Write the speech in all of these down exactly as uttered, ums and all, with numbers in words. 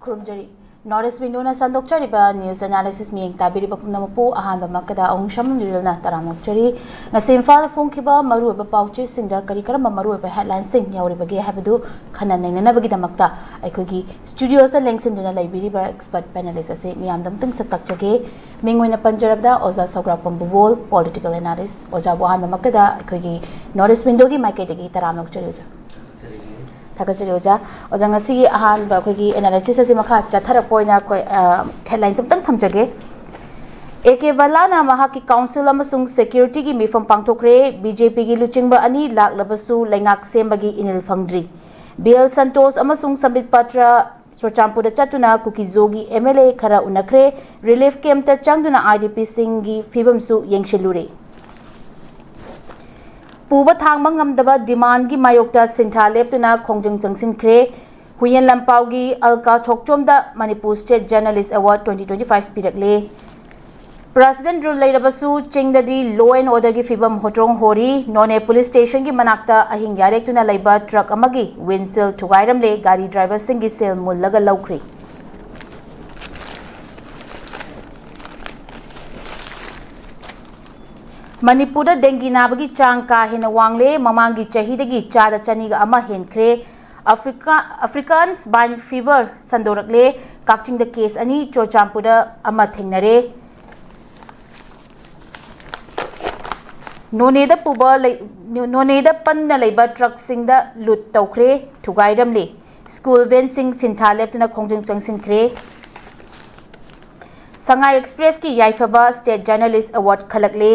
ꯈꯨꯔꯨꯝꯖꯔꯤ꯫ North East Window ꯅ ꯁꯟꯗꯣꯛꯆꯔꯤꯕ news analysis ꯃꯤꯠꯌꯦꯡ ꯇꯥꯕꯤꯔꯤꯕ ꯄꯨꯝꯅꯃꯛꯄꯨ ꯑꯍꯥꯟꯕꯃꯛꯇꯗ ꯑꯍꯨꯝ ꯁꯝ ꯂꯤꯔꯦꯜꯅ ꯇꯔꯥꯝꯅ ꯑꯣꯛꯆꯔꯤ꯫ ꯉꯁꯤ ꯏꯝꯐꯥꯜꯗ ꯐꯣꯡꯈꯤꯕ ꯃꯔꯨꯑꯣꯏꯕ ꯄꯥꯎꯆꯦꯁꯤꯡꯗ ꯀꯔꯤ ꯀꯔꯝꯕ ꯃꯔꯨꯑꯣꯏꯕ headline ꯁꯤꯡ ꯌꯥꯎꯔꯤꯕꯒꯦ ꯍꯥꯏꯕꯗꯨ ꯈꯟꯅ ꯅꯩꯅꯅꯕꯒꯤꯗꯃꯛꯇ ꯑꯩꯈꯣꯏꯒꯤ studio ꯗ ꯂꯦꯡꯁꯤꯟꯗꯨꯅ ꯂꯩꯕꯤꯔꯤꯕ expert panelist ꯑꯁꯤ ꯃꯤꯌꯥꯝꯗ ꯑꯃꯨꯛꯇꯪ ꯁꯛ ꯇꯥꯛꯆꯒꯦ꯫ ꯃꯤꯡ ꯑꯣꯏꯅ ꯄꯟꯖꯔꯕꯗ ꯑꯣꯖꯥ ꯁꯧꯒ꯭ꯔꯥꯛꯄꯝ ꯕꯨꯕꯣꯜ, political analyst꯫ ꯑꯣꯖꯥꯕꯨ ꯑꯍꯥꯟꯕꯃꯛꯇꯗ ꯑꯩꯈꯣꯏꯒꯤ North East Window ꯒꯤ ꯃꯥꯏꯀꯩꯗꯒꯤ ꯇꯔꯥꯝꯅ ꯑꯣꯛꯆꯔꯤ ꯑꯣꯖꯥ꯫ ꯊꯥꯒꯠꯆꯔꯤ ꯑꯣꯖꯥ꯫ ꯑꯣꯖꯥ, ꯉꯁꯤꯒꯤ ꯑꯍꯥꯟꯕ ꯑꯩꯈꯣꯏꯒꯤ analysis ꯑꯁꯤ ꯃꯈꯥ ꯆꯠꯊꯔꯛꯄ ꯑꯣꯏꯅ ꯑꯩꯈꯣꯏ, ꯑ, headline ꯁꯤ ꯑꯃꯨꯛꯇꯪ ꯊꯝꯖꯒꯦ꯫ ꯑꯦ ꯀꯦ ꯕꯂꯥꯅ ꯃꯍꯥꯛꯀꯤ council ꯑꯃꯁꯨꯡ security ꯒꯤ ꯃꯤꯐꯝ ꯄꯥꯡꯊꯣꯛꯈ꯭ꯔꯦ꯫ ꯕꯤ ꯖꯦ ꯄꯤ ꯒꯤ ꯂꯨꯆꯤꯡꯕ ꯑꯅꯤ ꯂꯥꯛꯂꯕꯁꯨ ꯂꯩꯉꯥꯛ ꯁꯦꯝꯕꯒꯤ ꯏꯅꯤꯜ ꯐꯪꯗ꯭ꯔꯤ꯫ ꯕꯤ ꯑꯦꯜ ꯁꯟꯇꯣꯁ ꯑꯃꯁꯨꯡ ꯁꯝꯕꯤꯠ ꯄꯇ꯭ꯔ ꯆꯨꯔꯆꯥꯟꯄꯨꯔꯗ ꯆꯠꯇꯨꯅ ꯀꯨꯀꯤꯖꯣꯒꯤ ꯑꯦꯝ ꯑꯦꯜ ꯑꯦ ꯈꯔ ꯎꯅꯈ꯭ꯔꯦ꯫ Relief camp ꯇ ꯆꯪꯗꯨꯅ ꯑꯥꯏ ꯗꯤ ꯄꯤ ꯁꯤꯡꯒꯤ ꯐꯤꯕꯝꯁꯨ ꯌꯦꯡꯁꯤꯜꯂꯨꯔꯦ꯫ ꯄꯨꯕ ꯊꯥꯡꯕ ꯉꯝꯗꯕ demand ꯀꯤ ꯃꯥꯌꯣꯛꯇ ꯁꯤꯟꯊꯥ ꯂꯦꯞꯇꯨꯅ ꯈꯣꯡꯖꯪ ꯆꯪꯁꯤꯟꯈ꯭ꯔꯦ꯫ ꯍꯨꯏꯌꯦꯟ ꯂꯝꯄꯥꯎꯒꯤ ꯑꯜꯀꯥ ꯊꯣꯛꯆꯣꯝꯗ Manipur State Journalist Award twenty twenty five ꯄꯤꯔꯛꯂꯦ꯫ President rule ꯂꯩꯔꯕꯁꯨ ꯆꯤꯡꯗꯗꯤ law and order ꯒꯤ ꯐꯤꯕꯝ ꯍꯣꯇ꯭ꯔꯣꯡ ꯍꯣꯔꯤ꯫ ꯅꯣꯅꯦ police station ꯒꯤ ꯃꯅꯥꯛꯇ ꯑꯍꯤꯡ ꯌꯥꯔꯦꯛꯇꯨꯅ ꯂꯩꯕ truck ꯑꯃꯒꯤ windshield ꯊꯨꯒꯥꯏꯔꯝꯂꯦ꯫ ꯒꯥꯔꯤ driver ꯁꯤꯡꯒꯤ ꯁꯦꯜ ꯃꯨꯜꯂꯒ ꯂꯧꯈ꯭ꯔꯦ꯫ ꯃꯅꯤꯄꯨꯔꯗ dengue ꯅꯥꯕꯒꯤ ꯆꯥꯡ ꯀꯥ ꯍꯦꯟꯅ ꯋꯥꯡꯂꯦ꯫ ꯃꯃꯥꯡꯒꯤ ꯆꯍꯤꯗꯒꯤ ꯆꯥꯗ ꯆꯅꯤꯒ ꯑꯃ ꯍꯦꯟꯈ꯭ꯔꯦ꯫ Africa, African Swine Fever ꯁꯟꯗꯣꯔꯛꯂꯦ꯫ ꯀꯛꯆꯤꯡꯗ case ꯑꯅꯤ, ꯆꯨꯔꯆꯥꯟꯄꯨꯔꯗ ꯑꯃ ꯊꯦꯡꯅꯔꯦ꯫ ꯅꯣꯅꯦꯗ ꯄꯨꯕ ꯂꯩ-, ꯅꯣꯅꯦꯗ ꯄꯟꯅ ꯂꯩꯕ truck ꯁꯤꯡꯗ loot ꯇꯧꯈ꯭ꯔꯦ, ꯊꯨꯒꯥꯏꯔꯝꯂꯦ꯫ School van ꯁꯤꯡ ꯁꯤꯟꯊꯥ ꯂꯦꯞꯇꯨꯅ ꯈꯣꯡꯖꯪ ꯆꯪꯁꯤꯟꯈ꯭ꯔꯦ꯫ ꯁꯉꯥꯏ Express ꯀꯤ ꯌꯥꯏꯐꯕ State Journalist Award ꯈꯜꯂꯛꯂꯦ꯫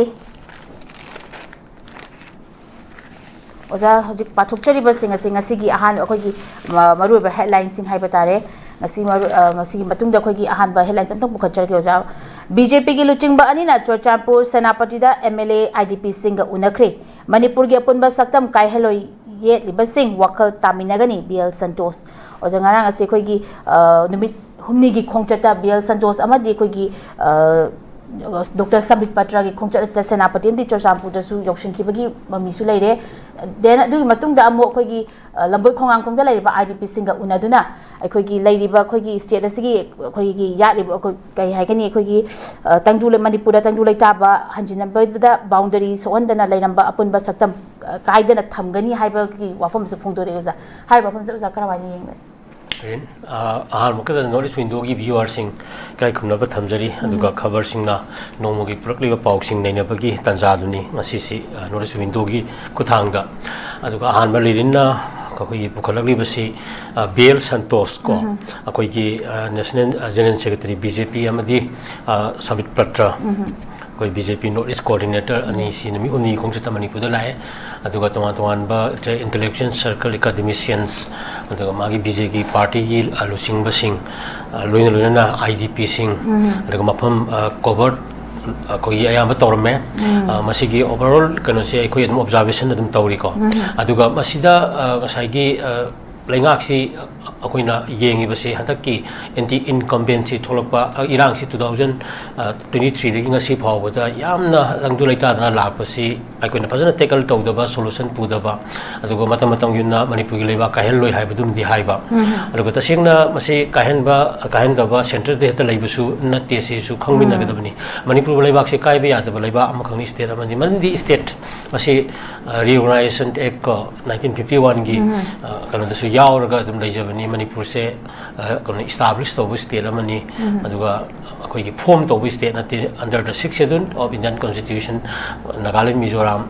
ꯑꯣꯖꯥ, ꯍꯧꯖꯤꯛ ꯄꯥꯊꯣꯛꯆꯔꯤꯕꯁꯤꯡ ꯑꯁꯤ ꯉꯁꯤꯒꯤ ꯑꯍꯥꯟꯕ ꯑꯩꯈꯣꯏꯒꯤ, ꯑ, ꯃꯔꯨꯑꯣꯏꯕ headline ꯁꯤꯡ ꯍꯥꯏꯕ ꯇꯥꯔꯦ꯫ ꯉꯁꯤ ꯃꯔꯨ-, ꯑ, ꯃꯁꯤꯒꯤ ꯃꯇꯨꯡꯗ ꯑꯩꯈꯣꯏꯒꯤ ꯑꯍꯥꯟꯕ headline ꯁꯤ ꯑꯝꯇꯪ ꯄꯨꯈꯠꯆꯔꯛꯀꯦ, ꯑꯣꯖꯥ꯫ ꯕꯤ ꯖꯦ ꯄꯤ ꯒꯤ ꯂꯨꯆꯤꯡꯕ ꯑꯅꯤꯅ ꯆꯨꯔꯆꯥꯟꯄꯨꯔ, ꯁꯦꯅꯥꯄꯇꯤꯗ M L A, I D P ꯁꯤꯡꯒ ꯎꯅꯈ꯭ꯔꯦ꯫ ꯃꯅꯤꯄꯨꯔꯒꯤ ꯑꯄꯨꯟꯕ ꯁꯛꯇꯝ ꯀꯥꯏꯍꯜꯂꯣꯏ ꯌꯦꯠꯂꯤꯕꯁꯤꯡ ꯋꯥꯈꯜ ꯇꯥꯃꯤꯟꯅꯒꯅꯤ, ꯕꯤ ꯑꯦꯜ ꯁꯟꯇꯣꯁ꯫ ꯑꯣꯖꯥ, ꯉꯔꯥꯡ ꯑꯁꯤ ꯑꯩꯈꯣꯏꯒꯤ, ꯑ, ꯅꯨꯃꯤꯠ ꯍꯨꯝꯅꯤꯒꯤ ꯈꯣꯡꯆꯠꯇ ꯕꯤ ꯑꯦꯜ ꯁꯟꯇꯣꯁ ꯑꯃꯗꯤ ꯑꯩꯈꯣꯏꯒꯤ, ꯑ, ꯗꯣꯛꯇꯔ ꯁꯝꯕꯤꯠ ꯄꯇ꯭ꯔꯒꯤ ꯈꯣꯡꯆꯠ ꯑꯁꯤꯗ ꯁꯦꯅꯥꯄꯇꯤ ꯑꯃꯗꯤ ꯆꯨꯔꯆꯥꯟꯄꯨꯔꯗꯁꯨ ꯌꯧꯁꯤꯟꯈꯤꯕꯒꯤ ꯃꯃꯤꯁꯨ ꯂꯩꯔꯦ꯫ Then ꯑꯗꯨꯒꯤ ꯃꯇꯨꯡꯗ ꯑꯃꯨꯛ ꯑꯩꯈꯣꯏꯒꯤ, ꯑ, ꯂꯝꯕꯣꯏ ꯈꯣꯡꯅꯥꯡꯈꯣꯡꯗ ꯂꯩꯔꯤꯕ IDPꯁꯤꯡꯒ ꯎꯅꯗꯨꯅ ꯑꯩꯈꯣꯏꯒꯤ ꯂꯩꯔꯤꯕ ꯑꯩꯈꯣꯏꯒꯤ state ꯑꯁꯤꯒꯤ ꯑꯩꯈꯣꯏꯒꯤ ꯌꯥꯠꯂꯤꯕ ꯑꯩꯈꯣꯏ ꯀꯩ ꯍꯥꯏꯒꯅꯤ, ꯑꯩꯈꯣꯏꯒꯤ, ꯑ, ꯇꯪꯗꯨ ꯂꯩ-, ꯃꯅꯤꯄꯨꯔꯗ ꯇꯪꯗꯨ ꯂꯩꯇꯥꯕ ꯍꯟꯖꯤꯟꯅꯕꯗ boundary ꯁꯣꯛꯍꯟꯗꯅ ꯂꯩꯔꯝꯕ ꯑꯄꯨꯟꯕ ꯁꯛꯇꯝ, ꯑ, ꯀꯥꯏꯗꯅ ꯊꯝꯒꯅꯤ ꯍꯥꯏꯕꯒꯤ ꯋꯥꯐꯝꯁꯨ ꯐꯣꯡꯗꯣꯔꯛꯑꯦ ꯑꯣꯖꯥ꯫ ꯍꯥꯏꯔꯤꯕ ꯋꯥꯐꯝꯁꯦ ꯑꯣꯖꯥ ꯀꯔꯝꯍꯥꯏꯅ ꯌꯦꯡꯕꯅꯤ? ꯑ, ꯑꯍꯥꯟꯕꯃꯛꯇꯗ North East Windowꯒꯤ viewerꯁꯤꯡ ꯏꯀꯥꯏ ꯈꯨꯝꯅꯕ ꯊꯝꯖꯔꯤ꯫ ꯑꯗꯨꯒ ꯈꯕꯔꯁꯤꯡꯅ ꯅꯣꯡꯃꯒꯤ ꯄꯨꯔꯛꯂꯤꯕ ꯄꯥꯎꯁꯤꯡ ꯅꯩꯅꯕꯒꯤ ꯇꯥꯟꯖꯥꯗꯨꯅꯤ ꯉꯁꯤꯁꯤ, ꯑ, North East Windowꯒꯤ ꯈꯨꯠꯊꯥꯡꯗ꯫ ꯑꯗꯨꯒ ꯑꯍꯥꯟꯕ ꯂꯤꯔꯤꯟꯅ ꯑꯩꯈꯣꯏꯒꯤ ꯄꯨꯈꯠꯂꯛꯂꯤꯕꯁꯤ, ꯑ, ꯕꯤ ꯑꯦꯜ ꯁꯟꯇꯣꯁ ꯀꯣ, ꯑꯩꯈꯣꯏꯒꯤ, ꯑ, National, ꯑ, General Secretary BJP ꯑꯃꯗꯤ, ꯑ, ꯁꯝꯕꯤꯠ ꯄꯇ꯭ꯔ, ꯑꯩꯈꯣꯏ BJP North East Coordinator ꯑꯅꯤꯁꯤ ꯅꯨꯃꯤꯠ ꯍꯨꯝꯅꯤ ꯈꯣꯡꯆꯠꯇ ꯃꯅꯤꯄꯨꯔꯗ ꯂꯥꯛꯑꯦ꯫ ꯑꯗꯨꯒ ꯇꯣꯉꯥꯟ ꯇꯣꯉꯥꯟꯕ intellectual circle, academicians, ꯑꯗꯨꯒ ꯃꯥꯒꯤ BJP partyꯒꯤ, ꯑ, ꯂꯨꯆꯤꯡꯕꯁꯤꯡ, ꯑ, ꯂꯣꯏꯅ ꯂꯣꯏꯅꯅ IDPꯁꯤꯡ, ꯑꯗꯨꯒ ꯃꯐꯝ, ꯑ, cover ꯑꯩꯈꯣꯏꯒꯤ ꯑꯌꯥꯝꯕ ꯇꯧꯔꯝꯃꯦ꯫ ꯑ, ꯃꯁꯤꯒꯤ overall ꯀꯩꯅꯣꯁꯦ ꯑꯩꯈꯣꯏ ꯑꯗꯨꯝ observation ꯑꯗꯨꯝ ꯇꯧꯔꯤꯀꯣ꯫ ꯑꯗꯨꯒ ꯃꯁꯤꯗ, ꯑ, ꯉꯁꯥꯏꯒꯤ, ꯑ, ꯂꯩꯉꯥꯛꯁꯤ ꯑꯩꯈꯣꯏꯅ ꯌꯦꯡꯉꯤꯕꯁꯤ ꯍꯟꯗꯛꯀꯤ anti incumbency ꯊꯣꯛꯂꯛꯄ, ꯑ, ꯏꯔꯥꯡꯁꯤ two thousand twenty threeꯗꯒꯤ ꯉꯁꯤ ꯐꯥꯎꯕꯗ ꯌꯥꯝꯅ ꯇꯪꯗꯨ ꯂꯩꯇꯥꯗꯅ ꯂꯥꯛꯄꯁꯤ ꯑꯩꯈꯣꯏꯅ ꯐꯖꯅ tackle ꯇꯧꯗꯕ, solution ꯄꯨꯗꯕ, ꯑꯗꯨꯒ ꯃꯇꯝ ꯃꯇꯝꯒꯤ ꯑꯣꯏꯅ ꯃꯅꯤꯄꯨꯔꯒꯤ ꯂꯩꯕꯥꯛ ꯀꯥꯏꯍꯜꯂꯣꯏ ꯍꯥꯏꯕꯗꯨꯃꯗꯤ ꯍꯥꯏꯕ꯫ ꯑꯗꯨꯒ ꯇꯁꯦꯡꯅ ꯃꯁꯤ ꯀꯥꯏꯍꯟꯕ, ꯀꯥꯏꯍꯟꯗꯕ centreꯗ ꯍꯦꯛꯇ ꯂꯩꯕꯁꯨ ꯅꯠꯇꯦ, ꯁꯤꯁꯨ ꯈꯪꯃꯤꯟꯅꯒꯗꯕꯅꯤ꯫ ꯃꯅꯤꯄꯨꯔ ꯂꯩꯕꯥꯛꯁꯤ ꯀꯥꯏꯕ ꯌꯥꯗꯕ ꯂꯩꯕꯥꯛ ꯑꯃꯈꯛꯅꯤ, state ꯑꯃꯅꯤ꯫ ꯃꯔꯝꯗꯤ state ꯃꯁꯤ, ꯑ, Reorganisation Act ꯀꯣ, nineteen fifty oneꯒꯤ, ꯑ, ꯀꯩꯅꯣꯗꯁꯨ ꯌꯥꯎꯔꯒ ꯑꯗꯨꯝ ꯂꯩꯖꯕꯅꯤ꯫ ꯃꯅꯤꯄꯨꯔꯁꯦ, ꯑ, ꯀꯩꯅꯣ, establish ꯇꯧꯕ state ꯑꯃꯅꯤ꯫ ꯑꯗꯨꯒ ꯑꯩꯈꯣꯏꯒꯤ form ꯇꯧꯕ state ꯅꯠꯇꯦ꯫ Under the Sixth Schedule of Indian Constitution, Nagaland, Mizoram,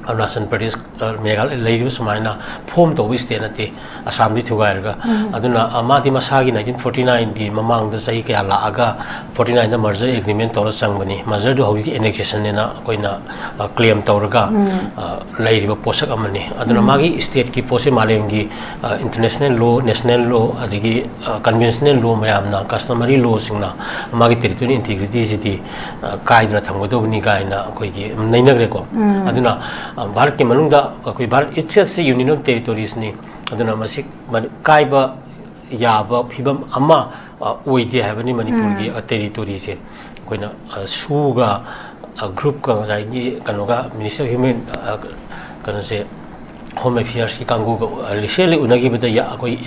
Arunachal Pradesh, ꯑ, ꯃꯦꯘꯥꯂꯌꯥ ꯂꯩꯔꯤꯕ ꯁꯨꯃꯥꯏꯅ form ꯇꯧꯕ state ꯅꯠꯇꯦ, ꯑꯁꯥꯝꯗꯤ ꯊꯨꯒꯥꯏꯔꯒ꯫ ꯑꯗꯨꯅ, ꯑ, ꯃꯥꯗꯤ ꯃꯁꯥꯒꯤ nineteen forty nineꯒꯤ ꯃꯃꯥꯡꯗ ꯆꯍꯤ ꯀꯌꯥ ꯂꯥꯛꯑꯒ forty nineꯗ merger agreement ꯇꯧꯔ ꯆꯪꯕꯅꯤ꯫ Mergerꯗꯨ ꯍꯧꯖꯤꯛꯇꯤ annexationꯅꯦꯅ ꯑꯩꯈꯣꯏꯅ, ꯑ, claim ꯇꯧꯔꯒ, ꯑ, ꯂꯩꯔꯤꯕ ꯄꯣꯠꯁꯛ ꯑꯃꯅꯤ꯫ ꯑꯗꯨꯅ ꯃꯥꯒꯤ stateꯀꯤ ꯄꯣꯠꯁꯦ ꯃꯥꯂꯦꯝꯒꯤ, ꯑ, international law, national law, ꯑꯗꯒꯤ, ꯑ, conventional law ꯃꯌꯥꯝꯅ, customary lawꯁꯤꯡꯅ ꯃꯥꯒꯤ territorial integrityꯁꯤꯗꯤ, ꯑ, ꯀꯥꯏꯗꯅ ꯊꯝꯒꯗꯧꯕꯅꯤ ꯀꯥꯏꯅ ꯑꯩꯈꯣꯏꯒꯤ ꯅꯩꯅꯈ꯭ꯔꯦꯀꯣ꯫ ꯑꯗꯨꯅ, ꯑ, ꯚꯥꯔꯠꯀꯤ ꯃꯅꯨꯡꯗ ꯑꯩꯈꯣꯏ ꯚꯥꯔꯠ itselfꯁꯤ union of territoriesꯅꯤ꯫ ꯑꯗꯨꯅ ꯃꯁꯤ ꯃꯅꯤ-, ꯀꯥꯏꯕ ꯌꯥꯕ ꯐꯤꯕꯝ ꯑꯃ ꯑ, ꯑꯣꯏꯗꯦ ꯍꯥꯏꯕꯅꯤ ꯃꯅꯤꯄꯨꯔꯒꯤ, ꯎꯝ꯫ ꯑ, territoryꯁꯦ꯫ ꯑꯩꯈꯣꯏꯅ, ꯑ, ꯁꯨꯒ, ꯑ, groupꯀ ꯉꯁꯥꯏꯒꯤ ꯀꯩꯅꯣꯒ Ministry of Human, ꯑ, ꯀꯩꯅꯣꯁꯦ, Home Affairsꯀꯤ ꯀꯥꯡꯕꯨꯒ, ꯑ, recently ꯎꯅꯈꯤꯕꯗ ꯌꯥ-, ꯑꯩꯈꯣꯏ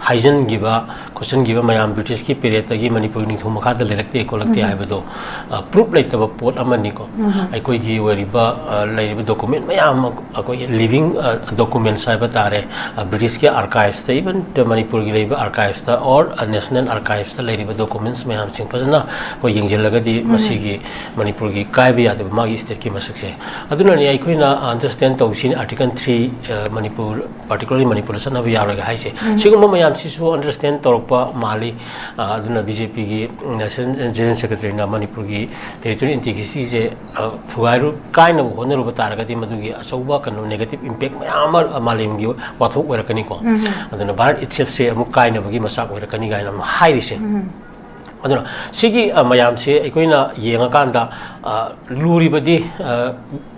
ꯍꯥꯏꯖꯤꯟꯈꯤꯕ, ꯈꯣꯠꯆꯤꯟꯈꯤꯕ ꯃꯌꯥꯝ Britishꯀꯤ periodꯇꯒꯤ ꯃꯅꯤꯄꯨꯔ ꯅꯤꯡꯊꯧ ꯃꯈꯥꯗ ꯂꯩꯔꯛꯇꯦ ꯈꯣꯠꯂꯛꯇꯦ ꯎꯝ꯫ ꯍꯥꯏꯕꯗꯣ, ꯑ, proof ꯂꯩꯇꯕ ꯄꯣꯠ ꯑꯃꯅꯤꯀꯣ꯫ ꯎꯝ꯫ ꯑꯩꯈꯣꯏꯒꯤ ꯑꯣꯏꯔꯤꯕ, ꯑ, ꯂꯩꯔꯤꯕ document ꯃꯌꯥꯝ ꯑꯃ ꯑꯩꯈꯣꯏꯒꯤ living, ꯑ, documents ꯍꯥꯏꯕ ꯇꯥꯔꯦ, ꯑ, Britishꯀꯤ archivesꯇ, even ꯃꯅꯤꯄꯨꯔꯒꯤ ꯂꯩꯕ archivesꯇ or, ꯑ, national archivesꯇ ꯂꯩꯔꯤꯕ documents ꯃꯌꯥꯝꯁꯤꯡ ꯐꯖꯅ ꯑꯩꯈꯣꯏ ꯌꯦꯡꯁꯤꯜꯂꯒꯗꯤ ꯎꯝ꯫ ꯃꯁꯤꯒꯤ ꯃꯅꯤꯄꯨꯔꯒꯤ ꯀꯥꯏꯕ ꯌꯥꯗꯕ ꯃꯥꯒꯤ stateꯀꯤ ꯃꯁꯛꯁꯦ꯫ ꯑꯗꯨꯅꯅꯤ ꯑꯩꯈꯣꯏꯅ understand ꯇꯧꯁꯤ article three, ꯑ, ꯃꯅꯤꯄꯨꯔ, particularly ꯃꯅꯤꯄꯨꯔꯗ ꯆꯠꯅꯕ ꯌꯥꯔꯣꯏꯒ ꯍꯥꯏꯁꯦ꯫ ꯎꯝ꯫ ꯁꯤꯒꯨꯝꯕ ꯃꯌꯥꯝꯁꯤꯁꯨ understand ꯇꯧꯔꯛꯄ ꯃꯥꯜꯂꯤ꯫ ꯑ, ꯑꯗꯨꯅ BJPꯒꯤ, ꯎꯝ, National General Secretaryꯅ ꯃꯅꯤꯄꯨꯔꯒꯤ territorial integrityꯁꯦ, ꯑ, ꯊꯨꯒꯥꯏꯔꯨ-, ꯀꯥꯏꯅꯕ ꯍꯣꯠꯅꯔꯨꯕ ꯇꯥꯔꯒꯗꯤ ꯃꯗꯨꯒꯤ ꯑꯆꯧꯕ ꯀꯩꯅꯣ negative impact ꯃꯌꯥꯝ ꯑꯃ, ꯑ, ꯃꯥꯂꯦꯝꯒꯤ ꯋꯥꯊꯣꯛ ꯑꯣꯏꯔꯛꯀꯅꯤꯀꯣ꯫ ꯎꯝ꯫ ꯑꯗꯨꯅ ꯚꯥꯔꯠ itselfꯁꯦ ꯑꯃꯨꯛ ꯀꯥꯏꯅꯕꯒꯤ ꯃꯆꯥꯛ ꯑꯣꯏꯔꯛꯀꯅꯤ ꯀꯥꯏꯅ ꯑꯃꯨꯛ ꯍꯥꯏꯔꯤꯁꯦ꯫ ꯎꯝ꯫ ꯑꯗꯨꯅ ꯁꯤꯒꯤ, ꯑ, ꯃꯌꯥꯝꯁꯦ ꯑꯩꯈꯣꯏꯅ ꯌꯦꯡꯉꯀꯥꯟꯗ, ꯑ, ꯂꯨꯔꯤꯕꯗꯤ, ꯑ,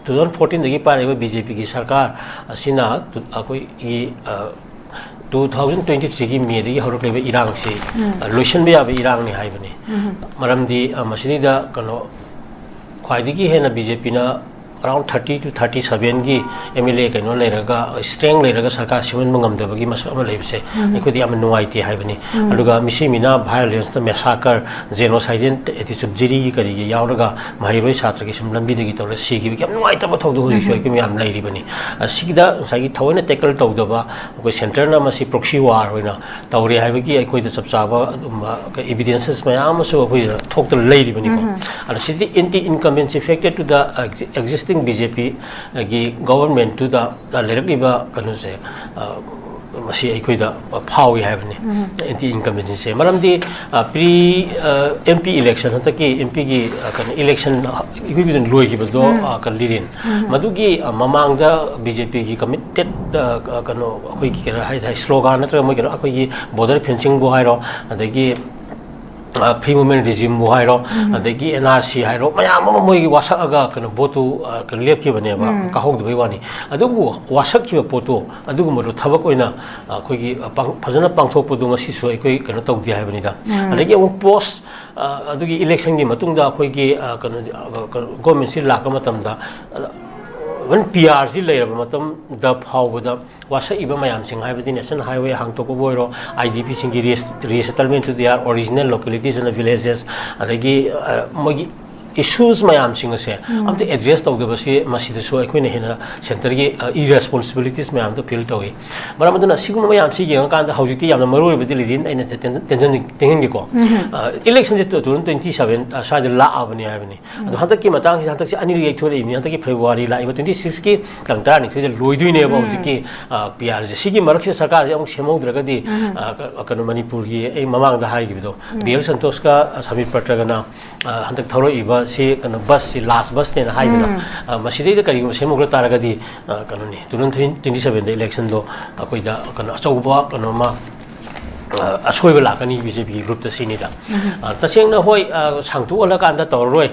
two thousand fourteenꯗꯒꯤ ꯄꯥꯏꯔꯛꯏꯕ BJPꯒꯤ ꯁꯔꯀꯥꯔ ꯑꯁꯤꯅ ꯇꯨ-, ꯑꯩꯈꯣꯏꯒꯤ, ꯑ, two thousand twenty threeꯒꯤ Mayꯗꯒꯤ ꯍꯧꯔꯛꯂꯤꯕ ꯏꯔꯥꯡꯁꯤ, ꯎꯝ꯫ ꯑ, ꯂꯣꯏꯁꯤꯟꯕ ꯌꯥꯕ ꯏꯔꯥꯡꯅꯤ ꯍꯥꯏꯕꯅꯤ꯫ ꯎꯝ꯫ ꯃꯔꯝꯗꯤ, ꯑ, ꯃꯁꯤꯗꯩꯗ ꯀꯩꯅꯣ, ꯈ꯭ꯋꯥꯏꯗꯒꯤ ꯍꯦꯟꯅ BJPꯅ around thirty to thirty sevenꯒꯤ MLA ꯀꯩꯅꯣ ꯂꯩꯔꯒ, strength ꯂꯩꯔꯒ ꯁꯔꯀꯥꯔ ꯁꯦꯝꯍꯟꯕ ꯉꯝꯗꯕꯒꯤ ꯃꯁꯛ ꯑꯃ ꯂꯩꯕꯁꯦ ꯎꯝ꯫ ꯑꯩꯈꯣꯏꯗꯤ ꯌꯥꯝꯅ ꯅꯨꯡꯉꯥꯏꯇꯦ ꯍꯥꯏꯕꯅꯤ꯫ ꯎꯝ꯫ ꯑꯗꯨꯒ ꯃꯤꯁꯤ ꯃꯤꯅꯥ violenceꯇ massacre, genocidal attitude ꯖꯤꯔꯤꯒꯤ ꯀꯔꯤꯒꯤ ꯌꯥꯎꯔꯒ ꯃꯍꯩꯔꯣꯏ ꯁꯥꯇ꯭ꯔꯒꯤ ꯁꯨꯝ ꯂꯝꯕꯤꯗꯒꯤ ꯇꯧꯔꯒ ꯁꯤꯈꯤꯕꯒꯤ ꯌꯥꯝ ꯅꯨꯡꯉꯥꯏꯇꯕ ꯊꯧꯗꯣꯛ ꯍꯧꯖꯤꯛꯁꯨ ꯎꯝ꯫ ꯑꯩꯈꯣꯏ ꯃꯌꯥꯝ ꯂꯩꯔꯤꯕꯅꯤ꯫ ꯑ, ꯁꯤꯒꯤꯗ ꯉꯁꯥꯏꯒꯤ ꯊꯑꯣꯏꯅ tackle ꯇꯧꯗꯕ, ꯑꯩꯈꯣꯏ centreꯅ ꯃꯁꯤ proxy war ꯑꯣꯏꯅ ꯇꯧꯔꯦ ꯍꯥꯏꯕꯒꯤ ꯑꯩꯈꯣꯏꯗ ꯆꯞ ꯆꯥꯕ ꯑꯗꯨꯝꯕ evidences ꯃꯌꯥꯝ ꯑꯃꯁꯨ ꯑꯩꯈꯣꯏꯗ ꯊꯣꯛꯇꯅ ꯂꯩꯔꯤꯕꯅꯤꯀꯣ꯫ ꯎꯝ꯫ ꯑꯗꯣ ꯁꯤꯗꯤ anti incumbency factor to the existing BJPꯒꯤ governmentꯇꯨꯗ ꯂꯩꯔꯛꯂꯤꯕ ꯀꯩꯅꯣꯁꯦ, ꯑ, ꯃꯁꯤ ꯑꯩꯈꯣꯏꯗ ꯐꯥꯎꯏ ꯍꯥꯏꯕꯅꯤ, ꯎꯝ꯫ Anti incumbencyꯁꯦ꯫ ꯃꯔꯝꯗꯤ, ꯑ, pre, ꯑ, MP election, ꯍꯟꯗꯛꯀꯤ MPꯒꯤ, ꯑ, ꯀꯩꯅꯣ, election ꯏꯀꯨꯏ ꯀꯨꯏꯗꯅ ꯂꯣꯏꯈꯤꯕꯗꯣ, ꯎꯝ꯫ ꯑ, ꯀꯩꯅꯣ, ꯂꯤꯔꯦꯟ꯫ ꯎꯝ꯫ ꯃꯗꯨꯒꯤ, ꯑ, ꯃꯃꯥꯡꯗ BJPꯒꯤ committed, ꯑ, ꯀꯩꯅꯣ, ꯑꯩꯈꯣꯏꯒꯤ ꯀꯩꯅꯣ ꯍꯥꯏ ꯇꯥꯔꯦ, slogan ꯅꯠꯇ꯭ꯔꯒ ꯃꯣꯏ ꯀꯩꯅꯣ, ꯑꯩꯈꯣꯏꯒꯤ border fencingꯕꯨ ꯍꯥꯏꯔꯣ, ꯑꯗꯒꯤ ꯐ꯭ꯔꯤ ꯃꯨꯚꯃꯦꯟ ꯔꯤꯖꯤꯝꯕꯨ ꯍꯥꯏꯔꯣ, ꯑꯗꯒꯤ ꯑꯦꯟ ꯑꯥꯔ ꯁꯤ ꯍꯥꯏꯔꯣ, ꯃꯌꯥꯝ ꯑꯃ ꯃꯣꯏꯒꯤ ꯋꯥꯁꯛꯑꯒ ꯀꯩꯅꯣ ꯚꯣꯠꯇꯨ ꯀꯩꯅꯣ ꯂꯦꯞꯈꯤꯕꯅꯦꯕ, ꯀꯥꯍꯧꯗꯕꯩ ꯋꯥꯅꯤ꯫ ꯑꯗꯨꯕꯨ ꯋꯥꯁꯛꯈꯤꯕ ꯄꯣꯠꯇꯣ ꯑꯗꯨꯒꯨꯝꯕꯗꯣ ꯊꯕꯛ ꯑꯣꯏꯅ ꯑꯩꯈꯣꯏꯒꯤ ꯐꯖꯅ ꯄꯥꯡꯊꯣꯛꯄꯗꯣ ꯉꯁꯤꯁꯨ ꯑꯩꯈꯣꯏ ꯀꯩꯅꯣ ꯇꯧꯗꯦ ꯍꯥꯏꯕꯅꯤꯗ꯫ ꯑꯗꯒꯤ ꯑꯃꯨꯛ ꯄꯣꯁ ꯑꯗꯨꯒꯤ ꯏꯂꯦꯛꯁꯟꯒꯤ ꯃꯇꯨꯡꯗ ꯑꯩꯈꯣꯏꯒꯤ ꯀꯩꯅꯣ ꯒꯣꯔꯃꯦꯟꯁꯤ ꯂꯥꯛꯄ ꯃꯇꯝꯗ ꯏꯚꯟ ꯄꯤ ꯑꯥꯔꯁꯤ ꯂꯩꯔꯕ ꯃꯇꯝꯗ ꯐꯥꯎꯕꯗ ꯋꯥꯁꯛꯏꯕ ꯃꯌꯥꯝꯁꯤꯡ ꯍꯥꯏꯕꯗꯤ ꯅꯦꯁꯅꯦꯜ ꯍꯥꯏꯋꯦ ꯍꯥꯡꯗꯣꯛꯄꯕꯨ ꯑꯣꯏꯔꯣ, I D ꯄꯤꯁꯤꯡꯒꯤ resettlement to their original localities and villages, ꯑꯗꯒꯤ ꯃꯣꯏꯒꯤ ꯏꯁꯨꯁ ꯃꯌꯥꯝꯁꯤꯡ ꯑꯁꯦ ꯑꯝꯇ ꯑꯦꯗ꯭ꯔꯦꯁ ꯇꯧꯗꯕꯁꯤ ꯃꯁꯤꯗꯁꯨ ꯑꯩꯈꯣꯏꯅ ꯍꯦꯟꯅ ꯁꯦꯟꯇꯔꯒꯤ ꯏꯔꯦꯁꯄꯣꯟꯁꯤꯕꯤꯂꯤꯇꯤꯁ ꯃꯌꯥꯝꯗꯣ ꯐꯤꯜ ꯇꯧꯏ꯫ ꯃꯔꯝ ꯑꯗꯨꯅ ꯁꯤꯒꯨꯝꯕ ꯃꯌꯥꯝꯁꯤ ꯌꯦꯡꯉꯀꯥꯟꯗ ꯍꯧꯖꯤꯛꯇꯤ ꯌꯥꯝꯅ ꯃꯔꯨ ꯑꯣꯏꯕꯗꯤ ꯂꯩꯔꯤ꯫ ꯑꯩꯅ ꯇꯦꯟꯁꯤꯟ- ꯇꯦꯟꯁꯤꯟ- ꯇꯦꯟꯁꯤꯟꯒꯦꯀꯣ꯫ ꯏꯂꯦꯛꯁꯟꯁꯤ ꯇꯨ ꯊꯥꯎꯖꯟ ꯇ꯭ꯋꯦꯟꯇꯤ ꯁꯚꯦꯟ ꯁ꯭ꯋꯥꯏꯗ ꯂꯥꯛꯑꯕꯅꯤ ꯍꯥꯏꯕꯅꯤ꯫ ꯑꯗꯣ ꯍꯟꯗꯛꯀꯤ ꯃꯇꯥꯡꯁꯤꯗ ꯍꯟꯗꯛꯁꯦ ꯑꯅꯤꯔꯛ ꯌꯩꯊꯣꯔꯛꯏꯕꯅꯤ꯫ ꯍꯟꯗꯛꯀꯤ ꯐꯦꯕ꯭ꯔꯨꯋꯥꯔꯤ ꯂꯥꯛꯏꯕ ꯇ꯭ꯋꯦꯟꯇꯤ ꯁꯤꯛꯁꯀꯤ ꯇꯥꯡ ꯇꯔꯥꯅꯤꯊꯣꯏꯗ ꯂꯣꯏꯗꯣꯏꯅꯦꯕ ꯍꯧꯖꯤꯛꯀꯤ ꯄꯤ ꯑꯥꯔꯁꯦ꯫ ꯁꯤꯒꯤ ꯃꯔꯛꯁꯤꯗ ꯁꯔꯀꯥꯔꯁꯦ ꯑꯃꯨꯛ ꯁꯦꯝꯍꯧꯗ꯭ꯔꯒꯗꯤ ꯑ, ꯀ- ꯀꯩꯅꯣ ꯃꯅꯤꯄꯨꯔꯒꯤ ꯑꯩ ꯃꯃꯥꯡꯗ ꯍꯥꯏꯈꯤꯕꯗꯣ, ꯕꯤ ꯑꯦꯜ ꯁꯟꯇꯣꯁꯀ ꯁꯃꯤꯔ ꯄꯇ꯭ꯔꯒꯅ ꯑ, ꯍꯟꯗꯛ ꯊꯧꯔꯛꯏꯕ ꯁꯤ ꯀꯩꯅꯣ ꯕꯁꯁꯤ ꯂꯥꯁ ꯕꯁꯅꯦꯅ ꯍꯥꯏꯗꯅ, ꯑ, ꯃꯁꯤꯗꯩꯗ ꯀꯔꯤꯒꯨꯝꯕ ꯁꯦꯝꯍꯧꯗ ꯇꯥꯔꯒꯗꯤ ꯑ, ꯀꯩꯅꯣꯅꯤ, ꯇꯨ ꯊꯥꯎꯖꯟ ꯇ꯭ꯋꯦꯟꯇꯤ ꯁꯚꯦꯟꯗ ꯏꯂꯦꯛꯁꯟꯗꯣ ꯑꯩꯈꯣꯏꯗ ꯀꯩꯅꯣ ꯑꯆꯧꯕ ꯀꯩꯅꯣ ꯑꯃ ꯑ, ꯑꯁꯣꯏꯕ ꯂꯥꯛꯀꯅꯤ ꯕꯤ ꯖꯦ ꯄꯤꯒꯤ ꯒ꯭ꯔꯨꯞꯇ ꯁꯤꯅꯤꯗ꯫ ꯑ, ꯇꯁꯦꯡꯅ ꯍꯣꯏ, ꯑ, ꯁꯥꯡꯇꯣꯛꯍꯜꯂꯀꯥꯟꯗ ꯇꯧꯔꯔꯣꯏ꯫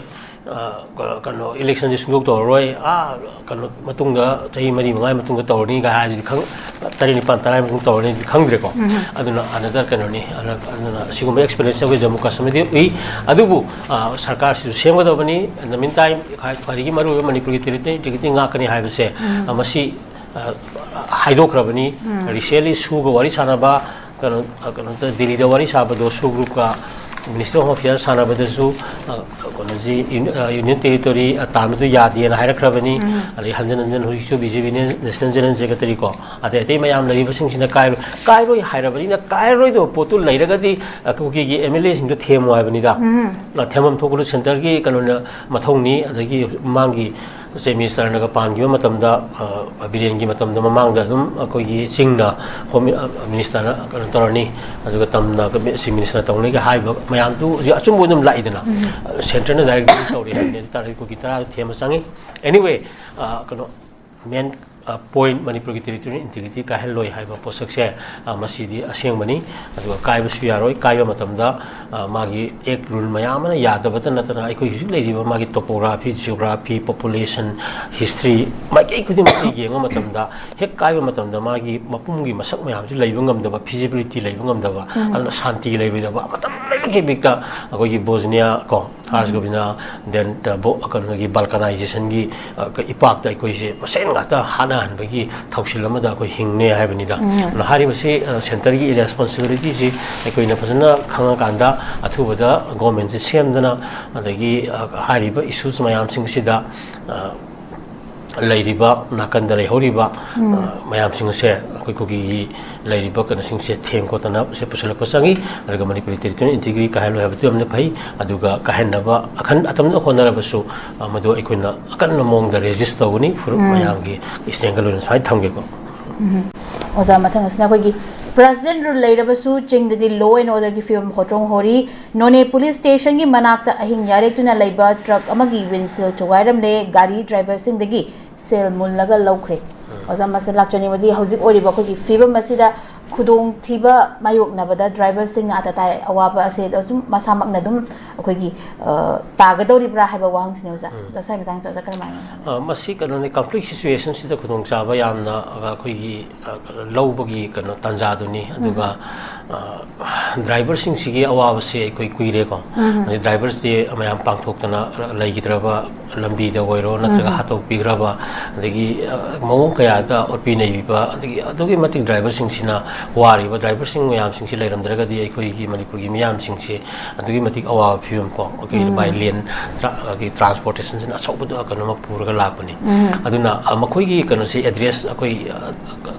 ꯑ, ꯀ- ꯀꯩꯅꯣ ꯏꯂꯦꯛꯁꯟꯁꯦ ꯁꯨꯡꯇꯧ ꯇꯧꯔꯔꯣꯏ, ꯑꯥ, ꯀꯩꯅꯣ ꯃꯇꯨꯡꯗ ꯆꯍꯤ ꯃꯔꯤ ꯃꯉꯥꯒꯤ ꯃꯇꯨꯡꯗ ꯇꯧꯔꯅꯤꯒ ꯍꯥꯏꯔꯗꯤ ꯈꯪ- ꯇꯔꯦꯠ ꯅꯤꯄꯥꯜ ꯇꯔꯥꯒꯤ ꯃꯇꯨꯡ ꯇꯧꯔꯅꯤꯗꯤ ꯈꯪꯗ꯭ꯔꯦꯀꯣ꯫ ꯑꯗꯨꯅ ꯑꯅꯗꯔ ꯀꯩꯅꯣꯅꯤ꯫ ꯑꯗꯨꯅ ꯑꯗꯨꯅ ꯁꯤꯒꯨꯝꯕ ꯑꯦꯛꯁꯄꯤꯔꯤꯌꯦꯟꯁ ꯑꯩꯈꯣꯏ ꯖꯝꯃꯨ ꯀꯥꯁꯃꯤꯔꯗꯤ ꯎꯏ꯫ ꯑꯗꯨꯕꯨ ꯑ, ꯁꯔꯀꯥꯔꯁꯤꯁꯨ ꯁꯦꯝꯒꯗꯕꯅꯤ꯫ ꯏꯟ ꯗ ꯃꯤꯟ ꯇꯥꯏꯝ ꯈ꯭ꯋꯥꯏꯗꯒꯤ ꯃꯔꯨꯑꯣꯏꯕ ꯃꯅꯤꯄꯨꯔꯒꯤ ꯇꯦꯔꯤꯇꯣꯔꯤ ꯏꯟꯇꯤꯒ꯭ꯔꯤꯇꯤ ꯉꯥꯛꯀꯅꯤ ꯍꯥꯏꯕꯁꯦ, ꯑ, ꯃꯁꯤ ꯑ, ꯍꯥꯏꯗꯣꯛꯈ꯭ꯔꯕꯅꯤ꯫ ꯔꯤꯁꯦꯟꯂꯤ ꯁꯨꯒ ꯋꯥꯔꯤ ꯁꯥꯟꯅꯕ, ꯀꯩꯅꯣ, ꯑ, ꯀꯩꯅꯣꯗ ꯗꯤꯜꯂꯤꯗ ꯋꯥꯔꯤ ꯁꯥꯕꯗꯣ, ꯁꯨ ꯒ꯭ꯔꯨꯞꯀ ꯃꯤꯅꯤꯁꯇ꯭ꯔꯤ ꯑꯣꯐ ꯑꯐꯤꯌꯔꯁ ꯁꯥꯟꯅꯕꯗꯁꯨ, ꯑ, ꯀꯩꯅꯣꯁꯤ ꯌꯨꯅꯤ- ꯑ, ꯌꯨꯅꯤꯌꯟ ꯇꯦꯔꯤꯇꯣꯔꯤ, ꯑ, ꯇꯥꯟꯕꯗꯨ ꯌꯥꯗꯦꯅ ꯍꯥꯏꯔꯛꯈ꯭ꯔꯕꯅꯤ꯫ ꯑꯗꯩ ꯍꯟꯖꯤꯟ ꯍꯟꯖꯤꯟ ꯍꯧꯖꯤꯛꯁꯨ ꯕꯤ ꯖꯦ ꯄꯤ ꯅꯦꯁꯅꯦꯜ ꯖꯦꯅꯔꯦꯜ ꯁꯦꯀ꯭ꯔꯦꯇꯔꯤ ꯀꯣ, ꯑꯗꯩ ꯑꯇꯩ ꯃꯌꯥꯝ ꯂꯩꯔꯤꯕꯁꯤꯡꯁꯤꯅ ꯀꯥꯏꯔꯣꯏ, ꯀꯥꯏꯔꯣꯏ ꯍꯥꯏꯔꯕꯅꯤꯅ, ꯀꯥꯏꯔꯣꯏꯗꯕ ꯄꯣꯠꯇꯨ ꯂꯩꯔꯒꯗꯤ, ꯑ, ꯀꯨꯀꯤꯒꯤ ꯑꯦꯝ ꯑꯦꯜ ꯑꯦꯁꯤꯡꯗꯣ ꯊꯦꯝꯃꯨ ꯍꯥꯏꯕꯅꯤꯗ꯫ ꯑ, ꯊꯦꯝꯐꯝ ꯊꯣꯛꯄꯗꯨ ꯁꯦꯟꯇꯔꯒꯤ ꯀꯩꯅꯣꯅ ꯃꯊꯧꯅꯤ꯫ ꯑꯗꯒꯤ ꯃꯃꯥꯡꯒꯤ ꯆꯤꯐ ꯃꯤꯅꯤꯁꯇꯔꯅꯒ ꯄꯥꯟꯈꯤꯕ ꯃꯇꯝꯗ, ꯑ, ꯕꯤꯔꯦꯟꯒꯤ ꯃꯇꯝꯗ ꯃꯃꯥꯡꯗ ꯑꯗꯨꯝ ꯑꯩꯈꯣꯏꯒꯤ ꯆꯤꯡꯅ ꯍꯣꯝ ꯃꯤ-, ꯑ, ꯃꯤꯅꯤꯁꯇꯔꯅ ꯀꯩꯅꯣ ꯇꯧꯔꯅꯤ, ꯑꯗꯨꯒ ꯇꯝꯅ ꯆꯤꯐ ꯃꯤꯅꯤꯁꯇꯔ ꯇꯧꯅꯤꯒ ꯍꯥꯏꯕ ꯃꯌꯥꯝꯗꯨ ꯍꯧꯖꯤꯛ ꯑꯆꯨꯝꯕ ꯑꯗꯨꯝ ꯂꯥꯛꯏꯗꯅ꯫ ꯁꯦꯟꯇꯔꯅ ꯗꯥꯏꯔꯦꯛ ꯗꯤꯜ ꯇꯧꯔꯤ ꯍꯥꯏꯕꯅꯤ꯫ ꯑꯗꯨ ꯇꯥꯔꯗꯤ ꯀꯨꯀꯤ ꯇꯔꯥꯗ ꯊꯦꯝꯕ ꯆꯪꯉꯤ꯫ ꯑꯦꯅꯤꯋꯦ, ꯑ, ꯀꯩꯅꯣ, ꯃꯦꯟ ꯄꯣꯏꯟꯠ ꯃꯅꯤꯄꯨꯔꯒꯤ ꯇꯦꯔꯤꯇꯣꯔꯤꯌꯦꯜ ꯏꯟꯇꯤꯒ꯭ꯔꯤꯇꯤ ꯀꯥꯏꯍꯜꯂꯣꯏ ꯍꯥꯏꯕ ꯄꯣꯠꯁꯛꯁꯦ, ꯑ, ꯃꯁꯤꯗꯤ ꯑꯁꯦꯡꯕꯅꯤ꯫ ꯑꯗꯨꯒ ꯀꯥꯏꯕꯁꯨ ꯌꯥꯔꯣꯏ꯫ ꯀꯥꯏꯕ ꯃꯇꯝꯗ, ꯑ, ꯃꯥꯒꯤ ꯑꯦꯛ ꯔꯨꯜ ꯃꯌꯥꯝ ꯑꯃꯅ ꯌꯥꯗꯕꯇ ꯅꯠꯇꯅ ꯑꯩꯈꯣꯏ ꯍꯧꯖꯤꯛ ꯂꯩꯔꯤꯕ ꯃꯥꯒꯤ ꯇꯣꯄꯣꯒ꯭ꯔꯥꯐꯤ, ꯖꯤꯑꯣꯒ꯭ꯔꯥꯐꯤ, ꯄꯣꯄꯨꯂꯦꯁꯟ, ꯍꯤꯁꯇ꯭ꯔꯤ, ꯃꯥꯏꯀꯩ ꯈꯨꯗꯤꯡꯃꯛꯇ ꯌꯦꯡꯕ ꯃꯇꯝꯗ ꯍꯦꯛ ꯀꯥꯏꯕ ꯃꯇꯝꯗ ꯃꯥꯒꯤ ꯃꯄꯨꯝꯒꯤ ꯃꯁꯛ ꯃꯌꯥꯝꯁꯤ ꯂꯩꯕ ꯉꯝꯗꯕ, ꯐꯤꯖꯤꯕꯤꯂꯤꯇꯤ ꯂꯩꯕ ꯉꯝꯗꯕ, ꯑꯗꯨꯅ ꯁꯥꯟꯇꯤ ꯂꯩꯔꯣꯏꯗꯕ, ꯃꯇꯝ ꯂꯩꯕꯒꯤ ꯕꯤꯛꯇ ꯑꯩꯈꯣꯏꯒꯤ ꯕꯣꯁꯅꯤꯌꯥ ꯀꯣ, ꯍꯥꯔꯁꯒꯣꯕꯤꯅꯥ, then, uh, ꯕꯣ-, ꯀꯩꯅꯣꯒꯤ ꯕꯜꯀꯅꯥꯏꯖꯦꯁꯟꯒꯤ, ꯑ, ꯏꯄꯥꯛꯇ ꯑꯩꯈꯣꯏꯁꯦ ꯃꯁꯦꯟ ꯉꯥꯛꯇ ꯍꯥꯠꯅꯍꯟꯕꯒꯤ ꯊꯧꯁꯤꯜ ꯑꯃꯗ ꯑꯩꯈꯣꯏ ꯍꯤꯡꯅꯦ ꯍꯥꯏꯕꯅꯤꯗ꯫ ꯑꯗꯨꯅ ꯍꯥꯏꯔꯤꯕꯁꯤ, ꯑ, ꯁꯦꯟꯇꯔꯒꯤ ꯔꯦꯁꯄꯣꯟꯁꯤꯕꯤꯂꯤꯇꯤꯁꯤ ꯑꯩꯈꯣꯏꯅ ꯐꯖꯅ ꯈꯪꯉꯀꯥꯟꯗ ꯑꯊꯨꯕꯗ ꯒꯣꯔꯃꯦꯟꯁꯤ ꯁꯦꯝꯗꯅ, ꯑꯗꯒꯤ, ꯑ, ꯍꯥꯏꯔꯤꯕ ꯏꯁꯨꯁ ꯃꯌꯥꯝꯁꯤꯡꯁꯤꯗ, ꯑ, ꯂꯩꯔꯤꯕ ꯅꯥꯀꯟꯗ ꯂꯩꯍꯧꯔꯤꯕ, ꯑ, ꯃꯌꯥꯝꯁꯤꯡ ꯑꯁꯦ ꯑꯩꯈꯣꯏ ꯀꯨꯀꯤꯒꯤ ꯂꯩꯔꯤꯕ ꯀꯩꯅꯣꯁꯤꯡꯁꯦ ꯊꯦꯡ ꯈꯣꯠꯇꯅ ꯁꯦ ꯄꯨꯁꯤꯜꯂꯛꯄ ꯆꯪꯉꯤ꯫ ꯑꯗꯨꯒ ꯃꯅꯤꯄꯨꯔꯤ ꯇꯦꯔꯤꯇꯣꯔꯤꯌꯦꯜ ꯏꯟꯇꯤꯒ꯭ꯔꯤꯇꯤ ꯀꯥꯏꯍꯜꯂꯣꯏ ꯍꯥꯏꯕꯗꯨ ꯌꯥꯝꯅ ꯐꯩ꯫ ꯑꯗꯨꯒ ꯀꯥꯏꯍꯟꯅꯕ ꯑꯈꯟ-, ꯑꯇꯝꯅ ꯍꯣꯠꯅꯔꯕꯁꯨ, ꯑ, ꯃꯗꯨ ꯑꯩꯈꯣꯏꯅ ꯑꯀꯟꯕ ꯃꯑꯣꯡꯗ ꯔꯦꯖꯤꯁ ꯇꯧꯒꯅꯤ ꯐꯨꯔꯨꯞ ꯃꯌꯥꯝꯒꯤ ꯏꯁꯇꯦꯟꯒ ꯂꯣꯏꯅꯅ ꯁꯨꯃꯥꯏꯅ ꯊꯝꯒꯦꯀꯣ꯫ ꯑꯣꯖꯥ, ꯃꯊꯪ ꯑꯁꯤꯅ ꯑꯩꯈꯣꯏꯒꯤ ꯄ꯭ꯔꯦꯁꯤꯗꯦꯟꯠ ꯔꯨꯜ ꯂꯩꯔꯕꯁꯨ ꯆꯤꯡꯗꯗꯤ ꯂꯣ ꯑꯦꯟ ꯑꯣꯔꯗꯔꯒꯤ ꯐꯤꯕꯝ ꯍꯣꯇ꯭ꯔꯣꯡ ꯍꯣꯔꯤ꯫ ꯅꯣꯅꯦ ꯄꯨꯂꯤꯁ ꯁ꯭ꯇꯦꯁꯟꯒꯤ ꯃꯅꯥꯛꯇ ꯑꯍꯤꯡ ꯌꯥꯔꯦꯛꯇꯨꯅ ꯂꯩꯕ ꯇ꯭ꯔꯛ ꯑꯃꯒꯤ ꯋꯤꯟꯁꯤꯜ ꯊꯨꯒꯥꯏꯔꯝꯂꯦ, ꯒꯥꯔꯤ ꯗ꯭ꯔꯥꯏꯚꯔꯁꯤꯡꯗꯒꯤ ꯁꯦꯜ ꯃꯨꯜꯂꯒ ꯂꯧꯈ꯭ꯔꯦ꯫ ꯑꯣꯖꯥ, ꯃꯁꯤꯗ ꯂꯥꯛꯆꯅꯤꯡꯕꯗꯤ ꯍꯧꯖꯤꯛ ꯑꯣꯏꯔꯤꯕ ꯑꯩꯈꯣꯏꯒꯤ ꯐꯤꯕꯝ ꯑꯁꯤꯗ ꯈꯨꯗꯣꯡꯊꯤꯕ ꯃꯥꯌꯣꯛꯅꯕꯗ ꯗ꯭ꯔꯥꯏꯚꯔꯁꯤꯡꯅ ꯑꯇꯇꯥꯏ ꯑꯋꯥꯕ ꯑꯁꯦ ꯑꯗꯨꯝ ꯃꯁꯥꯃꯛꯅ ꯑꯗꯨꯝ ꯑꯩꯈꯣꯏꯒꯤ, ꯑ, ꯇꯥꯒꯗꯧꯔꯤꯕ꯭ꯔꯥ ꯍꯥꯏꯕ ꯋꯥꯍꯪꯁꯤꯅꯦ ꯑꯣꯖꯥ꯫ ꯑꯣꯖꯥ, ꯁ꯭ꯋꯥꯏ ꯃꯇꯥꯡꯁꯤꯗ ꯑꯣꯖꯥ ꯀꯔꯝꯍꯥꯏꯅ ꯌꯦꯡꯕꯤ? ꯑ, ꯃꯁꯤ ꯀꯩꯅꯣꯅꯤ, ꯀꯟꯐ꯭ꯂꯤꯛ ꯁꯤꯆꯨꯋꯦꯁꯟꯁꯤꯗ ꯈꯨꯗꯣꯡꯆꯥꯕ ꯌꯥꯝꯅ ꯑꯩꯈꯣꯏꯒꯤ, ꯑ, ꯂꯧꯕꯒꯤ ꯀꯩꯅꯣ ꯇꯥꯟꯖꯥꯗꯨꯅꯤ꯫ ꯑꯗꯨꯒ, ꯑ, ꯗ꯭ꯔꯥꯏꯚꯔꯁꯤꯡꯁꯤꯒꯤ ꯑꯋꯥꯕꯁꯦ ꯑꯩꯈꯣꯏ ꯀꯨꯏꯔꯦꯀꯣ꯫ ꯍꯧꯖꯤꯛ ꯗ꯭ꯔꯥꯏꯚꯔꯁ ꯗꯦ ꯃꯌꯥꯝ ꯄꯥꯡꯊꯣꯛꯇꯅ ꯂꯩꯈꯤꯗ꯭ꯔꯕ ꯂꯝꯕꯤꯗ ꯑꯣꯏꯔꯣ, ꯅꯠꯇ꯭ꯔꯒ ꯍꯥꯠꯇꯣꯛꯄꯤꯈ꯭ꯔꯕ, ꯑꯗꯒꯤ, ꯑ, ꯃꯑꯣꯡ ꯀꯌꯥꯗ ꯑꯣꯠꯄꯤ ꯅꯩꯕꯤꯕ, ꯑꯗꯒꯤ ꯑꯗꯨꯛꯀꯤ ꯃꯇꯤꯛ ꯗ꯭ꯔꯥꯏꯚꯔꯁꯤꯡꯁꯤꯅ ꯋꯥꯔꯤꯕ ꯗ꯭ꯔꯥꯏꯚꯔꯁꯤꯡ ꯃꯌꯥꯝꯁꯤꯡꯁꯤ ꯂꯩꯔꯝꯗ꯭ꯔꯒꯗꯤ ꯑꯩꯈꯣꯏꯒꯤ ꯃꯅꯤꯄꯨꯔꯒꯤ ꯃꯤꯌꯥꯝꯁꯤꯡꯁꯤ ꯑꯗꯨꯛꯀꯤ ꯃꯇꯤꯛ ꯑꯋꯥꯕ ꯐꯤꯕꯝ ꯀꯣ, ꯑꯩꯈꯣꯏꯒꯤ by land ꯇ꯭ꯔꯥ-, ꯑꯩꯈꯣꯏꯒꯤ ꯇ꯭ꯔꯥꯟꯁꯄꯣꯔꯇꯦꯁꯟꯁꯤꯅ ꯑꯆꯧꯕꯗ ꯀꯩꯅꯣꯃ ꯄꯨꯔꯒ ꯂꯥꯛꯄꯅꯤ꯫ ꯑꯗꯨꯅ, ꯑ, ꯃꯈꯣꯏꯒꯤ ꯀꯩꯅꯣꯁꯤ ꯑꯦꯗ꯭ꯔꯦꯁ ꯑꯩꯈꯣꯏ, ꯑ,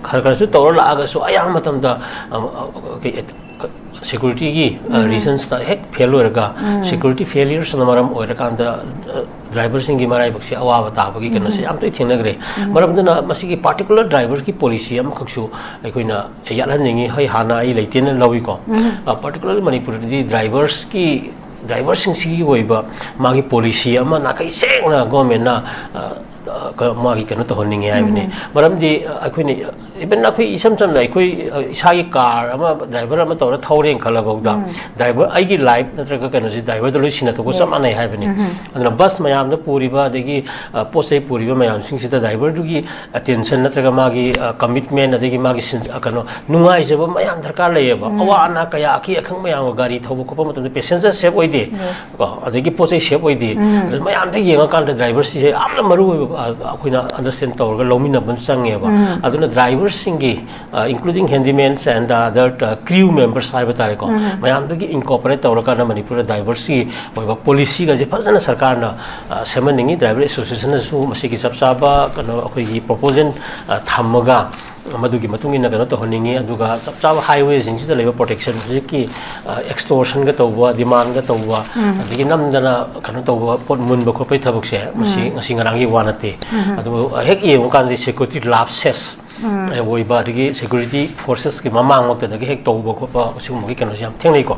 ꯈꯔ ꯈꯔꯁꯨ ꯇꯧꯔ ꯂꯥꯛꯑꯒꯁꯨ ꯑꯌꯥꯝꯕ ꯃꯇꯝꯗ, ꯑ, ꯑ, ꯑꯩꯈꯣꯏ ꯁꯦꯀ꯭ꯌꯨꯔꯤꯇꯤꯒꯤ, ꯑ, ꯔꯤꯖꯟꯁꯇ ꯍꯦꯛ ꯐꯦꯜ ꯑꯣꯏꯔꯒ, ꯁꯦꯀ꯭ꯌꯨꯔꯤꯇꯤ ꯐꯦꯂꯤꯌꯔꯁꯅ ꯃꯔꯝ ꯑꯣꯏꯔꯀꯥꯟꯗ, ꯑ, ꯗ꯭ꯔꯥꯏꯚꯔꯁꯤꯡꯒꯤ ꯃꯔꯥꯏꯕꯛꯁꯦ ꯑꯋꯥꯕ ꯇꯥꯕꯒꯤ ꯀꯩꯅꯣꯁꯦ ꯌꯥꯝ ꯇꯣꯏ ꯊꯦꯡꯅꯈ꯭ꯔꯦ꯫ ꯃꯔꯝ ꯑꯗꯨꯅ ꯃꯁꯤꯒꯤ ꯄꯥꯔꯇꯤꯀꯨꯂꯔ ꯗ꯭ꯔꯥꯏꯚꯔꯁꯀꯤ ꯄꯣꯂꯤꯁꯤ ꯑꯃꯈꯛꯁꯨ ꯑꯩꯈꯣꯏꯅ ꯌꯥꯠꯍꯟꯅꯤꯡꯉꯤ꯫ ꯍꯣꯏ, ꯍꯥꯟꯅ ꯑꯩ ꯂꯩꯇꯦꯅ ꯂꯧꯏꯀꯣ꯫ ꯑ, ꯄꯥꯔꯇꯤꯀꯨꯂꯔꯂꯤ ꯃꯅꯤꯄꯨꯔꯗꯗꯤ ꯗ꯭ꯔꯥꯏꯚꯔꯁꯀꯤ, ꯗ꯭ꯔꯥꯏꯚꯔꯁꯤꯡꯁꯤꯒꯤ ꯑꯣꯏꯕ ꯃꯥꯒꯤ ꯄꯣꯂꯤꯁꯤ ꯑꯃ ꯅꯥꯈꯩ ꯁꯦꯡꯅ ꯒꯣꯔꯃꯦꯟꯅ, ꯑ, ꯃꯥꯒꯤ ꯀꯩꯅꯣ ꯇꯧꯍꯟꯅꯤꯡꯉꯦ ꯍꯥꯏꯕꯅꯤ꯫ ꯃꯔꯝꯗꯤ ꯑꯩꯈꯣꯏꯅ, ꯏꯚꯟ ꯑꯩꯈꯣꯏ ꯏꯁꯝ ꯁꯝꯅ ꯑꯩꯈꯣꯏ ꯏꯁꯥꯒꯤ ꯀꯥꯔ ꯑꯃ ꯗ꯭ꯔꯥꯏꯚꯔ ꯑꯃ ꯇꯧꯔ ꯊꯧꯔꯦꯅ ꯈꯜꯂꯐꯥꯎꯗ, ꯗ꯭ꯔꯥꯏꯚꯔ ꯑꯩꯒꯤ ꯂꯥꯏꯐ ꯅꯠꯇ꯭ꯔꯒ ꯀꯩꯅꯣꯁꯤ ꯗ꯭ꯔꯥꯏꯚꯔꯗ ꯂꯣꯏ ꯁꯤꯟꯅꯊꯣꯛꯄ ꯆꯞ ꯃꯥꯟꯅꯩ ꯍꯥꯏꯕꯅꯤ꯫ ꯑꯗꯨꯅ ꯕꯁ ꯃꯌꯥꯝꯗ ꯄꯨꯔꯤꯕ, ꯑꯗꯒꯤ ꯄꯣꯠ ꯆꯩ ꯄꯨꯔꯤꯕ ꯃꯌꯥꯝꯁꯤꯡꯁꯤꯗ ꯗ꯭ꯔꯥꯏꯚꯔꯗꯨꯒꯤ ꯑꯦꯇꯦꯟꯁꯟ ꯅꯠꯇ꯭ꯔꯒ ꯃꯥꯒꯤ ꯀꯃꯤꯠꯃꯦꯟ, ꯑꯗꯒꯤ ꯃꯥꯒꯤ ꯀꯩꯅꯣ, ꯅꯨꯡꯉꯥꯏꯖꯕ ꯃꯌꯥꯝ ꯗꯔꯀꯥꯔ ꯂꯩꯌꯦꯕ꯫ ꯑꯋꯥ ꯑꯅꯥ ꯀꯌꯥ, ꯑꯀꯤ ꯑꯈꯪ ꯃꯌꯥꯝꯒ ꯒꯥꯔꯤ ꯊꯧꯕ ꯈꯣꯠꯄ ꯃꯇꯝꯗ ꯄꯦꯁꯦꯟꯖꯔ ꯁꯦꯐ ꯑꯣꯏꯗꯦ꯫ ꯀꯣ, ꯑꯗꯒꯤ ꯄꯣꯠ ꯆꯩ ꯁꯦꯐ ꯑꯣꯏꯗꯦ꯫ ꯑꯗꯨ ꯃꯌꯥꯝꯗ ꯌꯦꯡꯉꯀꯥꯟꯗ ꯗ꯭ꯔꯥꯏꯚꯔꯁꯤꯁꯦ ꯌꯥꯝꯅ ꯃꯔꯨ ꯑꯣꯏꯕ, ꯑ, ꯑꯩꯈꯣꯏꯅ ꯑꯟꯗꯔꯁ꯭ꯇꯦꯟ ꯇꯧꯔꯒ ꯂꯧꯃꯤꯟꯅꯕ ꯑꯃ ꯆꯪꯉꯦꯕ꯫ ꯑꯗꯨꯅ ꯗ꯭ꯔꯥꯏꯚꯔꯁꯤꯡꯒꯤ, ꯑ, including handyman and the other, ꯑ, crew members ꯍꯥꯏꯕ ꯇꯥꯔꯦꯀꯣ, ꯃꯌꯥꯝꯗꯨꯒꯤ ꯏꯟꯀꯣꯄꯔꯦꯠ ꯇꯧꯔꯀꯥꯟꯗ ꯃꯅꯤꯄꯨꯔꯗ ꯗ꯭ꯔꯥꯏꯚꯔꯁꯤꯒꯤ ꯑꯣꯏꯕ ꯄꯣꯂꯤꯁꯤꯒꯁꯦ ꯐꯖꯅ ꯁꯔꯀꯥꯔꯅ, ꯑ, ꯁꯦꯝꯍꯟꯅꯤꯡꯉꯤ꯫ ꯗ꯭ꯔꯥꯏꯚꯔ ꯑꯦꯁꯣꯁꯤꯌꯦꯁꯟꯅꯁꯨ ꯃꯁꯤꯒꯤ ꯆꯞ ꯆꯥꯕ ꯀꯩꯅꯣ ꯑꯩꯈꯣꯏꯒꯤ ꯄ꯭ꯔꯣꯄꯣꯖꯦꯜ, ꯑ, ꯊꯝꯃꯒ ꯃꯗꯨꯒꯤ ꯃꯇꯨꯡ ꯏꯟꯅ ꯀꯩꯅꯣ ꯇꯧꯍꯟꯅꯤꯡꯉꯤ꯫ ꯑꯗꯨꯒ ꯆꯞ ꯆꯥꯕ ꯍꯥꯏꯋꯦꯁꯤꯡꯁꯤꯗ ꯂꯩꯕ ꯄ꯭ꯔꯣꯇꯦꯛꯁꯟ ꯍꯧꯖꯤꯛꯀꯤ, ꯑ, ꯑꯦꯛꯁꯇꯣꯔꯁꯟꯒ ꯇꯧꯕ, ꯗꯤꯃꯥꯟꯒ ꯇꯧꯕ, ꯑꯗꯒꯤ ꯅꯝꯗꯅ ꯀꯩꯅꯣ ꯇꯧꯕ, ꯄꯣꯠ ꯃꯨꯟꯕ ꯈꯣꯠꯄꯒꯤ ꯊꯕꯛꯁꯦ, ꯃꯁꯤ ꯉꯁꯤ ꯉꯔꯥꯡꯒꯤ ꯋꯥ ꯅꯠꯇꯦ꯫ ꯑꯗꯨꯕꯨ ꯍꯦꯛ ꯌꯦꯡꯉꯨꯀꯥꯟꯗꯗꯤ ꯁꯦꯀ꯭ꯌꯨꯔꯤꯇꯤ ꯂꯥꯞꯁꯦꯁ ꯑꯣꯏꯕ, ꯑꯗꯒꯤ ꯁꯦꯀ꯭ꯌꯨꯔꯤꯇꯤ ꯐꯣꯔꯁꯦꯁꯀꯤ ꯃꯃꯥꯡꯃꯛꯇꯗꯒꯤ ꯍꯦꯛ ꯇꯧꯕ ꯈꯣꯠꯄ, ꯁꯤꯒꯨꯝꯕꯒꯤ ꯀꯩꯅꯣꯁꯦ ꯌꯥꯝ ꯊꯦꯡꯅꯩꯀꯣ꯫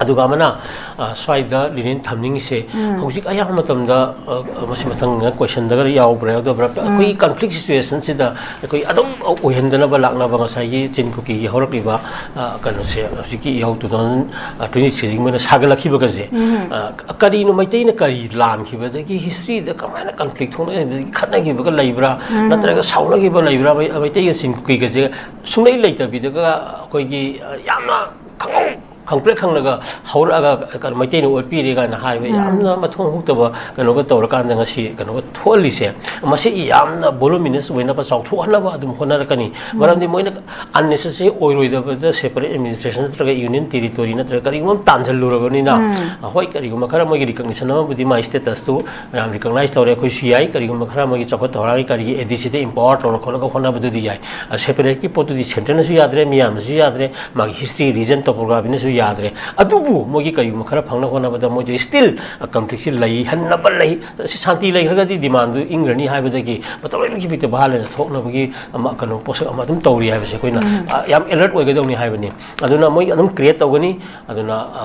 ꯑꯗꯨꯒ ꯑꯃꯅ, ꯑ, ꯁ꯭ꯋꯥꯏꯗ ꯂꯤꯅꯤꯟ ꯊꯝꯅꯤꯡꯉꯤꯁꯦ, ꯍꯧꯖꯤꯛ ꯑꯌꯥꯝꯕ ꯃꯇꯝꯗ, ꯑ, ꯃꯁꯤ ꯃꯊꯪ ꯀꯣꯏꯁꯟꯗꯒ ꯌꯥꯎꯕ꯭ꯔꯥ ꯌꯥꯎꯗꯕ꯭ꯔꯥ, ꯑꯩꯈꯣꯏꯒꯤ ꯀꯟꯐ꯭ꯂꯤꯛ ꯁꯤꯆꯨꯋꯦꯁꯟꯁꯤꯗ ꯑꯩꯈꯣꯏ ꯑꯗꯨꯝ ꯑꯣꯏꯍꯟꯗꯅꯕ ꯂꯥꯛꯅꯕ ꯉꯁꯥꯏꯒꯤ ꯆꯤꯟ ꯀꯨꯀꯤꯒꯤ ꯍꯧꯔꯛꯂꯤꯕ, ꯑ, ꯀꯩꯅꯣꯁꯦ, ꯍꯧꯖꯤꯛꯀꯤ ꯏꯍꯧ two thousand twenty three ꯗꯒꯤ ꯃꯣꯏꯅ ꯁꯥꯒꯠꯂꯛꯈꯤꯕꯒꯁꯦ, ꯑ, ꯀꯔꯤꯅꯣ, ꯃꯩꯇꯩꯅ ꯀꯔꯤ ꯂꯥꯟꯈꯤꯕꯗꯒꯤ, ꯍꯤꯁꯇ꯭ꯔꯤꯗ ꯀꯃꯥꯏꯅ ꯀꯟꯐ꯭ꯂꯤꯛ ꯊꯣꯛꯅꯈꯤꯕꯗꯒꯤ ꯈꯠꯅꯈꯤꯕꯒ ꯂꯩꯕ꯭ꯔꯥ, ꯅꯠꯇ꯭ꯔꯒ ꯁꯥꯎꯅꯈꯤꯕ ꯂꯩꯕ꯭ꯔꯥ, ꯃꯩ-, ꯃꯩꯇꯩꯒ ꯆꯤꯟ ꯀꯨꯀꯤꯒꯁꯦ ꯁꯨꯡꯂꯩ ꯂꯩꯇꯕꯤꯗꯒ ꯑꯩꯈꯣꯏꯒꯤ, ꯑ, ꯌꯥꯝꯅ ꯈꯪꯍꯧ ꯈꯪꯄ꯭ꯔꯦꯛ ꯈꯪꯂꯒ ꯍꯧꯔꯛꯑꯒ ꯀꯩꯅꯣ ꯃꯩꯇꯩꯅ ꯑꯣꯠꯄꯤꯔꯦ ꯀꯥꯏꯅ ꯍꯥꯏꯕ ꯌꯥꯝꯅ ꯃꯊꯣꯡ ꯍꯨꯛꯇꯕ ꯀꯩꯅꯣꯒ ꯇꯧꯔꯀꯥꯟꯗ ꯉꯁꯤ ꯀꯩꯅꯣꯒ ꯊꯣꯛꯍꯜꯂꯤꯁꯦ, ꯃꯁꯤ ꯌꯥꯝꯅ ꯚꯣꯂꯨꯃꯤꯅꯁ ꯑꯣꯏꯅꯕ, ꯆꯥꯎꯊꯣꯛꯍꯟꯅꯕ ꯑꯗꯨꯝ ꯍꯣꯠꯅꯔꯛꯀꯅꯤ꯫ ꯃꯔꯝꯗꯤ ꯃꯣꯏꯅ ꯑꯟꯅꯦꯁꯦꯁꯔꯤ ꯑꯣꯏꯔꯣꯏꯗꯕꯗ ꯁꯦꯄꯔꯦꯠ ꯑꯦꯗꯃꯤꯅꯤꯁꯇ꯭ꯔꯦꯁꯟ ꯅꯠꯇ꯭ꯔꯒ ꯌꯨꯅꯤꯌꯟ ꯇꯦꯔꯤꯇꯣꯔꯤ ꯅꯠꯇ꯭ꯔꯒ ꯀꯔꯤꯒꯨꯝꯕ ꯑꯃ ꯇꯥꯟꯁꯤꯜꯂꯨꯔꯕꯅꯤꯅ, ꯍꯣꯏ, ꯀꯔꯤꯒꯨꯝꯕ ꯈꯔ ꯃꯣꯏꯒꯤ ꯔꯤꯀꯛꯅꯤꯁꯟ ꯑꯃꯕꯨꯗꯤ, ꯃꯥꯏ ꯁ꯭ꯇꯦꯇꯁꯇꯨ ꯃꯌꯥꯝ ꯔꯤꯀꯛꯅꯥꯏꯁ ꯇꯧꯔꯦ, ꯑꯩꯈꯣꯏꯁꯨ ꯌꯥꯏ꯫ ꯀꯔꯤꯒꯨꯝꯕ ꯈꯔ ꯃꯣꯏꯒꯤ ꯆꯥꯎꯈꯠ ꯊꯧꯔꯥꯡꯒꯤ ꯀꯔꯤꯒꯤ ꯑꯦ ꯗꯤ ꯁꯤꯗ ꯏꯝꯄꯥꯋꯔ ꯇꯧꯔ ꯈꯣꯠꯂꯒ ꯍꯣꯠꯅꯕꯗꯨꯗꯤ ꯌꯥꯏ꯫ ꯁꯦꯄꯔꯦꯠꯀꯤ ꯄꯣꯠꯇꯨꯗꯤ ꯁꯦꯟꯇ꯭ꯔꯅꯁꯨ ꯌꯥꯗ꯭ꯔꯦ, ꯃꯤꯌꯥꯝꯅꯁꯨ ꯌꯥꯗ꯭ꯔꯦ, ꯃꯥꯒꯤ ꯍꯤꯁꯇ꯭ꯔꯤ, ꯔꯤꯖꯟ, ꯇꯣꯄꯣꯒ꯭ꯔꯥꯐꯤꯅꯁꯨ ꯌꯥꯗ꯭ꯔꯦ꯫ ꯑꯗꯨꯕꯨ ꯃꯣꯏꯒꯤ ꯀꯔꯤꯒꯨꯝꯕ ꯈꯔ ꯐꯪꯅ ꯍꯣꯠꯅꯕꯗ ꯃꯣꯏꯗ still conflict ꯁꯤ ꯂꯩꯍꯟꯅꯕ ꯂꯩ꯫ ꯁꯤ ꯁꯥꯟꯇꯤ ꯂꯩꯈ꯭ꯔꯒꯗꯤ demand ꯗꯨ ꯏꯪꯈ꯭ꯔꯅꯤ ꯍꯥꯏꯕꯗꯒꯤ ꯃꯇꯝ ꯂꯣꯏꯅꯃꯛꯀꯤ ꯕꯤꯠꯇ violence ꯊꯣꯛꯅꯕꯒꯤ ꯑꯃ, ꯀꯩꯅꯣ, ꯄꯣꯠꯁꯛ ꯑꯃ ꯑꯗꯨꯝ ꯇꯧꯔꯤ ꯍꯥꯏꯕꯁꯦ ꯑꯩꯈꯣꯏꯅ, ꯎꯝ꯫ ꯑ, ꯌꯥꯝ alert ꯑꯣꯏꯒꯗꯧꯅꯤ ꯍꯥꯏꯕꯅꯤ꯫ ꯑꯗꯨꯅ ꯃꯣꯏ ꯑꯗꯨꯝ create ꯇꯧꯒꯅꯤ꯫ ꯑꯗꯨꯅ, ꯑ,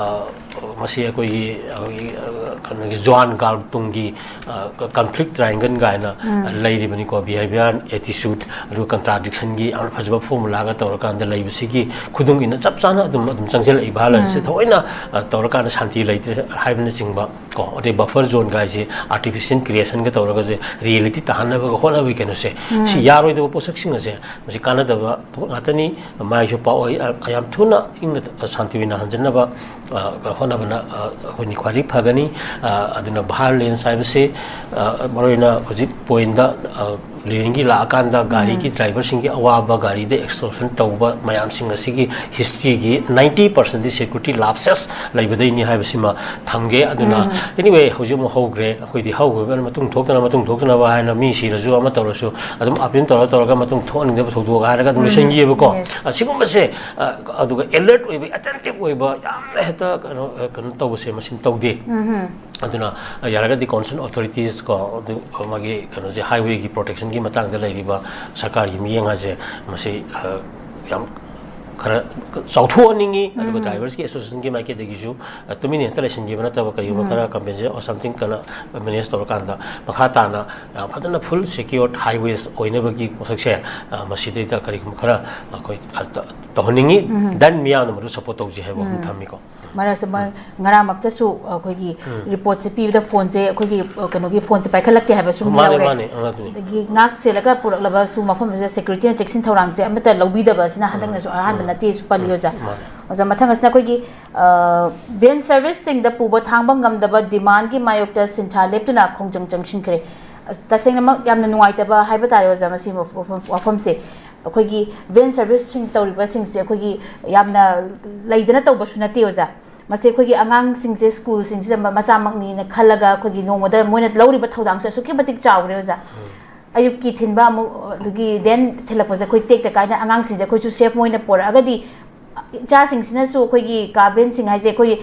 ꯃꯁꯤ ꯑꯩꯈꯣꯏꯒꯤ, ꯑꯩꯈꯣꯏꯒꯤ, ꯑ, ꯀꯩꯅꯣꯒꯤ ꯖ꯭ꯋꯥꯟ ꯒꯥꯜ ꯇꯨꯡꯒꯤ, ꯑ, conflict triangle ꯀꯥꯏꯅ, ꯎꯝ꯫ ꯑ, ꯂꯩꯔꯤꯕꯅꯤꯀꯣ꯫ Behaviour, attitude, ꯑꯗꯨꯒ contradiction ꯒꯤ ꯌꯥꯝꯅ ꯐꯖꯕ formula ꯒ ꯇꯧꯔꯀꯥꯟꯗ ꯂꯩꯕꯁꯤꯒꯤ ꯈꯨꯗꯨꯡ ꯏꯟꯅ ꯆꯞ ꯆꯥꯅ ꯑꯗꯨꯝ, ꯑꯗꯨꯝ ꯆꯪꯁꯤꯜꯂꯛꯏ꯫ Violence ꯁꯦ ꯎꯝ꯫ ꯊꯑꯣꯏꯅ, ꯑ, ꯇꯧꯔꯀꯥꯟꯗ ꯁꯥꯟꯇꯤ ꯂꯩꯇ꯭ꯔꯦ ꯍꯥꯏꯕꯅꯆꯤꯡꯕ ꯀꯣ, ꯑꯗꯩ buffer zone ꯒꯥꯏꯁꯦ artificial creation ꯒ ꯇꯧꯔꯒꯁꯦ reality ꯇꯥꯍꯟꯅꯕꯒ ꯍꯣꯠꯅꯕꯒꯤ ꯀꯩꯅꯣꯁꯦ, ꯁꯤ ꯎꯝ꯫ ꯌꯥꯔꯣꯏꯗꯕ ꯄꯣꯠꯁꯛꯁꯤꯡ ꯑꯁꯦ ꯃꯁꯤ ꯀꯥꯟꯅꯗꯕ ꯄꯣꯠ ꯉꯥꯛꯇꯅꯤ꯫ ꯃꯥꯏꯁꯨ ꯄꯥꯛꯑꯣꯏ꯫ ꯑ, ꯌꯥꯝ ꯊꯨꯅ ꯏꯪꯅ ꯁꯥꯟꯇꯤ ꯑꯣꯏꯅ ꯍꯟꯖꯤꯟꯅꯕ, ꯑ, ꯍꯣꯠꯅꯕꯅ, ꯑ, ꯑꯩꯈꯣꯏꯅ ꯈ꯭ꯋꯥꯏꯗꯒꯤ ꯐꯒꯅꯤ꯫ ꯑ, ꯑꯗꯨꯅ violence ꯍꯥꯏꯕꯁꯤ, ꯑ, ꯃꯔꯨꯑꯣꯏꯅ ꯍꯧꯖꯤꯛ point ꯇ, ꯑ, ꯂꯤꯔꯤꯡꯒꯤ ꯂꯥꯛꯑꯀꯥꯟꯗ ꯎꯝ꯫ ꯒꯥꯔꯤꯒꯤ driver ꯁꯤꯡꯒꯤ ꯑꯋꯥꯕ, ꯒꯥꯔꯤꯗ extortion ꯇꯧꯕ ꯃꯌꯥꯝꯁꯤꯡ ꯑꯁꯤꯒꯤ history ꯒꯤ ninety percent ꯗꯤ security lapses ꯂꯩꯕꯗꯩꯅꯤ ꯍꯥꯏꯕꯁꯤꯃ ꯊꯝꯒꯦ꯫ ꯑꯗꯨꯅ, ꯎꯝ꯫ Anyway, ꯍꯧꯖꯤꯛ ꯑꯃꯨꯛ ꯍꯧꯈ꯭ꯔꯦ꯫ ꯑꯩꯈꯣꯏꯗꯤ ꯍꯧꯈ꯭ꯔꯕꯅꯤꯅ ꯃꯇꯨꯡ ꯊꯣꯛꯇꯅ, ꯃꯇꯨꯡ ꯊꯣꯛꯇꯅꯕ ꯍꯥꯏꯅ ꯃꯤ ꯁꯤꯔꯁꯨ ꯑꯃ ꯇꯧꯔꯁꯨ ꯑꯗꯨꯝ appeal ꯇꯧꯔ ꯇꯧꯔꯒ ꯃꯇꯨꯡ ꯊꯣꯛꯍꯟꯅꯤꯡꯗꯕ ꯊꯧꯗꯣꯛ ꯍꯥꯏꯔꯒ ꯑꯗꯨꯝ ꯎꯝ꯫ ꯂꯣꯏꯁꯤꯟꯈꯤꯑꯕꯀꯣ꯫ Yes꯫ ꯑꯁꯤꯒꯨꯝꯕꯁꯦ, ꯑ, ꯑꯗꯨꯒ alert ꯑꯣꯏꯕ, attentive ꯑꯣꯏꯕ, ꯌꯥꯝꯅ ꯍꯦꯛꯇ ꯀꯩꯅꯣ, ꯑ, ꯀꯩꯅꯣ ꯇꯧꯕꯁꯦ ꯃꯁꯤ ꯇꯧꯗꯦ꯫ ꯎꯝ꯫ ꯑꯗꯨꯅ, ꯑ, ꯌꯥꯔꯒꯗꯤ concerned authorities ꯀꯣ, ꯑꯗꯨ ꯃꯥꯒꯤ ꯀꯩꯅꯣꯁꯦ, highway ꯒꯤ protection ꯒꯤ ꯃꯇꯥꯡꯗ ꯂꯩꯔꯤꯕ ꯁꯔꯀꯥꯔꯒꯤ ꯃꯤꯠꯌꯦꯡ ꯍꯥꯏꯁꯦ ꯃꯁꯤ, ꯑ, ꯌꯥꯝ ꯈꯔ ꯆꯥꯎꯊꯣꯛꯍꯟꯅꯤꯡꯉꯤ꯫ ꯑꯗꯨꯒ ꯎꯝ꯫ Drivers ꯀꯤ association ꯒꯤ ꯃꯥꯏꯀꯩꯗꯒꯤꯁꯨ, ꯑ, ꯇꯨꯃꯤꯟꯅ ꯍꯦꯛꯇ ꯂꯩꯁꯤꯟꯈꯤꯕ ꯅꯠꯇꯕ, ꯀꯔꯤꯒꯨꯝꯕ ꯎꯝ꯫ ꯈꯔ compensation or something ꯀꯟꯅ manage ꯇꯧꯔꯀꯥꯟꯗ ꯃꯈꯥ ꯇꯥꯅ ꯌꯥꯝ ꯐꯖꯅ full secured highways ꯑꯣꯏꯅꯕꯒꯤ ꯄꯣꯠꯁꯛꯁꯦ, ꯑ, ꯃꯁꯤꯗꯩꯗ ꯀꯔꯤꯒꯨꯝꯕ ꯈꯔ ꯑꯩꯈꯣꯏ, ꯑ, ꯇ-, ꯇꯧꯍꯟꯅꯤꯡꯉꯤ꯫ ꯎꯝ꯫ Then ꯃꯤꯌꯥꯝꯅ ꯃꯗꯨ support ꯇꯧꯁꯤ ꯍꯥꯏꯕ ꯋꯥꯐꯝ ꯎꯝ꯫ ꯊꯝꯃꯤꯀꯣ꯫ ꯃꯔꯛꯁꯦ ꯃꯣꯏ ꯎꯝ꯫ ꯉꯔꯥꯡꯃꯛꯇꯁꯨ ꯑꯩꯈꯣꯏꯒꯤ ꯎꯝ꯫ Report ꯁꯦ ꯄꯤꯕꯗ phone ꯁꯦ ꯑꯩꯈꯣꯏꯒꯤ, ꯑ, ꯀꯩꯅꯣꯒꯤ phone ꯁꯦ ꯄꯥꯏꯈꯠꯂꯛꯇꯦ ꯍꯥꯏꯕꯁꯨ ꯃꯥꯅꯦ, ꯌꯥꯎꯔꯦ꯫ ꯃꯥꯅꯦ, ꯑ, ꯑꯗꯨꯅꯤ꯫ ꯑꯗꯒꯤ ꯉꯥꯛ ꯁꯦꯜꯂꯒ ꯄꯨꯔꯛꯂꯕꯁꯨ ꯃꯐꯝꯁꯤꯗ security ꯅ ꯆꯦꯛꯁꯤꯟ ꯊꯧꯔꯥꯡꯁꯦ ꯑꯃꯠꯇ ꯂꯧꯕꯤꯗꯕꯁꯤꯅ ꯎꯝ꯫ ꯍꯟꯗꯛꯅꯁꯨ ꯑꯍꯥꯟꯕ ꯎꯝ꯫ ꯅꯠꯇꯦꯁꯨ ꯄꯜꯂꯤ, ꯎꯝ꯫ ꯑꯣꯖꯥ꯫ ꯃꯥꯅꯦ꯫ ꯑꯣꯖꯥ, ꯃꯊꯪ ꯑꯁꯤꯅ ꯑꯩꯈꯣꯏꯒꯤ, ꯑ, van service ꯁꯤꯡꯗ ꯄꯨꯕ ꯊꯥꯡꯕ ꯉꯝꯗꯕ demand ꯀꯤ ꯃꯥꯌꯣꯛꯇ ꯁꯤꯟꯊꯥ ꯂꯦꯞꯇꯨꯅ ꯈꯣꯡꯖꯪ ꯆꯪꯁꯤꯟꯈ꯭ꯔꯦ꯫ ꯑꯁ, ꯇꯁꯦꯡꯅꯃꯛ ꯌꯥꯝꯅ ꯅꯨꯡꯉꯥꯏꯇꯕ ꯍꯥꯏꯕ ꯇꯥꯔꯦ, ꯑꯣꯖꯥ, ꯃꯁꯤ ꯋꯥꯐꯝ, ꯋꯥꯐꯝꯁꯦ꯫ ꯑꯩꯈꯣꯏꯒꯤ van service ꯁꯤꯡ ꯇꯧꯔꯤꯕꯁꯤꯡꯁꯦ ꯑꯩꯈꯣꯏꯒꯤ ꯌꯥꯝꯅ ꯂꯩꯗꯅ ꯇꯧꯕꯁꯨ ꯅꯠꯇꯦ, ꯑꯣꯖꯥ꯫ ꯃꯁꯤ ꯑꯩꯈꯣꯏꯒꯤ ꯑꯉꯥꯡꯁꯤꯡꯁꯦ school ꯁꯤꯡꯁꯤꯗ ꯃ-, ꯃꯆꯥꯃꯛꯅꯤꯅ ꯈꯜꯂꯒ ꯑꯩꯈꯣꯏꯒꯤ ꯅꯣꯡꯃꯗ ꯃꯣꯏꯅ ꯂꯧꯔꯤꯕ ꯊꯧꯗꯥꯡꯁꯦ ꯑꯁꯨꯛꯀꯤ ꯃꯇꯤꯛ ꯆꯥꯎꯈ꯭ꯔꯦ, ꯑꯣꯖꯥ꯫ ꯎꯝ꯫ ꯑꯌꯨꯛꯀꯤ ꯊꯤꯟꯕ ꯑꯃꯨꯛ, ꯑꯗꯨꯒꯤ then ꯊꯤꯜꯂꯛꯄꯁꯦ ꯑꯩꯈꯣꯏ ꯇꯦꯛꯇ ꯀꯥꯏꯅ ꯑꯉꯥꯡꯁꯤꯡꯁꯦ ꯑꯩꯈꯣꯏꯁꯨ safe ꯃꯣꯏꯅ ꯄꯣꯔꯛꯑꯒꯗꯤ ꯏꯆꯥꯁꯤꯡꯁꯤꯅꯁꯨ ꯑꯩꯈꯣꯏꯒꯤ ꯀꯥ ꯚꯦꯟꯁꯤꯡ ꯍꯥꯏꯁꯦ ꯑꯩꯈꯣꯏꯒꯤ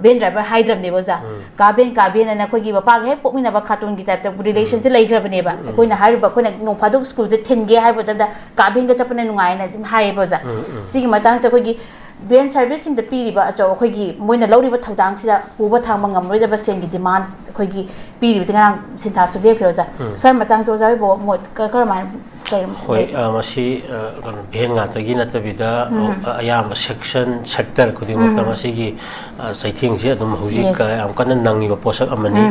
ꯚꯦꯟ ꯗ꯭ꯔꯥꯏꯚꯔ ꯍꯥꯏꯗ꯭ꯔꯕꯅꯦꯕ ꯑꯣꯖꯥ꯫ ꯀꯥ ꯚꯦꯟ, ꯀꯥ ꯚꯦꯟ ꯑꯅ ꯑꯩꯈꯣꯏꯒꯤ ꯃꯄꯥꯒ ꯍꯦꯛ ꯄꯣꯛꯃꯤꯟꯅꯕ ꯈꯥꯇꯣꯟꯒꯤ ꯇꯥꯏꯞꯇ ꯔꯤꯂꯦꯁꯟꯁꯦ ꯂꯩꯈ꯭ꯔꯕꯅꯦꯕ꯫ ꯑꯩꯈꯣꯏꯅ ꯍꯥꯏꯔꯨꯕ, ꯑꯩꯈꯣꯏꯅ ꯅꯣꯡ ꯐꯥꯗꯣꯛ ꯁ꯭ꯀꯨꯜꯁꯦ ꯊꯤꯟꯒꯦ ꯍꯥꯏꯕ ꯃꯇꯝꯗ ꯀꯥ ꯚꯦꯟꯒ ꯆꯠꯄꯅ ꯅꯨꯡꯉꯥꯏꯅ ꯑꯗꯨꯝ ꯍꯥꯏꯌꯦꯕ ꯑꯣꯖꯥ꯫ ꯁꯤꯒꯤ ꯃꯇꯥꯡꯁꯦ ꯑꯩꯈꯣꯏꯒꯤ ꯚꯦꯟ ꯁꯔꯚꯤꯁꯁꯤꯡꯗ ꯄꯤꯔꯤꯕ ꯑꯆꯧ ꯑꯩꯈꯣꯏꯒꯤ ꯃꯣꯏꯅ ꯂꯧꯔꯤꯕ ꯊꯧꯗꯥꯡꯁꯤꯗ ꯄꯨꯕ ꯊꯥꯡꯕ ꯉꯝꯂꯣꯏꯗꯕ ꯁꯦꯟꯒꯤ ꯗꯤꯃꯥꯟ ꯑꯩꯈꯣꯏꯒꯤ ꯄꯤꯔꯤꯕꯁꯦ ꯉꯔꯥꯡ ꯁꯤꯟꯊꯥꯁꯨ ꯂꯦꯞꯈ꯭ꯔꯦ ꯑꯣꯖꯥ꯫ ꯁ꯭ꯋꯥꯏ ꯃꯇꯥꯡꯁꯦ ꯑꯣꯖꯥ ꯍꯣꯏꯕꯨ ꯃꯣꯠ ꯀ-, ꯀꯔꯝꯍꯥꯏꯅ ꯀꯩ ꯍꯣꯏ, ꯂꯩꯒꯦ? ꯑ, ꯃꯁꯤ, ꯑ, ꯀꯩꯅꯣ, ꯚꯦꯟ ꯉꯥꯛꯇꯒꯤ ꯅꯠꯇꯕꯤꯗ, ꯑ, ꯑꯌꯥꯝꯕ ꯁꯦꯛꯁꯟ, ꯁꯦꯛꯇꯔ ꯈꯨꯗꯤꯡꯃꯛꯇ ꯃꯁꯤꯒꯤ, ꯑ, ꯆꯩꯊꯦꯡꯁꯦ ꯑꯗꯨꯝ ꯍꯧꯖꯤꯛ, Yes. ꯑ, ꯌꯥꯝ ꯀꯟꯅ ꯅꯪꯉꯤꯕ ꯄꯣꯠꯁꯛ ꯑꯃꯅꯤ꯫